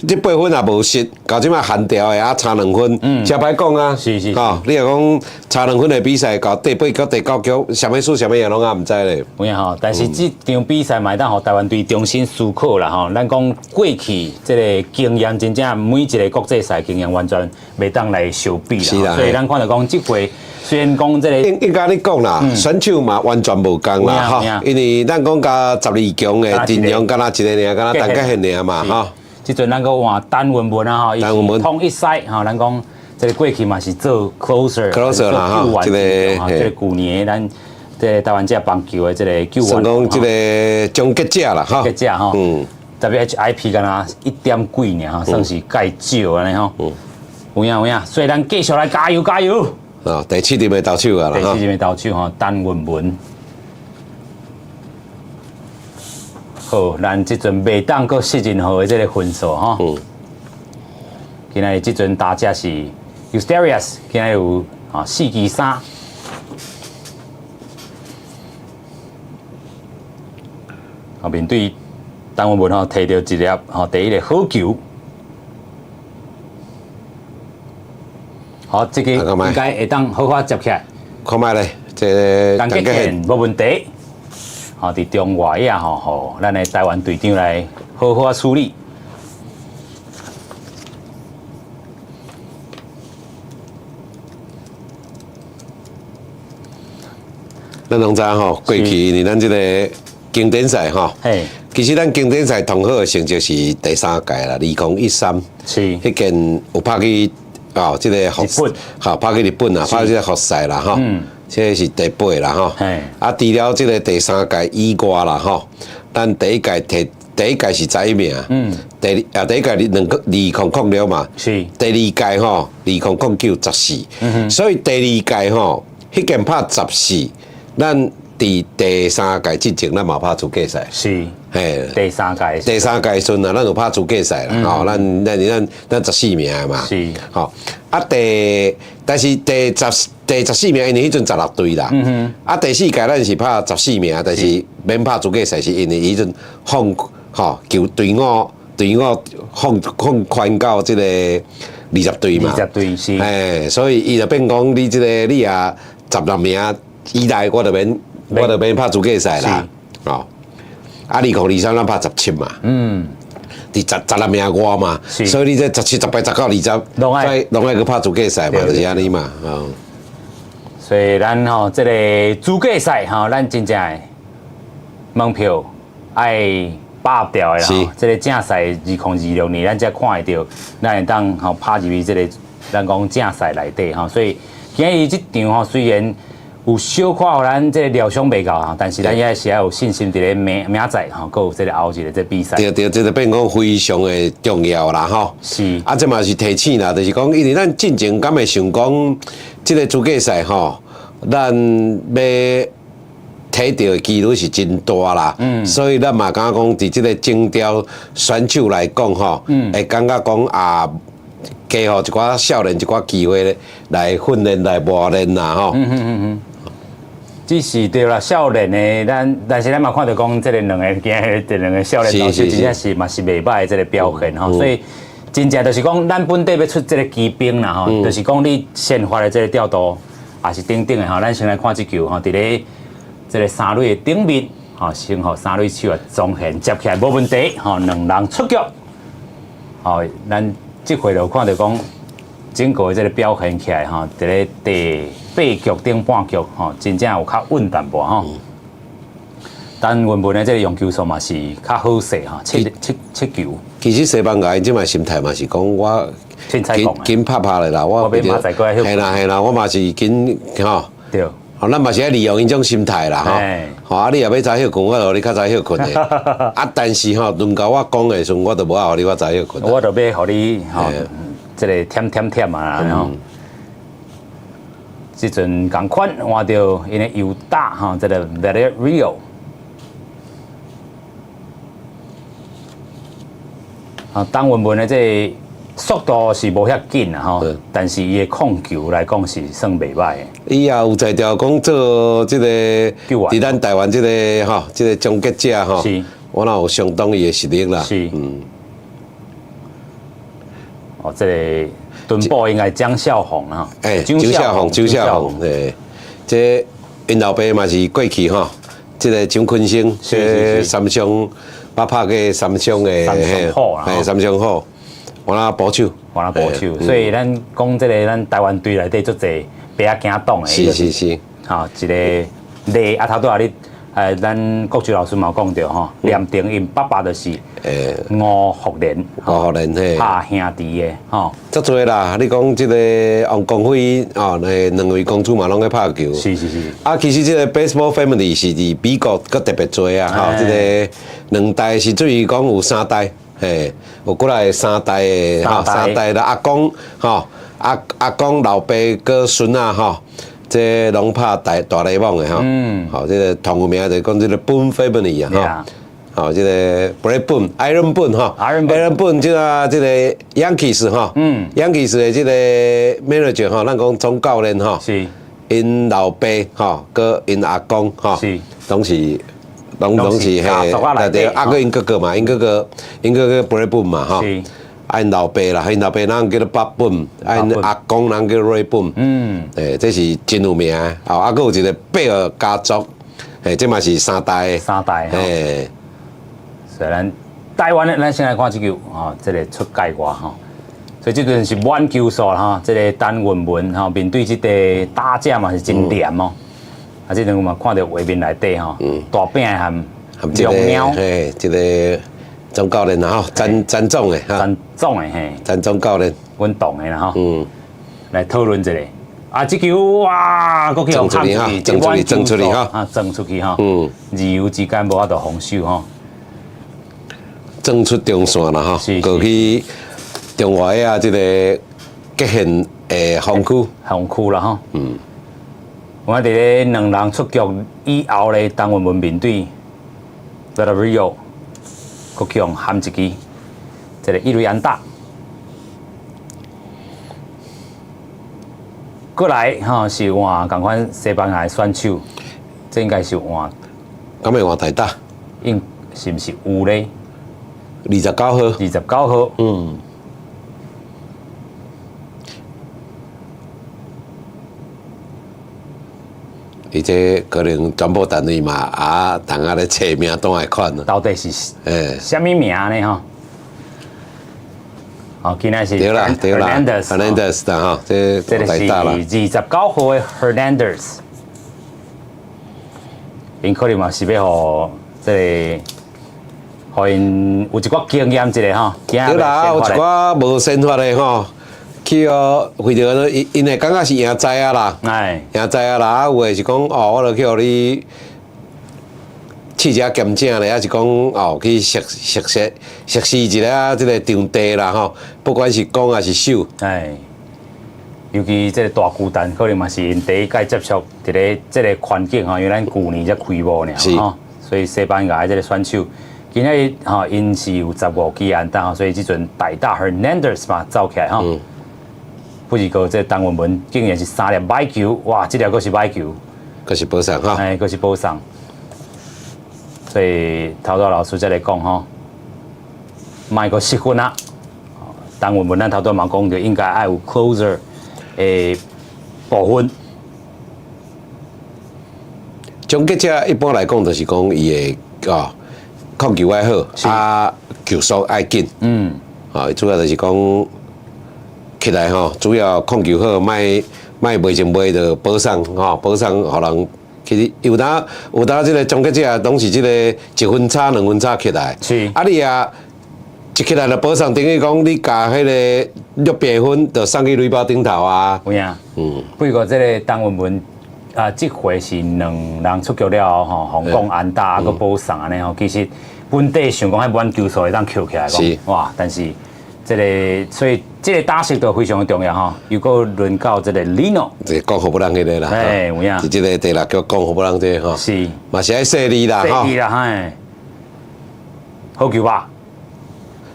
S2: 這八分也無失，到這擺限調的啊差2分，誠歹講啊。吼，你若講差兩分的比賽，到第八局、第九局，啥物輸啥物贏攏猶毋知咧。
S1: 有影吼，但是這場比賽嘛會當予台灣隊重新思考啦吼。咱講過去這個經驗，真正每一個國際賽經驗完全袂當來相比啦。所以咱看著講，這回雖然講這個
S2: 應該你講啦，選手嘛完全無仝啦吼，因為咱講佮12強的陣容，敢若一个爾，敢若陳杰憲爾嘛吼。
S1: 這陣咱閣換陳文文啊吼，伊是統一賽吼，咱講這個過去嘛是做 closer，
S2: closer 啦吼，這個
S1: 這個舊年咱這個台灣這棒球的這個救援，
S2: 算講這個終結者啦，
S1: 終結者吼，WHIP 敢若一點幾爾吼，算是蓋少按呢吼，有影有影，所以咱繼續來加油加油。
S2: 啊，第七場的投手啊，
S1: 第七場的投手吼，陳文文。好，咱這陣袂當閣失任何的這個分數吼。今仔日這陣打者是 Eusterius，今仔日有啊4支3。啊，面對陳文文吼，摕著一粒吼第一個好球。好，這個應該會當好好接起來。
S2: 看覓咧，這個
S1: 陳杰憲無問題。吼，佇中外野吼，予咱的台灣隊長來好好處理。
S2: 咱攏知吼，過去因為咱這個經典賽吼，其實咱經典賽上好的成績是第三屆啦，2013，彼間有拍去哦，這個日
S1: 本，
S2: 吼拍去日本啊，拍這個複賽啦，吼，這個是第八啦，吼。啊，除了這個第三屆以外啦，吼，咱第一屆提第一屆是11名，第一屆兩個2006嘛，第二屆吼2009 14，所以第二屆吼，彼間拍14，咱佇第三屆之前，咱嘛拍資格賽。
S1: 是，嘿，第三屆。
S2: 第三屆時陣啊，咱有拍資格賽啦，吼，咱14名嘛。吼，啊但是第14名，因為彼陣16隊啦。啊，第四屆咱是拍十四名，但是免拍資格賽，是因為彼陣放吼球隊伍隊伍放放寬到這個。20隊嘛。
S1: 20隊是。
S2: 哎，所以伊就變講你這個你也16名以內，我就免拍資格賽啦。哦，啊，2023咱拍十七嘛。佇十六名外嘛，所以你這17、18、19、20，攏愛去拍資格賽嘛，就是按呢嘛。哦。
S1: 所以咱吼這個資格賽吼，咱真正的門票愛把握牢的啦。這個正賽2026年，咱才看會著，咱會當吼拍入去這個咱講正賽內底吼。所以今日這場吼雖然有小可予咱這個療傷袂夠吼，但是咱也是愛有信心佇咧明明仔載吼，閣有這個後日的這比賽。
S2: 對對，這個變講非常的重要啦吼。啊，這嘛是提醒啦，就是講，因為咱進前敢會想講，這個資格賽吼，咱欲提著的幾率是真大啦。所以咱嘛感覺講，佇這個徵調選手來講吼，會感覺講啊，加予一寡少年一寡機會來訓練、來磨練啦吼。
S1: 只是對啦，少年的咱，但是咱嘛看著講，這個兩个今日這兩個少年投手真正是嘛是袂䆀的這個表現吼，所以真正就是講，咱本地欲出這個奇兵啦吼，就是講你先發的這個調度，也是等等的吼，咱先來看這球吼，佇咧這個三壘的頂面，吼，先予三壘手啊莊賢接起來無問題，吼，兩人出局，吼，咱這回就看著講。整個的這個表現起來吼，佇咧第八局頂半局吼，真正有較穩淡薄吼。但原本的這個用球數嘛是較好勢吼，七七七球。
S2: 其實西班牙𪜶這擺心態嘛是講我緊緊拍拍的啦，我係啦係啦，我嘛是緊吼。
S1: 對。
S2: 吼，咱嘛是愛利用𪜶種心態啦吼。吼啊，你若欲早歇睏，我就予你較早歇睏的。啊，但是吼，輪到我講的時陣，我就無愛予你較早歇睏。
S1: 我就欲予你吼。這個忝忝忝啊，吼！這陣仝款換著𪜶的右打吼，這個 Valerio。啊，陳文文的這個速度是無遐緊啊，吼，但是伊的控球來講是算袂䆀的。
S2: 伊也有才調講做這個，佇咱台灣這個吼，這個終結者吼，我若有相當伊的實力啦。
S1: 是。哦，這個墩布應該江孝宏啊，
S2: 欸，張孝宏，張孝宏，對，這𪜶老爸嘛是過去吼，這個張坤生，這三商，捌拍過三商的，
S1: 三商虎啦，
S2: 三商虎，換啦捕手，
S1: 換啦捕手，所以咱講這個咱台灣隊內底足濟白仔囝擋的，
S2: 是是是，
S1: 吼，一個例啊，頭拄仔你。咱國柱老師嘛有講著吼，連定𪜶爸爸就是吳福連，
S2: 吳福連嘿，
S1: 拍兄弟的吼。
S2: 足濟啦，你講這個王光輝哦，那兩位公主嘛攏咧拍球。
S1: 是是是。
S2: 啊，其實這個 baseball family 是佇美國閣特別濟啊，吼，這個兩代是屬於講有三代，嘿，有過來三代的吼，三代的阿公吼，阿阿公老爸閣孫仔吼。這攏拍大大聯盟的吼，好，這個同有名就講這個 Boone Family 啊，吼，好，這個 Bret Boone、Aaron Boone 吼，Aaron Boone 這個這個 Yankees 吼，Yankees 的這個 manager 吼，咱講總教練吼，𪜶老爸吼，閣𪜶阿公吼，攏是攏攏是嘿，對對，啊，閣𪜶哥哥嘛，𪜶哥哥，𪜶哥哥 Bret Boone 嘛吼。啊，𪜶老爸啦，𪜶老爸人叫做 Bob Boone，啊，𪜶阿公人叫 Ray Boone，欸，這是真有名。哦，啊，閣有一個貝爾家族，欸，這嘛是三代。
S1: 三代。欸，所以咱台灣的，咱先來看這球，吼，這個出界外吼，所以這陣是滿球數啦，吼，這個陳文文吼面對這個打者嘛是真黏哦，啊，這陣我嘛看著畫面內底吼，大餅含
S2: 這個，嘿，這個。總教練啦吼，詹詹總的，
S1: 詹總的嘿，
S2: 詹總教練，
S1: 阮懂的啦吼，來討論一下。啊，這球哇，閣去予撞出去，
S2: 撞出去，撞出去哈，
S1: 啊，撞出去哈，自由之間無法度防守吼，
S2: 撞出中線啦吼，過去中外啊，這個極限的防區，
S1: 防區啦吼，我佇咧兩人出局以後咧，陳文文面對 Valerio。閣去予含一支，這個一壘安打，過來吼是換仝款西班牙的選手，這應該是換，
S2: 敢會換代打？
S1: 應是毋是有咧？29
S2: 號。
S1: 29號。
S2: 伊這可能轉播單位嘛，啊，同仔咧冊名單的款。
S1: 到底是啥物名呢？吼？哦，今仔是
S2: 對啦，對啦
S1: ，Hernandez，
S2: 啦吼，這
S1: 這個是29號的 Hernandez，𪜶可能嘛是欲予這個，予𪜶有一寡經驗一下吼。
S2: 對啦，有一寡無先發的吼，去予為著𪜶𪜶會感覺是贏在啊啦，贏在啊啦，啊有的是講哦，我著去予你試一下兼正咧，抑是講哦去熟熟悉熟悉一下這個場地啦吼，不管是攻抑是守。
S1: 尤其這個大巨蛋，可能嘛是𪜶第一擺接觸佇咧這個環境吼，因為咱舊年才開幕爾吼，所以西班牙的這個選手，今仔日吼𪜶是有15支安打，所以這陣大打 Hernandez 嘛走起來吼。不是過這個陳雲文竟然是三粒歹球，哇！這粒閣是歹球，
S2: 閣是保送哈，
S1: 哎，閣是保送。所以頭拄老師才來講吼，莫閣失分啊！陳雲文咱頭拄嘛講著，應該愛有 closer 的部分。
S2: 終結者一般來講，就是講伊會哦控球愛好，啊球速愛緊。啊，主要就是講起來吼，主要控球好，莫莫袂前袂就保送吼，保送予人。其實有當有當，這個終結者攏是這個一分差、兩分差起來。啊，你啊一起來就保送，等於講你共彼個六百分就送去壘包頂頭啊。
S1: 有影。不過這個陳雲文啊，這回是兩人出局了後吼，予降安打啊，閣保送按呢吼。其實本底想講彼滿球數會當抾起來講，哇！但是這個所以這個打席就非常的重要吼。又閣輪到這個 Lino，
S2: 這個講予人彼個啦，
S1: 哎，有影。
S2: 是這個第六局講予人這個吼。嘛是愛細膩啦，
S1: 細膩啦，嘿。好球吧？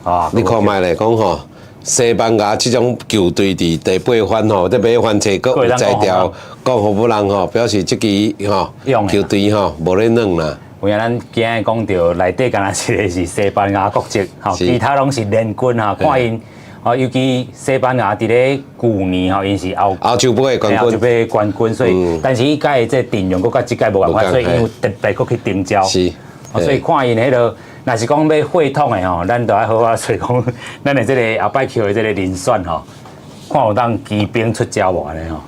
S1: 啊，
S2: 你看覓咧，講吼，西班牙這種球隊佇第八番吼，這尾番冊閣有才調講予人吼，表示這支吼球隊吼無咧軟啦。
S1: 有影咱今日講著內底敢若一個是西班牙國籍，吼，其他攏是聯軍哈。看𪜶，哦，尤其西班牙佇咧舊年吼，𪜶是歐
S2: 歐洲杯的冠軍，
S1: 歐洲杯冠軍，所以，但是彼屆這陣容閣佮這屆無仝款，所以𪜶有特別閣去徵召。所以看𪜶彼個，若是講欲血統的吼，咱就愛好好揣講，咱的這個後擺抾的這個人選吼，看有當奇兵出招無按呢吼。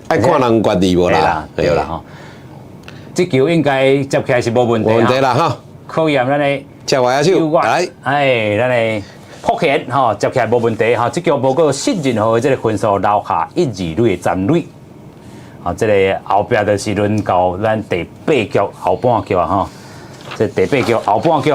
S2: 愛看人願意無啦，
S1: 對啦吼。這球應該接起來是無問題。
S2: 無問題啦吼。
S1: 考驗咱的
S2: 接外野手來，
S1: 哎，咱的朴賢吼接起來無問題吼，這局無閣失任何的這個分數，留下一二壘的殘壘。啊，這個後壁就是輪到咱第八局後半局啊吼，這第八局後半局，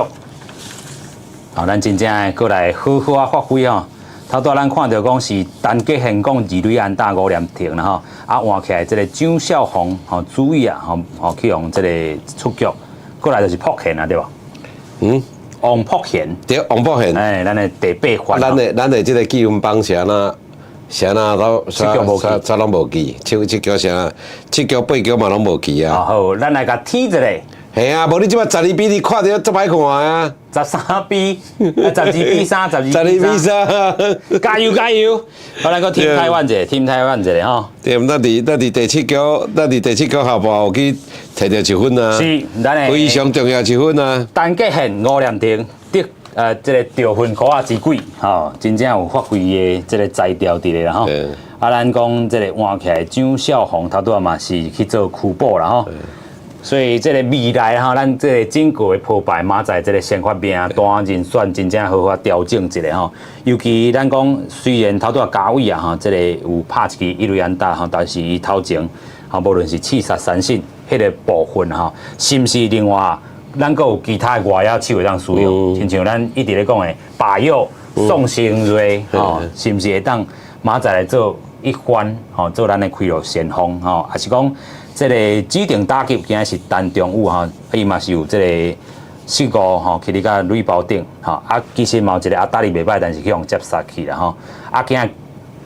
S1: 啊，咱真正的閣來好好啊發揮吼。頭拄咱看著講是陳杰憲講二壘安打吳念庭啦吼，啊換起來這個張少紅吼注意啊吼吼去予這個出局，過來就是朴賢啊對無？王朴賢。
S2: 對，王朴賢。
S1: 哎，咱的第八番。
S2: 咱的這個記分榜是按怎？是按怎都
S1: 七局無去，
S2: 啥攏無記，七七局啥？七局八局嘛攏無去啊。
S1: 好，咱來共提一下。
S2: 係啊，無你這擺12比2看著足歹看啊。
S1: 13比，12比3，十二
S2: 12比3，
S1: 加油加油！好，咱閣 Team 台灣一下，Team 台灣一下吼。
S2: 對，咱佇第七局，咱佇第七局後半有去摕著一分啊。
S1: 是，咱的
S2: 非常重要一分啊。
S1: 陳杰憲、吳念庭得這個得分箍仔之鬼，吼，真正有發揮的這個才調佇咧啦吼。啊，咱講這個換起來張少紅頭拄仔嘛是去做區補啦吼。所以這個未來吼，咱這個整個的鋪排，明仔載這個先發名單人選，真正好好調整一下吼。尤其咱講雖然頭拄仔嘉偉啊吼，這個有拍一支一壘安打吼，但是伊頭前吼，無論是刺殺三振彼個部分吼，是毋是另外咱閣有其他的外野手會當使用？親像咱一直咧講的巴佑、宋成瑞吼，是毋是會當明仔載來做一番吼，做咱的開路先鋒吼，抑是講？這個指定打擊今仔是陳仲宇吼，伊嘛是有這個失誤吼，去佇甲壘包頂吼，啊，其實嘛有一個阿達利袂䆀，但是去予接殺去啦吼。啊，今仔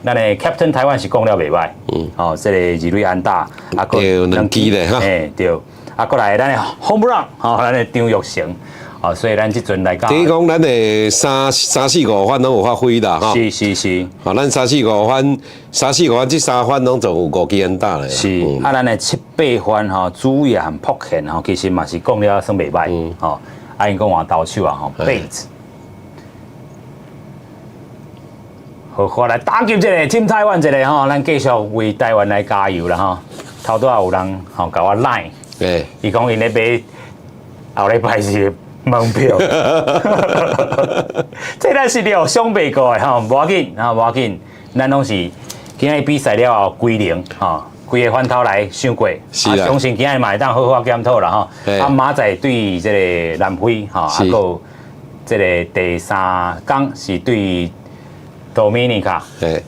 S1: 咱的 Captain 台灣是講了袂䆀，吼，這個二壘安打，啊，閣
S2: 兩支咧哈，
S1: 欸對，啊，閣來咱的 Home Run 吼，咱的張育成，啊，哦，所以咱這陣來講，
S2: 等於講咱的三三四五番攏有發揮啦，吼。
S1: 是是是。
S2: 吼，咱三四五番，三四五番這三番攏總有五支安打咧。
S1: 是，啊，咱的七八番吼，主要和朴憲吼，其實嘛是講了算袂歹，吼。啊，𪜶講換投手啊，吼，貝子。好，好來打擊這個進台灣這個吼，咱繼續為台灣來加油啦吼。頭拄仔有人吼共我 LINE，伊講𪜶咧買後禮拜是門票，這咱是料想袂過的吼，無要緊，吼無要緊，咱攏是今仔日比賽了後歸零吼，規个翻頭來想過，啊，相信今仔日嘛會當好好檢討啦吼。啊，明仔載對這個南非吼，啊，閣這個第三工是對多米尼卡，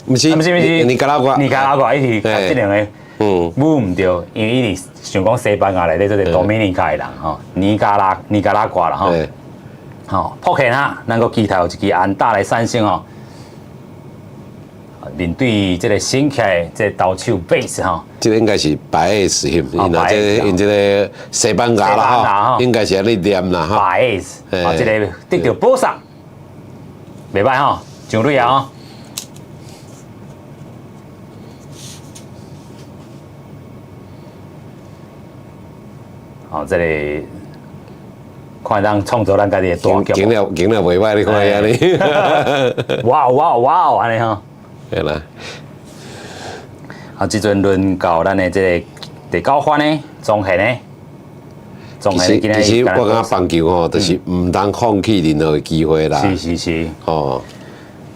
S2: 毋是
S1: 毋是毋是
S2: 尼加拉瓜，
S1: 尼加拉瓜，伊是這兩個。舞毋對，因為伊是想講西班牙內底做個多米尼卡的人吼，尼加拉尼加拉瓜啦吼，吼，朴憲啊，咱閣期待有一支安打來產生吼。面對這個新起來這個投手 base 吼，
S2: 這個應該是白 S 因為這因這個西班牙啦吼，應該是按呢念啦吼。
S1: 白 S，啊，這個得著保送，袂歹吼，上壘啊吼。哦，這個看當創造咱家己的大局。
S2: 經了經了袂歹，你看按呢。
S1: 哇哇哇按呢吼。
S2: 對啦。
S1: 啊，這陣輪到咱的這個第九番呢，莊憲呢，
S2: 其實其實我感覺棒球吼，就是毋通放棄任何的機會啦。
S1: 是是是。
S2: 哦，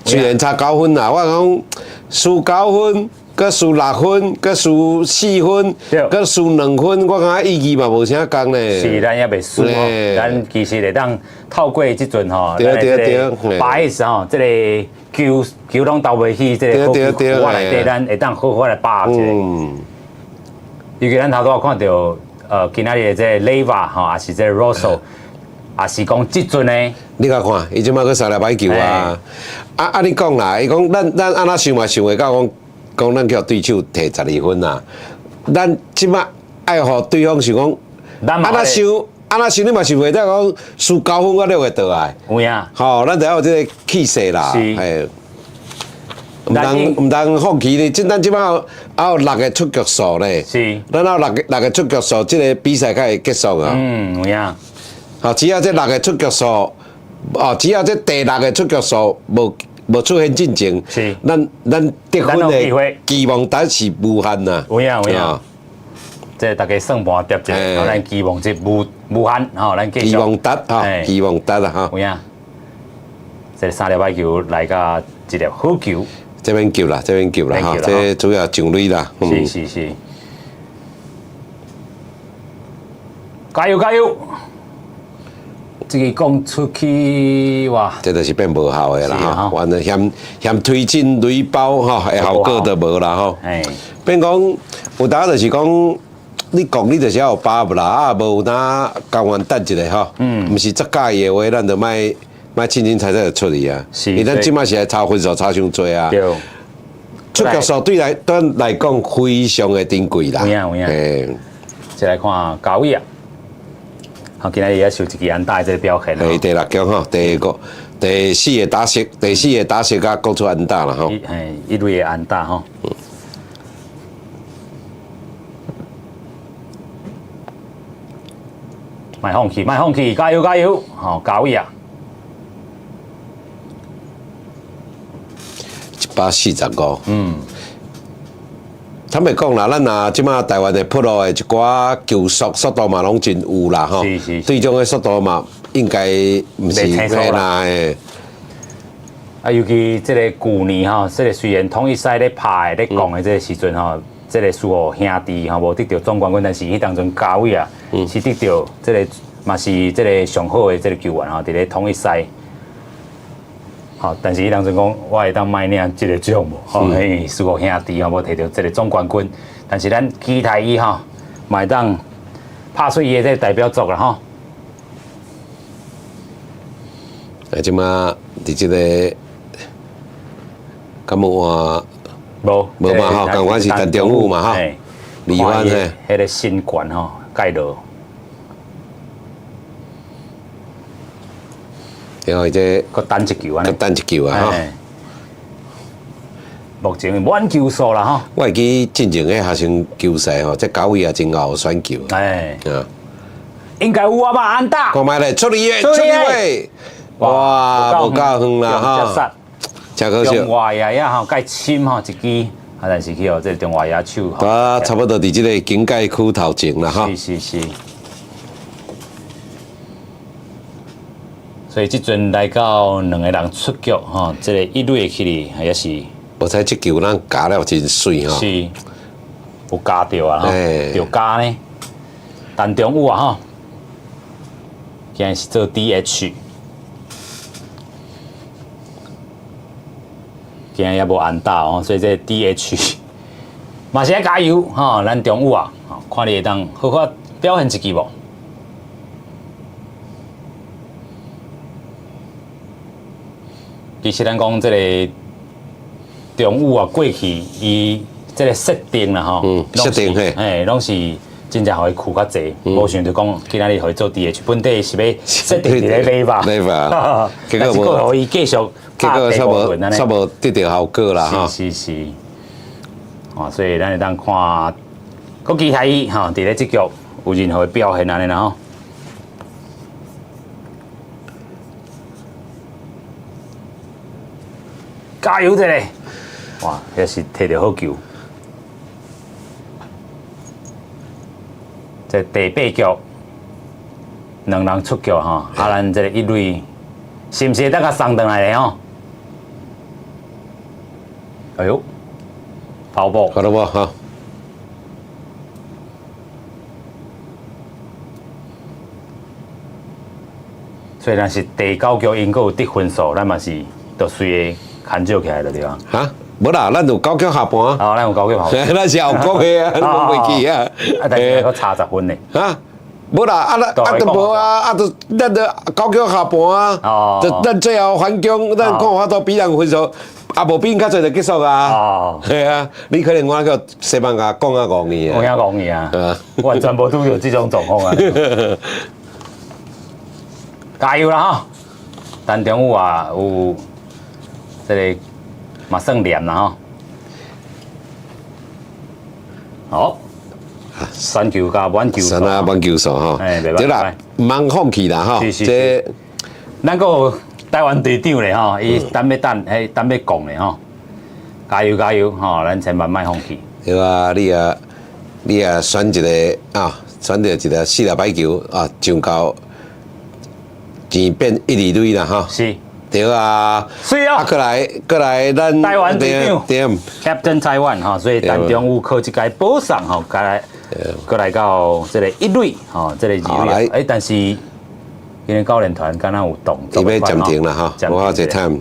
S2: 雖然差九分啦，我講輸九分。閣輸六分，閣輸四分，閣輸兩分，我感覺意義嘛無啥仝咧。
S1: 是，咱也袂輸吼，咱其實會當透過這陣吼，
S2: 對對對，
S1: 白 S 吼，這個球球攏投袂去，這個好球我內底，咱會當好好來把握一下。尤其咱頭拄仔看著，今仔日的這個雷瓦吼，也是這個羅素，也是講這陣呢。
S2: 你共看，伊這擺閣三粒歹球啊！啊啊！你講啦，伊講咱咱按怎想嘛想會到講。講咱予對手提12分啊！咱這擺愛予對方想講，按怎想，按怎想，你嘛想袂到講輸九分，我了會倒來。
S1: 有影。
S2: 吼，咱就要有這個氣勢啦。
S1: 是。
S2: 毋通毋通放棄呢。這咱這擺還有六個出局數呢。
S1: 是。
S2: 咱還有六個六個出局數，這個比賽才會結束啊。
S1: 嗯，有影。
S2: 吼，只要這六個出局數，哦，只要這第六個出局數無。無出現進前，咱咱得分的期望值是無限呐。
S1: 有影有影，這大家算盤疊者，咱期望值無無限吼，咱繼續。
S2: 期望值吼，期望值啦吼。
S1: 有影，這三粒歹球來甲一粒好球。
S2: 這免救啦，這免救啦吼，這主要上壘啦。
S1: 是是是，加油加油！這個講出去哇，
S2: 這就是變無效的啦吼，完了嫌嫌推進壘包吼，的效果就無啦吼。變講有當就是講，你講你就是要有把握啦，啊無有當甘願等一下吼，毋是足佮意的話，咱就莫莫凊凊彩彩就出去啊。
S1: 是，
S2: 因為咱這擺是來差分數差傷濟啊。
S1: 對。
S2: 出局數對來對咱來講非常的珍貴啦。
S1: 有影有影。再來看高偉啊。好，今仔日也受一支安打的這個表現。
S2: 第六局吼，第五、第四個打席，第四個打席甲講出安打啦吼。
S1: 嘿，一壘的安打吼。莫放棄，莫放棄，加油加油！吼，高偉啊！145。
S2: 坦白講啦，咱若這馬台灣的 Pro 的一寡球速速度嘛，攏真有啦吼。
S1: 是是。
S2: 對種的速度嘛，應該毋是袂啦。
S1: 啊，尤其這個舊年吼，這個雖然統一賽咧拍咧講的這個時陣吼，這個輸予兄弟吼，無得著總冠軍，但是彼當陣嘉偉啊，是得著這個嘛是這個上好的這個球員吼，佇咧統一賽。吼，但是彼當陣講，我會當莫領這個獎無？吼，因為輸予兄弟吼，無摕著這個總冠軍。但是咱期待伊吼，嘛會當拍出伊的這個代表作啦吼。
S2: 啊，這馬佇這個，敢有換？
S1: 無，
S2: 無嘛吼，仝款是陳忠武嘛吼，李歡嘿，
S1: 彼個新冠吼，蓋落。
S2: 因為這
S1: 閣等一球按呢，
S2: 閣等一球啊！吼。
S1: 目前滿球數啦吼。
S2: 我會記進前彼學生球賽吼，這九位也真𠢕選球。
S1: 哎，應該有啊吧？安打。
S2: 看覓咧，出去的，出去的，哇，無夠遠啦吼，真可惜。
S1: 中外野仔吼，蓋深吼一支，啊，但是去予這個中外野手。
S2: 啊，差不多佇這個警戒區頭前啦，吼。
S1: 是是是。所以這陣來到兩個人出局吼，這個一壘的起哩，也是。
S2: 無彩這球咱咬了真媠吼。
S1: 是，有咬著啊，吼，著咬呢。陳中武啊，吼，今日是做 DH，今日也無安打哦，所以這 DH 嘛是愛加油吼，咱中武啊，看你會當好好表現一支無？其實咱講這個中武啊，過去伊這個設定啦吼，
S2: 設定嘿，
S1: 嘿，攏是真正予伊睏較濟，無想著講今仔日予伊做 DH，本底是欲設定佇咧壘吧，
S2: 壘吧，
S1: 結果無，予伊繼續
S2: 結果煞無煞無得著效果啦，吼，
S1: 是是是，哦，所以咱會當看，閣期待伊吼，佇咧這局有任何的表現按呢啦吼。加油一下！哇，這是摕著好球。這第八局，兩人出局吼，啊，咱這個一壘，是毋是會當共送轉來咧吼？哎喲，跑步。
S2: 好了無？好。
S1: 雖然是第九局𪜶閣有得分數，咱嘛是就隨個牽少起來就對啊。
S2: 哈？無啦，咱有九局下半。
S1: 哦，咱有九局下半。
S2: 咱是後國的啊，咱袂記啊。
S1: 啊，但是閣差10分呢。
S2: 哈？無啦，啊，咱啊都無啊，啊都咱都九局下半啊。哦。就咱最後反攻，咱看有法度比人分數，啊無比𪜶較濟就結束啊。哦。係啊，你可能我叫西班牙講啊戇去啊。
S1: 講啊戇去啊。完全無拄著這種狀況啊。加油啦吼！陳中武啊，有這個嘛算念啦吼。好，選球加滿球數，
S2: 選啊滿球數吼。對啦，毋通放棄啦吼。
S1: 是是是。咱閣有台灣隊長咧吼，伊等欲等，彼等欲講咧吼。加油加油吼！咱千萬莫放棄。
S2: 對啊，你啊，你啊選一個啊，選著一個四粒歹球啊，上到。前變一二壘啦，吼。
S1: 是。
S2: 對啊。
S1: 是啊。
S2: 啊，閣來，閣來，咱
S1: 台灣隊長。Captain Taiwan 吼，所以陳中武靠這個保送吼，閣來，閣來到這個一壘吼，這個二壘。欸，但是𪜶的教練團敢若有動作。
S2: 伊欲暫停啦，吼，無偌濟 time。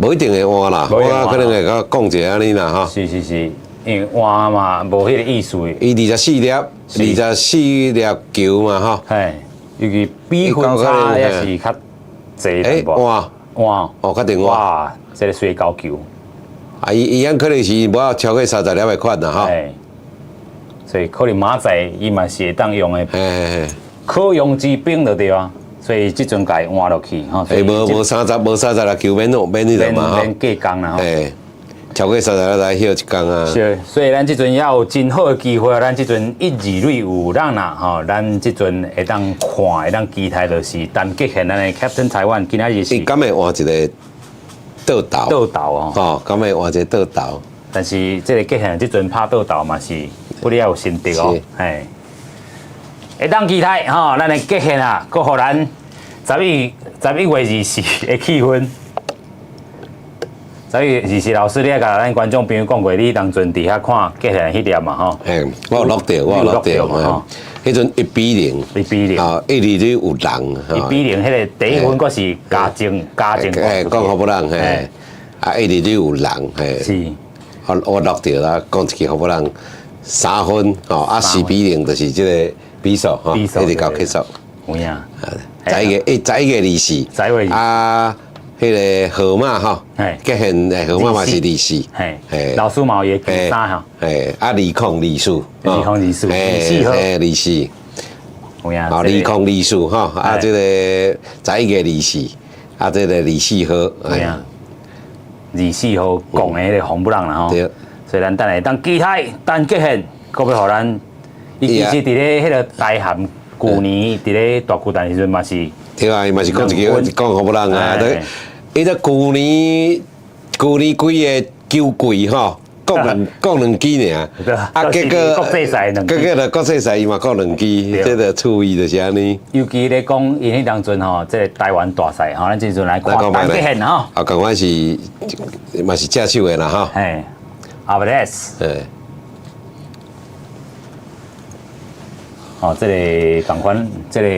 S2: 無一定會換啦，我可能會佮講一下按呢啦，吼。
S1: 是是是。因為換嘛，無彼個意思。
S2: 伊24粒，24粒球嘛，吼。
S1: 嘿，尤其比分差也是較濟淡薄。
S2: 換
S1: 換
S2: 哦，確定換。
S1: 哇，這個水高球。
S2: 啊，伊伊樣可能是無超過30粒的款啦，吼。
S1: 所以可能明仔載伊嘛是會當用的。可用之兵就對啊。所以這陣共伊換落去，吼。
S2: 欸，無無三十，無三十粒球免弄免彼個嘛，吼。
S1: 免過工啦，吼。
S2: 超過30粒來歇一工啊！
S1: 是，所以咱這陣也有真好的機會，咱這陣一二壘有人啦，吼，咱這陣會當看，會當期待，就是陳杰憲咱的 Captain Taiwan 今仔日是。
S2: 伊敢會換一個倒投？
S1: 倒投哦，
S2: 吼，敢會換一個倒投？
S1: 但是這個杰憲這陣拍倒投嘛是，不哩也有心得哦，嘿，會當期待吼，咱的杰憲啊，閣予咱11月24的氣氛。所以，二四老師，你也共咱觀眾朋友講過，你當陣佇遐看杰憲彼粒嘛吼？
S2: 嘿，我有錄著，我有錄著嘛。彼陣1比0，1
S1: 比0，
S2: 啊，一二壘有人。
S1: 1比0，彼个第一分閣是加正加正。
S2: 嘿，講予別人嘿，啊，一二壘有人嘿。
S1: 是。
S2: 我我錄著啦，講一句予別人3分吼，啊4比0就是這個比數吼，一直到結束。
S1: 有影。
S2: 11月11月24。
S1: 11月
S2: 啊。彼个號碼吼，杰憲的號碼嘛是24，
S1: 嘿，老師嘛有伊的三吼，
S2: 嘿，啊2024，2024，24
S1: 號，24。有影。
S2: 2024吼，啊，這个11月24，啊，這个24號，
S1: 有影。24號講的彼个紅布朗啦吼。
S2: 對。
S1: 所以咱等下當期待陳杰憲，閣欲予咱，伊其實佇咧彼个台韓舊年佇咧大巨蛋時陣嘛是。
S2: 對啊，伊嘛是講一句講予人啊，對。伊咧舊年舊年幾个球季吼，講兩講兩支爾，
S1: 啊結果國際賽兩
S2: 結果就國際賽伊嘛講兩支，這個趣味就是按呢。
S1: 尤其咧講𪜶彼當陣吼，這個台灣大賽吼，咱這陣來看陳杰憲吼。
S2: 啊，仝款是嘛是正手的啦吼。
S1: 嘿，阿布雷斯。哦，這个仝款，這个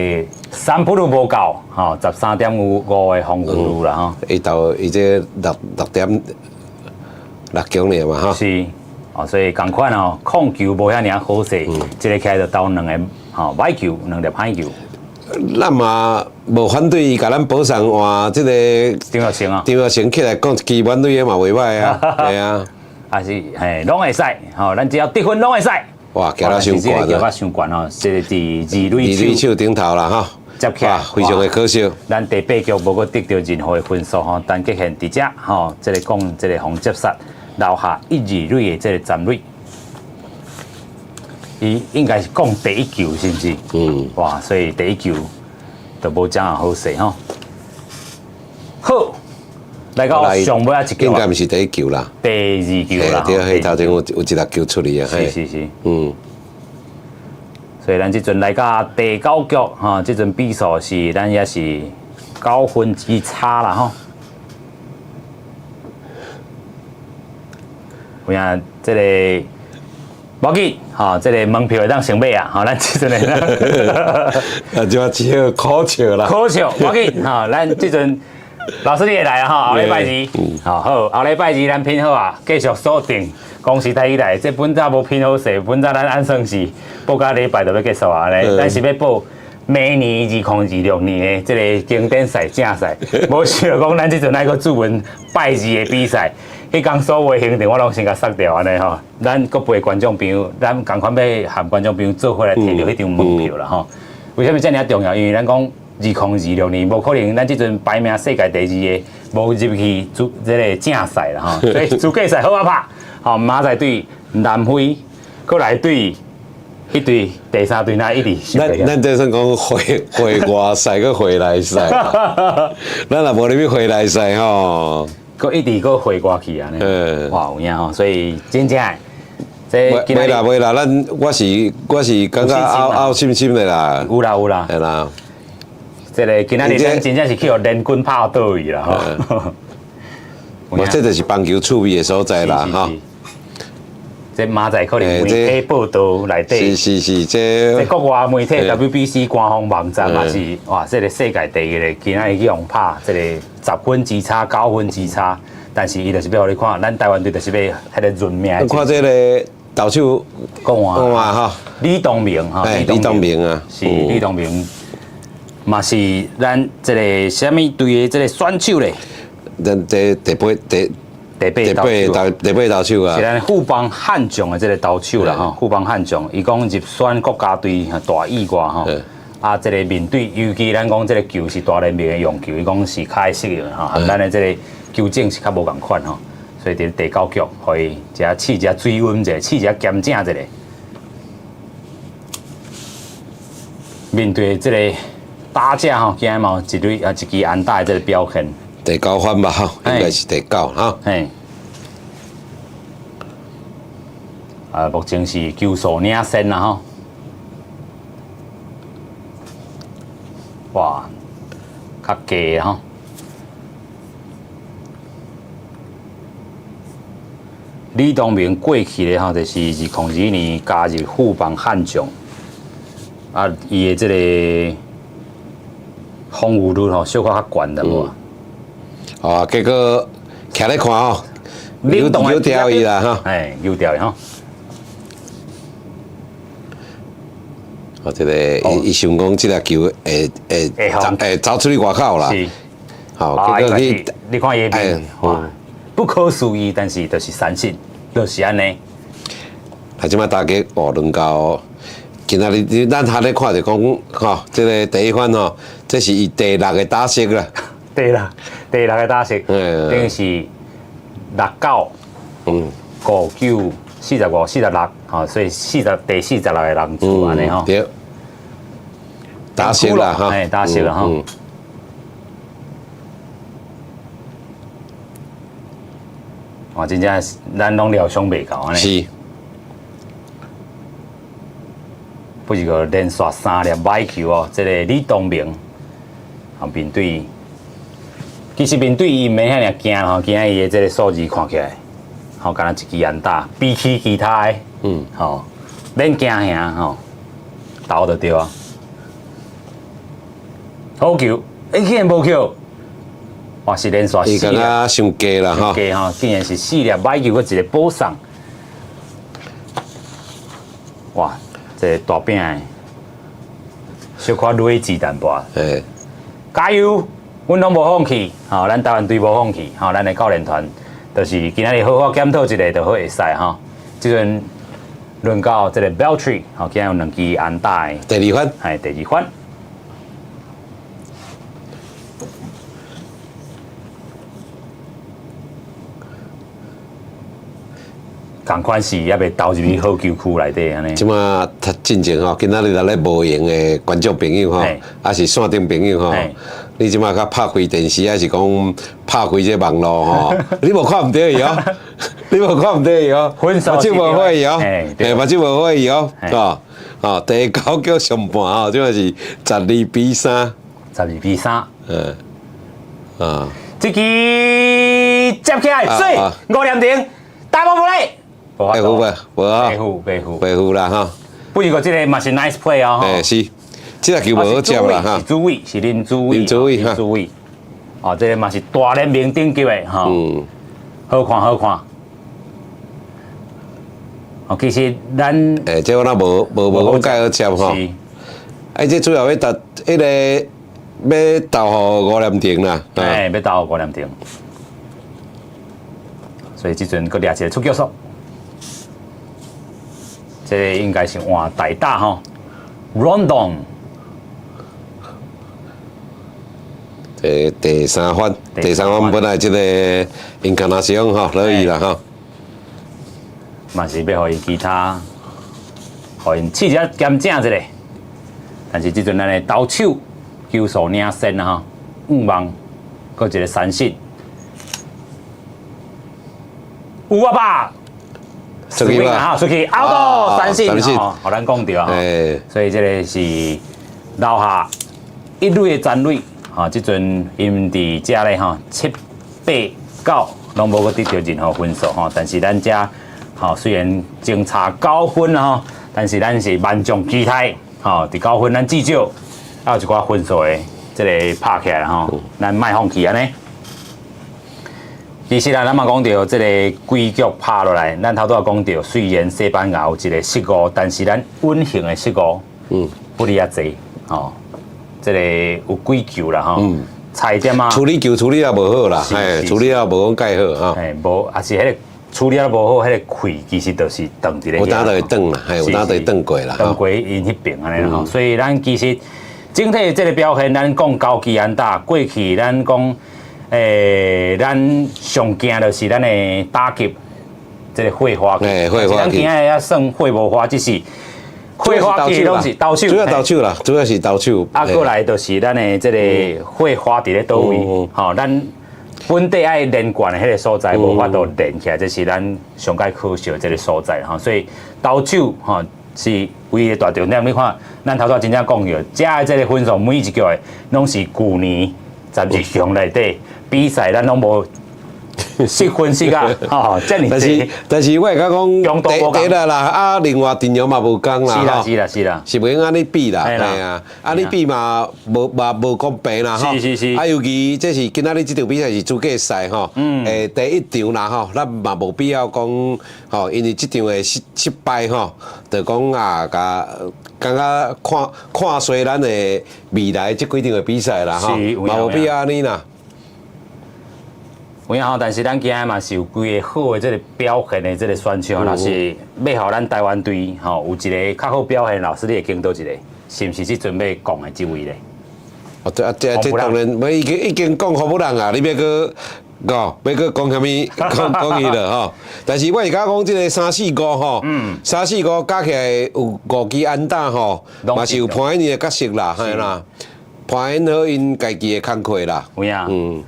S1: 三扑都無夠，吼，13.5的防禦率啦，吼。
S2: 伊投伊這6.6強爾嘛，吼。
S1: 是，哦，所以仝款哦，控球無遐爾好勢，這个起來就投兩个吼歹球，兩粒歹球。
S2: 咱嘛無反對伊共咱保送換這個
S1: 張育成啊，
S2: 張育成起來講一支滿壘的嘛袂歹啊，對啊。
S1: 啊是，嘿，攏會使，吼，咱只要得分攏會使。
S2: 哇，舉得傷懸，
S1: 舉得傷懸哦！這個佇二壘
S2: 二壘手頂頭啦，吼，
S1: 接起來，
S2: 非常的可惜。
S1: 咱第八局無閣得著任何的分數吼，陳杰憲佇遮吼，這个講這个予接殺，留下一二壘的這个残壘。伊應該是講第一球，是毋是？嗯。哇，所以第一球就無怎樣好勢吼。好。來到上尾仔一球，
S2: 應該毋是第一球啦，
S1: 第二球啦。
S2: 對，彼頭前有一粒球出去啊。
S1: 是是是，嗯。所以咱這陣來到第九局，吼，這陣比數是咱也是9分之差啦，吼。有影，這个無要緊，吼，這个門票會當先買啊，吼，咱這陣
S2: 啊，就只好苦笑啦。
S1: 苦笑，無要緊，吼，咱這陣。老師你會來啊？吼，後禮拜二，好，好，後禮拜二咱拼好啊，繼續鎖定公視台語台。這本早無拼好勢，本早咱按算是報到禮拜就欲結束啊咧。咱是欲報明年2026年的這个經典賽正賽，無想講咱這陣愛閣注文拜二的比賽，彼工所有的行程我攏先共殺掉按呢吼。咱閣陪觀眾朋友，咱仝款欲和觀眾朋友做伙來提著彼張門票啦吼。為啥物遮爾重要？因為咱講。2026年無可能，咱這陣排名世界第二的，無入去資這个正賽啦吼，所以資格賽好啊拍，吼，明仔載對南非，閣來對彼隊第三隊，那一直。
S2: 咱這算講回回外賽，閣回內賽，咱若無入去回內賽吼，
S1: 閣一直閣回外去按呢。哇，有影吼，所以真正。
S2: 袂啦袂啦，咱我是我是感覺拗拗心心的啦。
S1: 有啦有啦。
S2: 會啦。
S1: 這个今仔日咱真正是去予聯軍拍倒去啦吼！
S2: 無，這就是棒球趣味的所在啦吼。
S1: 這明仔載可能媒體報道內底，
S2: 是是是，這
S1: 這國外媒體 WBC 官方網站嘛是哇，這个世界第一个今仔日去予拍這个10分之差、9分之差，但是伊就是欲予你看，咱台灣隊就是欲彼个認命。
S2: 看這个投手
S1: 講話
S2: 吼，
S1: 李東明吼，
S2: 李東明啊，
S1: 是李東明。嘛是咱這个啥物隊的這个選手咧？
S2: 咱這第八第
S1: 第八
S2: 投第八投手啊！
S1: 是咱富邦悍將的這个投手啦吼，富邦悍將，伊講入選國家隊大意外吼。啊，這个面對，尤其咱講這个球是大聯盟的用球，伊講是較會適應吼，咱的這个球種是較無仝款吼，所以佇第九局，予伊遮試一下水溫者，試一下鹹正一下。面對這个。打者吼，今日嘛有一垒啊，一支安打的這个表現。
S2: 第九番吧，吼，應該是第九哈。
S1: 嘿。啊，目前是球數領先啦，吼。哇，較低吼。李東明過去咧吼，就是2021年加入富邦悍將，啊，伊的這个。防禦率吼，小可較懸淡薄。
S2: 哦，結果徛咧看吼，有掉伊啦吼，
S1: 哎，有掉伊吼。
S2: 哦，這个伊伊想講這粒球會會會走出去外口啦。
S1: 是。
S2: 好，結果去
S1: 你看伊的面，不可思議，但是就是相信，就是按呢。
S2: 啊，這擺打擊哦，輪到。今仔日咱還咧看著講，吼，這个第一番吼，這是伊第六个打席啦。
S1: 第六個打席，等於是六九，五九4546，吼，所以第46個人數按呢吼。
S2: 對，打席啦，哈，
S1: 哎，打席啦，吼。哇，真正咱攏料想袂到按呢。
S2: 是。
S1: 不是個連續三粒歹球哦，這个李東明啊面對，其實面對伊毋免遐爾驚吼，今仔伊的這个數字看起來，吼，敢若一支安打，比起其他的，吼，免驚嚇吼，投就對啊。好球，欸，竟然無球，哇，是連續
S2: 伊感覺傷低啦，吼，
S1: 低吼，竟然是四粒歹球，閣一個保送，哇！這个大餅的，小可累積淡薄。加油！阮攏無放棄，吼，咱台灣隊無放棄，吼，咱的教練團就是今仔日好好檢討一下，就好會使吼。這陣輪到這个 Beltry，吼，今日有兩支安打的。
S2: 第二番。
S1: 係第二番。仝款是猶未投入去好球區內底按呢。
S2: 這馬較進前吼，今仔日來咧無閒的觀眾朋友吼，抑是線頂朋友吼，你這馬較拍開電視，抑是講拍開這網路吼，你無看毋著伊哦，你無看毋著伊哦，目睭無花伊哦，嘿，目睭無花伊哦，哦，哦，第九局上半吼，這馬是12比3，12
S1: 比3，
S2: 啊，
S1: 這支接起來，水五點鐘，打無無咧。
S2: 白付無？無啊，
S1: 白付白付
S2: 白付啦吼。
S1: 不過這个嘛是 nice play 哦。
S2: 欸是，這个球無好接啦哈。
S1: 是主委，是林主委。
S2: 林主委
S1: 林主委。哦，這个嘛是大聯盟頂級的吼。好看好看。哦，其實咱。
S2: 欸，這我若無講介好接吼。
S1: 是。
S2: 哎，這主要欲投，彼个欲投予吳念庭啦。
S1: 欸，欲投予吳念庭。所以這陣閣掠一个出局數。這个應該是換大打吼，Rondon。
S2: 第三番，第三番本來這個 Encarnación 吼，落去啦吼。
S1: 嘛是欲予伊其他，予𪜶試一下兼正一下。但是這陣咱的投手球數領先啊吼，五望，閣一个三振。有啊吧？
S2: 出去啦！
S1: 出去，out 三振吼，予咱講著啊！所以這个是留下一壘的残壘，吼，這陣𪜶佇遮咧吼，七八九攏無閣得著任何分數吼，但是咱遮吼雖然淨差九分吼，但是咱是萬眾期待吼，佇九分咱至少還有一寡分數的這个拍起來吼，咱莫放棄按呢。其實啦，咱嘛講著這个規局拍落來，咱頭拄仔講著，雖然西班牙有一个失誤，但是咱穩型的失誤，不離遐濟，吼，這个有幾球啦，吼，差一點仔。
S2: 處理球處理也無好啦，嘿，處理也無講蓋好哈。
S1: 嘿，無，也是彼个處理也無好，彼个氣其實就是斷佇咧。
S2: 有當就會斷啦，嘿，有當就會斷過啦。
S1: 斷過𪜶彼邊按呢吼，所以咱其實整體這个表現，咱講高級安打過去，咱講。咱上驚就是咱的打擊，這个火花。
S2: 火花。
S1: 咱今仔日算火無花，只是火花器攏是投手。
S2: 主要投手啦，主要是投手。
S1: 啊，過來就是咱的這个火花佇咧佗位？吼，咱本地愛連貫的彼个所在，無法度連起來，這是咱上蓋可惜的這个所在吼。所以投手吼是唯一的大重點。你看，咱頭拄真正講著，遮的這个分數每一局的攏是舊年十二強內底。比賽咱攏無失分失啊，吼，這爾濟。
S2: 但是我會感覺講，第一啦，啊，另外陣容嘛無仝啦，
S1: 是啦是啦是啦，
S2: 是袂用按呢比啦，嘿啊，按呢比嘛無公平啦，吼。
S1: 是是是。
S2: 啊，尤其這是今仔日這場比賽是資格賽吼，第一場啦吼，咱嘛無必要講吼，因為這場的失敗吼，就講啊，共感覺看看衰咱的未來這幾場的比賽啦，吼，嘛無必要按呢啦。
S1: 有影吼，但是咱今仔嘛是有幾个好的這个表現的這个選手，若是欲予咱台灣隊吼有一个較好表現，老師你會揀佗一个？是毋是這陣欲講的這位咧？
S2: 哦，這啊這這當然，欲已經已經講予人啊，你欲閣講，欲閣講啥物？講講伊了吼。但是我是感覺講這个三四五吼，三四五加起來有五支安打吼，嘛是有扮演伊的角色啦，嘿啦，扮演好𪜶家己的工課啦。
S1: 有影。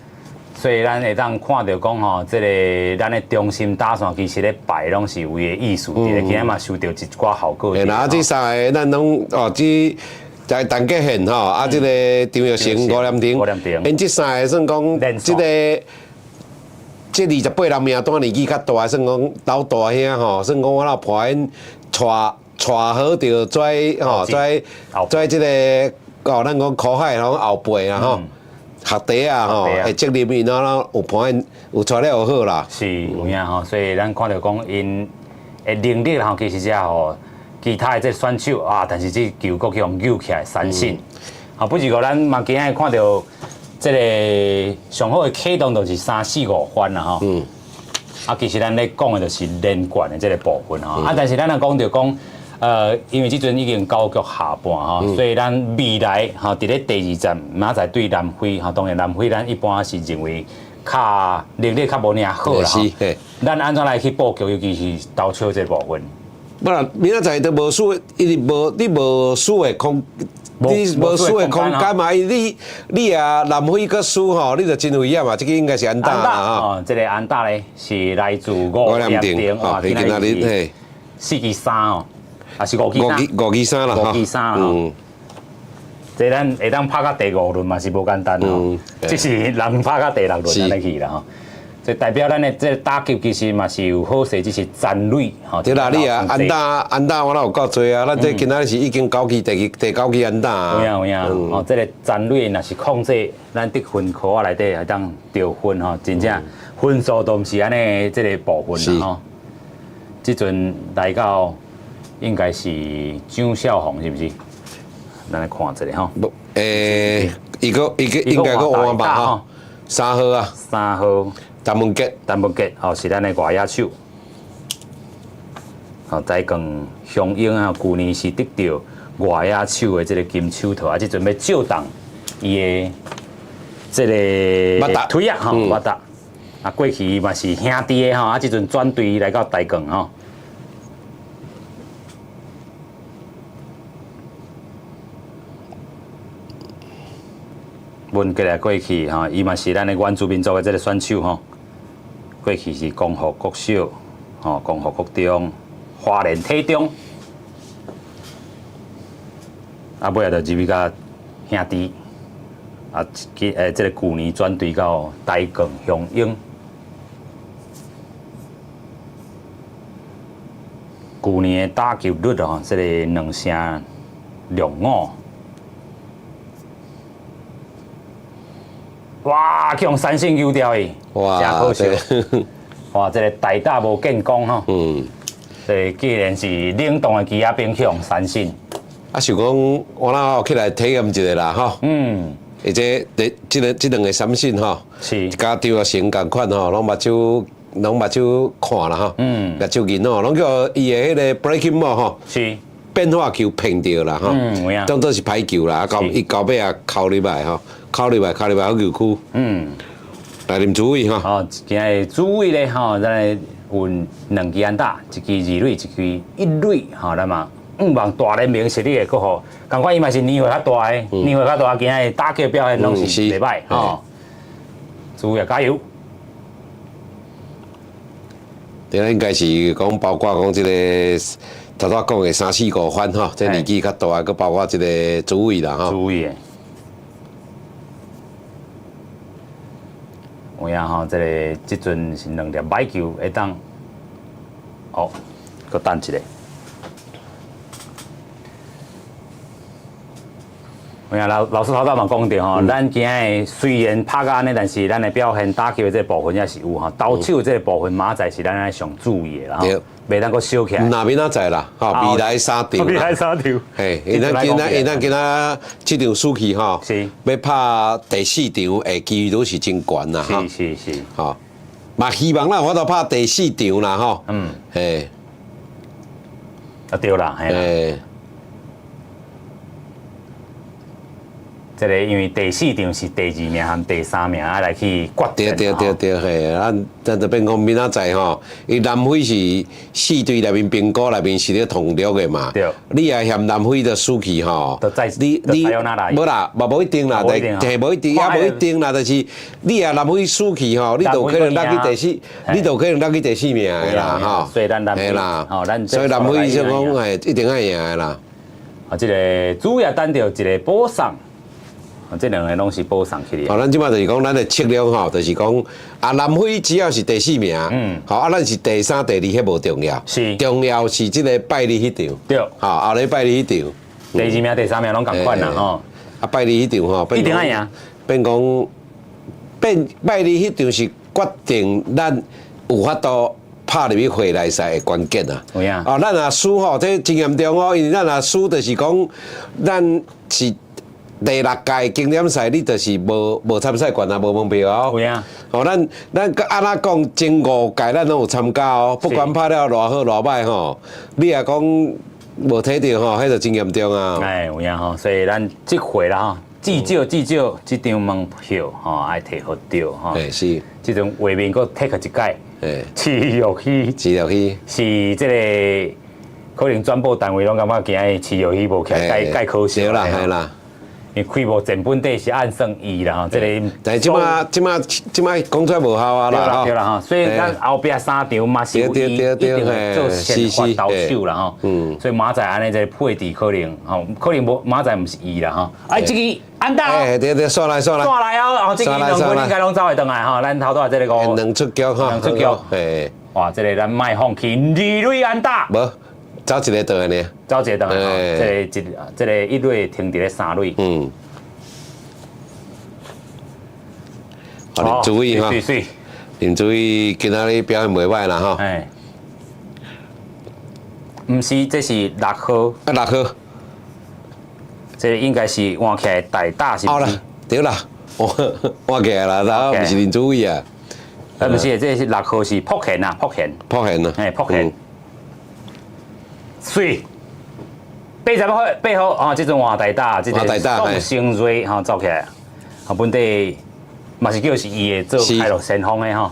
S1: 所以咱會當看著講吼，這个咱的中心打線其實咧排攏是有伊的意思佇咧，今仔嘛收著一寡效果。
S2: 嘿啦，啊，這三个咱攏哦，這在陳傑憲吼，啊，這个張育成、吳念庭，𪜶這三个算講，這个這28人名單年紀較大，算講老大兄吼，算講我若伴𪜶帶帶好著跩吼，跩跩這个哦，咱講苦海攏後輩啦吼。學弟啊吼，會責任𪜶啊，有伴𪜶有帶了好啦。
S1: 是有影吼，所以咱看著講𪜶的能力吼，其實這吼，其他的這選手啊，但是這球閣去予扭起來三振。啊，不是過咱嘛今仔看著這个上好的啟動就是三四五番啦吼。啊，其實咱咧講的就是連貫的這个部分吼。啊，但是咱若講著講。因為這陣已經九局下半吼，所以咱未來吼，佇咧第二戰明仔載對南非吼，當然南非咱一般是認為較能力較無爾好啦。咱按怎來去布局，尤其是投手這部分？
S2: 不啦，明仔載都無輸，伊是無你無輸的空，你無輸的空間嘛？你你啊南非閣輸吼，你就真危險嘛！這個應該是安打啦吼。
S1: 哦，這个安打咧是來自吳念庭，哇，今仔日是4支3哦。啊，是五支三，
S2: 五支三啦，
S1: 五支三啦。這咱會當拍到第五輪嘛是無簡單哦，這是人拍到第六輪按呢去啦吼。這代表咱的這打擊其實嘛是有好勢，只是殘壘吼。
S2: 對啦，你啊安打安打我哪有夠濟啊？咱這今仔日是已經九支第第九支安打。
S1: 有影有影，哦，這个殘壘若是控制咱得分箍仔內底會當得分吼，真正分數都毋是按呢這个部分啦吼。這陣來到。應該是張少紅是毋是？咱來看一下吼。
S2: 欸，伊閣伊閣應該閣換吧吼。三號啊。
S1: 三號。
S2: 陳文傑，
S1: 陳文傑吼是咱的外野手。吼，台鋼雄鷹啊，舊年是得著外野手的這个金手套，啊，這陣欲借動伊的這个腿仔吼，バタ。啊，過去嘛是兄弟的吼，啊，這陣轉隊來到台鋼吼。文傑來過去吼，伊嘛是咱的原住民族的這个選手吼。過去是光復國小，吼，光復國中，花蓮體中，啊，尾仔就入去佮兄弟，啊，去這个舊年轉隊到台鋼雄鷹。舊年的打球率吼，這个2成65。哇！去予三振丟掉伊，
S2: 哇！
S1: 誠可惜。哇！這个大打無見功吼。這个既然是冷凍的枝仔冰去予三振。
S2: 啊，想講我哪起來體驗一下啦吼。而且這這个這兩个三振吼，佮張育成仝款吼，攏目睭攏目睭看啦吼。目睭銀吼，攏叫伊的彼个 breaking ball 吼。變化球騙著啦吼。當作是歹球啦，啊到伊到尾啊扣入來吼。扣入來，扣入來好球區。來林主委吼。
S1: 哦，今日主委咧吼，咱有兩支安打，一支二壘，一支一壘，吼，咱嘛向望大聯盟實力會閣好。仝款伊嘛是年歲較大的，年歲較大，今日打擊表現攏是袂歹吼。主委加油！
S2: 對，應該是講包括講這個頭拄仔講的三四五番吼，這年紀較大，閣包括這个主委啦吼。
S1: 主委。有影吼，這个這陣是兩粒歹球會當，哦，閣等一下。有影老老師頭拄嘛講著吼，咱今仔雖然拍甲按呢，但是咱的表現打球的這个部分也是有吼，投手這个部分明仔載是咱愛上注意的啦吼，袂當閣小起來。
S2: 若明仔載啦，吼，未來三場。
S1: 未來三場。
S2: 嘿，因咱今仔因咱今仔這場輸去吼，欲拍第四場的幾率是真懸啦，
S1: 是是是。
S2: 吼。嘛希望咱有法度拍第四場啦吼。嘿。
S1: 啊對啦，嘿。這個因為第四場是第二名和第三名啊來去決
S2: 對對對對，嘿，咱就變講明仔載吼，伊南非是四隊內面評估內面是咧同六的嘛。
S1: 對。
S2: 你若嫌南非就輸去吼，你無啦，嘛無一定啦，但無一定，也無一定啦，就是你若南非輸去吼，你就可能落去第四，你就可能落去第四名的啦，吼。
S1: 所以咱南非，吼，咱
S2: 所以南非就講嘿，一定愛贏的啦。
S1: 啊，這個主要等著一個保送。這兩個攏是保送去的。
S2: 好，咱這擺就是講，咱的策略吼，就是講啊，南非只要是第四名，好啊，咱是第三、第二，彼無重要，
S1: 是
S2: 重要是這個拜二彼場，
S1: 對，
S2: 好，後禮拜二彼場，
S1: 第二名、第三名攏仝款啦，吼。
S2: 啊，拜二彼場吼，
S1: 一定愛贏。
S2: 變講變拜二彼場是決定咱有法度拍入去回來賽的關鍵啊。
S1: 有影。
S2: 哦，咱若輸吼，這真嚴重哦，因為咱若輸就是講咱是。第六屆經典賽，你就是無參賽權啊，無門票哦。
S1: 有影。
S2: 哦，咱按怎講，前五屆咱攏有參加哦，不管拍了偌好偌歹吼，你若講無摕著吼，彼就真嚴重啊。
S1: 哎，有影吼，所以咱這回啦吼，至少這張門票吼，愛摕予著吼。
S2: 哎，是。
S1: 這陣畫面閣摕去一擺。
S2: 哎。
S1: 持玉禧。
S2: 持玉禧。
S1: 是這個可能轉播單位攏感覺今日持玉禧無起來，蓋可惜。
S2: 對啦，係啦。
S1: 因為開幕前本底是按算伊啦吼，這個。
S2: 但這擺講出來無效啊啦，
S1: 對啦吼，所以咱後壁三場嘛是有伊一定會做先發投手啦吼。所以馬仔按呢這個配置可能吼，可能無馬仔毋是伊啦吼。哎，這個安打。
S2: 哎，對對，煞來煞來。
S1: 煞來哦，哦，這個兩分應該攏走會轉來吼，咱頭拄仔這個五。
S2: 兩出局吼。
S1: 兩出局。
S2: 哎。
S1: 哇，這個咱莫放棄，二壘安打。
S2: 無。走一个轉來爾，
S1: 走一個轉來吼，這個一這個一壘停佇咧三壘。
S2: 嗯。好，林主委哈，林主委今仔日表現袂䆀啦吼。
S1: 哎。毋是，這是六號。
S2: 啊，六號。
S1: 這個應該是換起來大打是毋是？
S2: 對啦，換起來啦，然後毋是林主委啊。
S1: 啊，毋是，這個是六號是朴賢啊，朴賢。
S2: 朴賢啊。
S1: 嘿，朴賢。水，88號啊！這陣換大打，這個宋成瑞吼走起來，啊本底嘛是叫是伊會做開路先鋒的吼。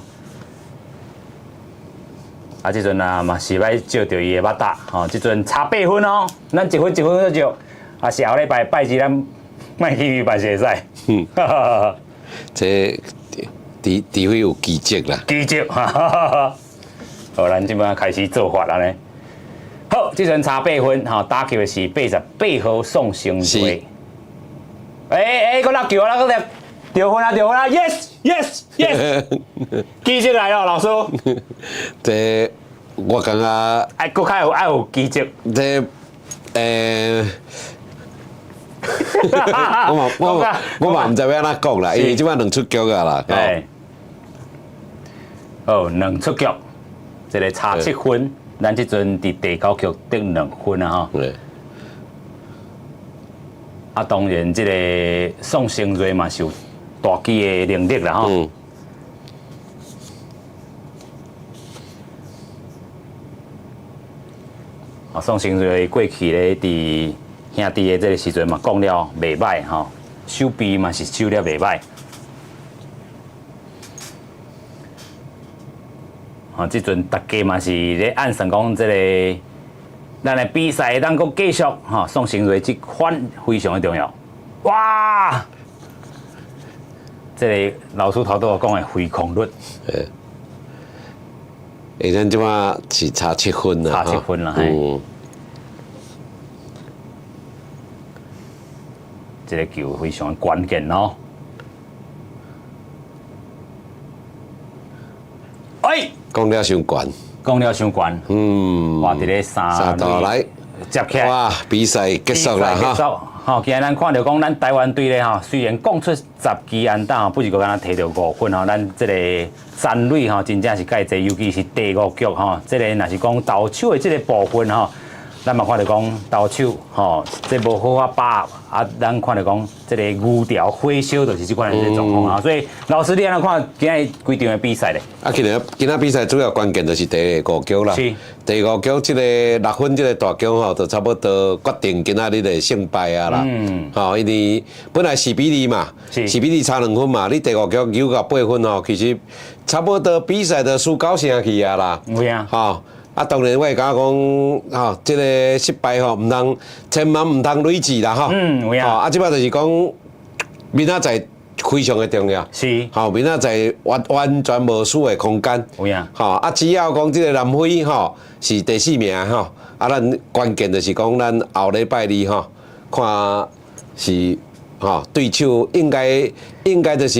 S1: 啊，這陣啊嘛是欲照著伊的捌打吼，這陣差八分哦，咱一分一分去照，啊是後禮拜拜二咱莫去嘛是會使。
S2: 嗯，這除非有奇蹟啦。
S1: 奇蹟，好，咱這擺開始做法啦呢。好，這陣差八分，吼，打球的是88號宋成瑞。欸欸，閣落球啊，閣入，著分啊，著分啊，yes yes yes，奇蹟來了，老師。
S2: 這我感覺
S1: 愛閣較有愛有奇蹟。
S2: 這我嘛毋知欲按怎講啦，因為這擺兩出局啊啦。
S1: 哎。哦，兩出局，這個差七分。咱這陣佇第九局得兩分啊！吼，啊，當然這個宋成瑞嘛是有大機的能力啦！吼。啊，宋成瑞過去咧，佇兄弟的這個時陣嘛，講了袂䆀吼，手臂嘛是手了袂䆀。哦，這陣大家嘛是咧按算講，這個咱的比賽會當閣繼續吼。宋成瑞這款非常的重要。哇！這個老師頭拄仔講的揮空率。
S2: 欸，咱這擺是差七分啦，
S1: 差七分啦，嗯。這個球非常關鍵哦。哎！
S2: 講了傷懸，
S1: 講了傷懸。
S2: 嗯，
S1: 哇！佇咧三
S2: 度來
S1: 接起來，
S2: 哇！比賽結束啦，
S1: 結束。吼，今日咱看著講，咱台灣隊咧吼，雖然講出十支安打吼，不是閣敢若摕著五分吼，咱這個残壘吼，真正是蓋濟，尤其是第五局吼，這個若是講投手的這個部分吼，咱嘛看著講投手吼，這無好好把握啊，咱看著講這个牛條火燒就是這款的這個狀況啊。所以老師你按怎看今仔規場的比賽咧？
S2: 啊，其實今仔比賽主要關鍵就是第五局啦。第五局這个6分這个大局吼，就差不多決定今仔日的勝敗啊啦。吼，因為本來4比2嘛，4比2差2分嘛，你第五局9到8分吼，其實差不多比賽就輸九成去啊啦。
S1: 有影。
S2: 吼。啊，當然我會感覺講，吼，這个失敗吼，毋通千萬毋通累積啦，吼。
S1: 有影。
S2: 吼，啊，這擺就是講，明仔載非常的重要。吼，明仔載完完全無輸的空間。
S1: 有影。
S2: 吼，啊，只要講這个南非吼是第四名吼，啊，咱關鍵就是講咱後禮拜二吼，看是吼對手應該就是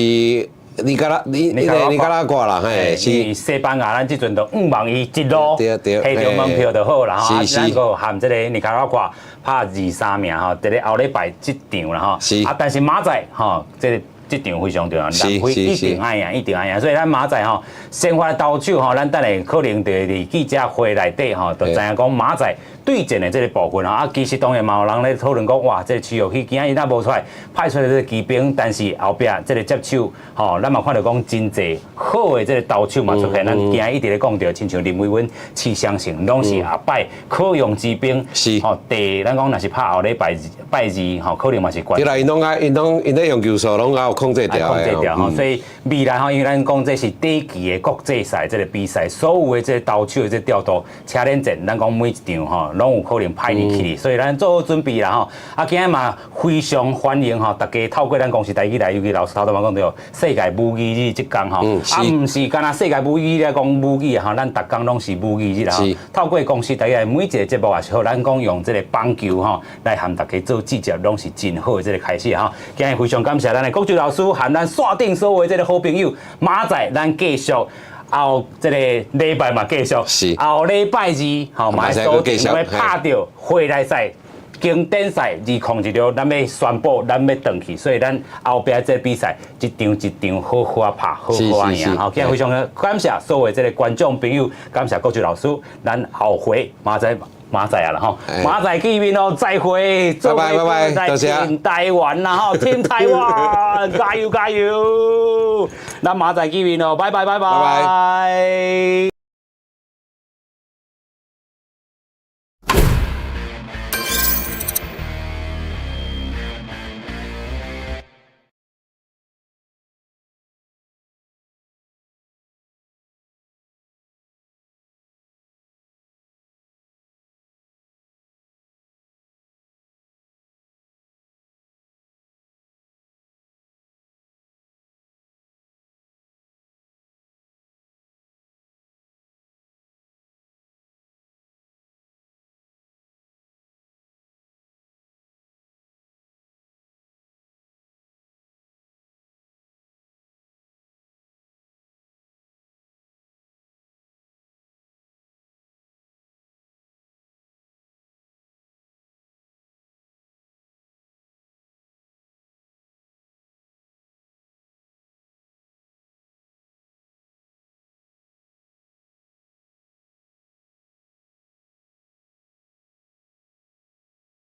S2: 尼加拉尼尼尼加拉瓜啦，嘿，
S1: 是西班牙，咱這陣就向望伊一路摕著門票就好啦，吼，咱閣含這个尼加拉瓜拍二三名吼，佇咧後禮拜這場啦，吼，啊，但是明仔載吼，這个這場非常重要，南非一定愛贏，一定愛贏，所以咱明仔載吼，先發投手吼，咱等下可能就會佇記者會內底吼，就知影講明仔載對戰的這個部分吼，啊，其實當然嘛有人咧討論講，哇，這個區域去今日若無出來，派出來這個騎兵，但是後壁這個接手吼，咱嘛看著講真濟好的這個投手嘛出現，咱今日一直咧講著，親像林維溫、池湘成，攏是後擺可用之兵，吼，第咱講若是拍後禮拜拜二吼，可能嘛是關。
S2: 對啦，𪜶攏愛，𪜶攏𪜶咧用球數攏愛有控制牢。
S1: 控制牢吼，所以未來吼，因為咱講這是短期的國際賽這個比賽，所有的這個投手的這個調度、車輪戰，咱講每一場吼，攏有可能派入去，所以咱做好準備啦吼。啊，今日嘛非常歡迎吼，大家透過咱公視台語來，尤其老師頭拄仔講著世界母語日這工吼，啊，毋是干焦世界母語日來講母語吼，咱逐工攏是母語日啦吼。透過公視台語來每一個節目也是好，咱講用這個棒球吼來和大家做節目，攏是真好的這個開始吼。今日非常感謝咱的國柱老師和咱線頂所有的這個好朋友，明仔載咱繼續。後這个禮拜嘛繼續，後禮拜二吼嘛鎖定欲拍著回來賽經典賽2016，咱欲宣布咱欲轉去，所以咱後壁這個比賽一場一場好好啊拍，好好啊贏。好，今日非常感謝所有這个觀眾朋友，感謝國柱老師，咱後回明仔明仔啊啦吼，明仔見面哦，再會，
S2: 拜拜拜拜，多謝。
S1: 挺台灣啦吼，挺台灣，加油加油！咱明仔見面哦，拜拜拜拜。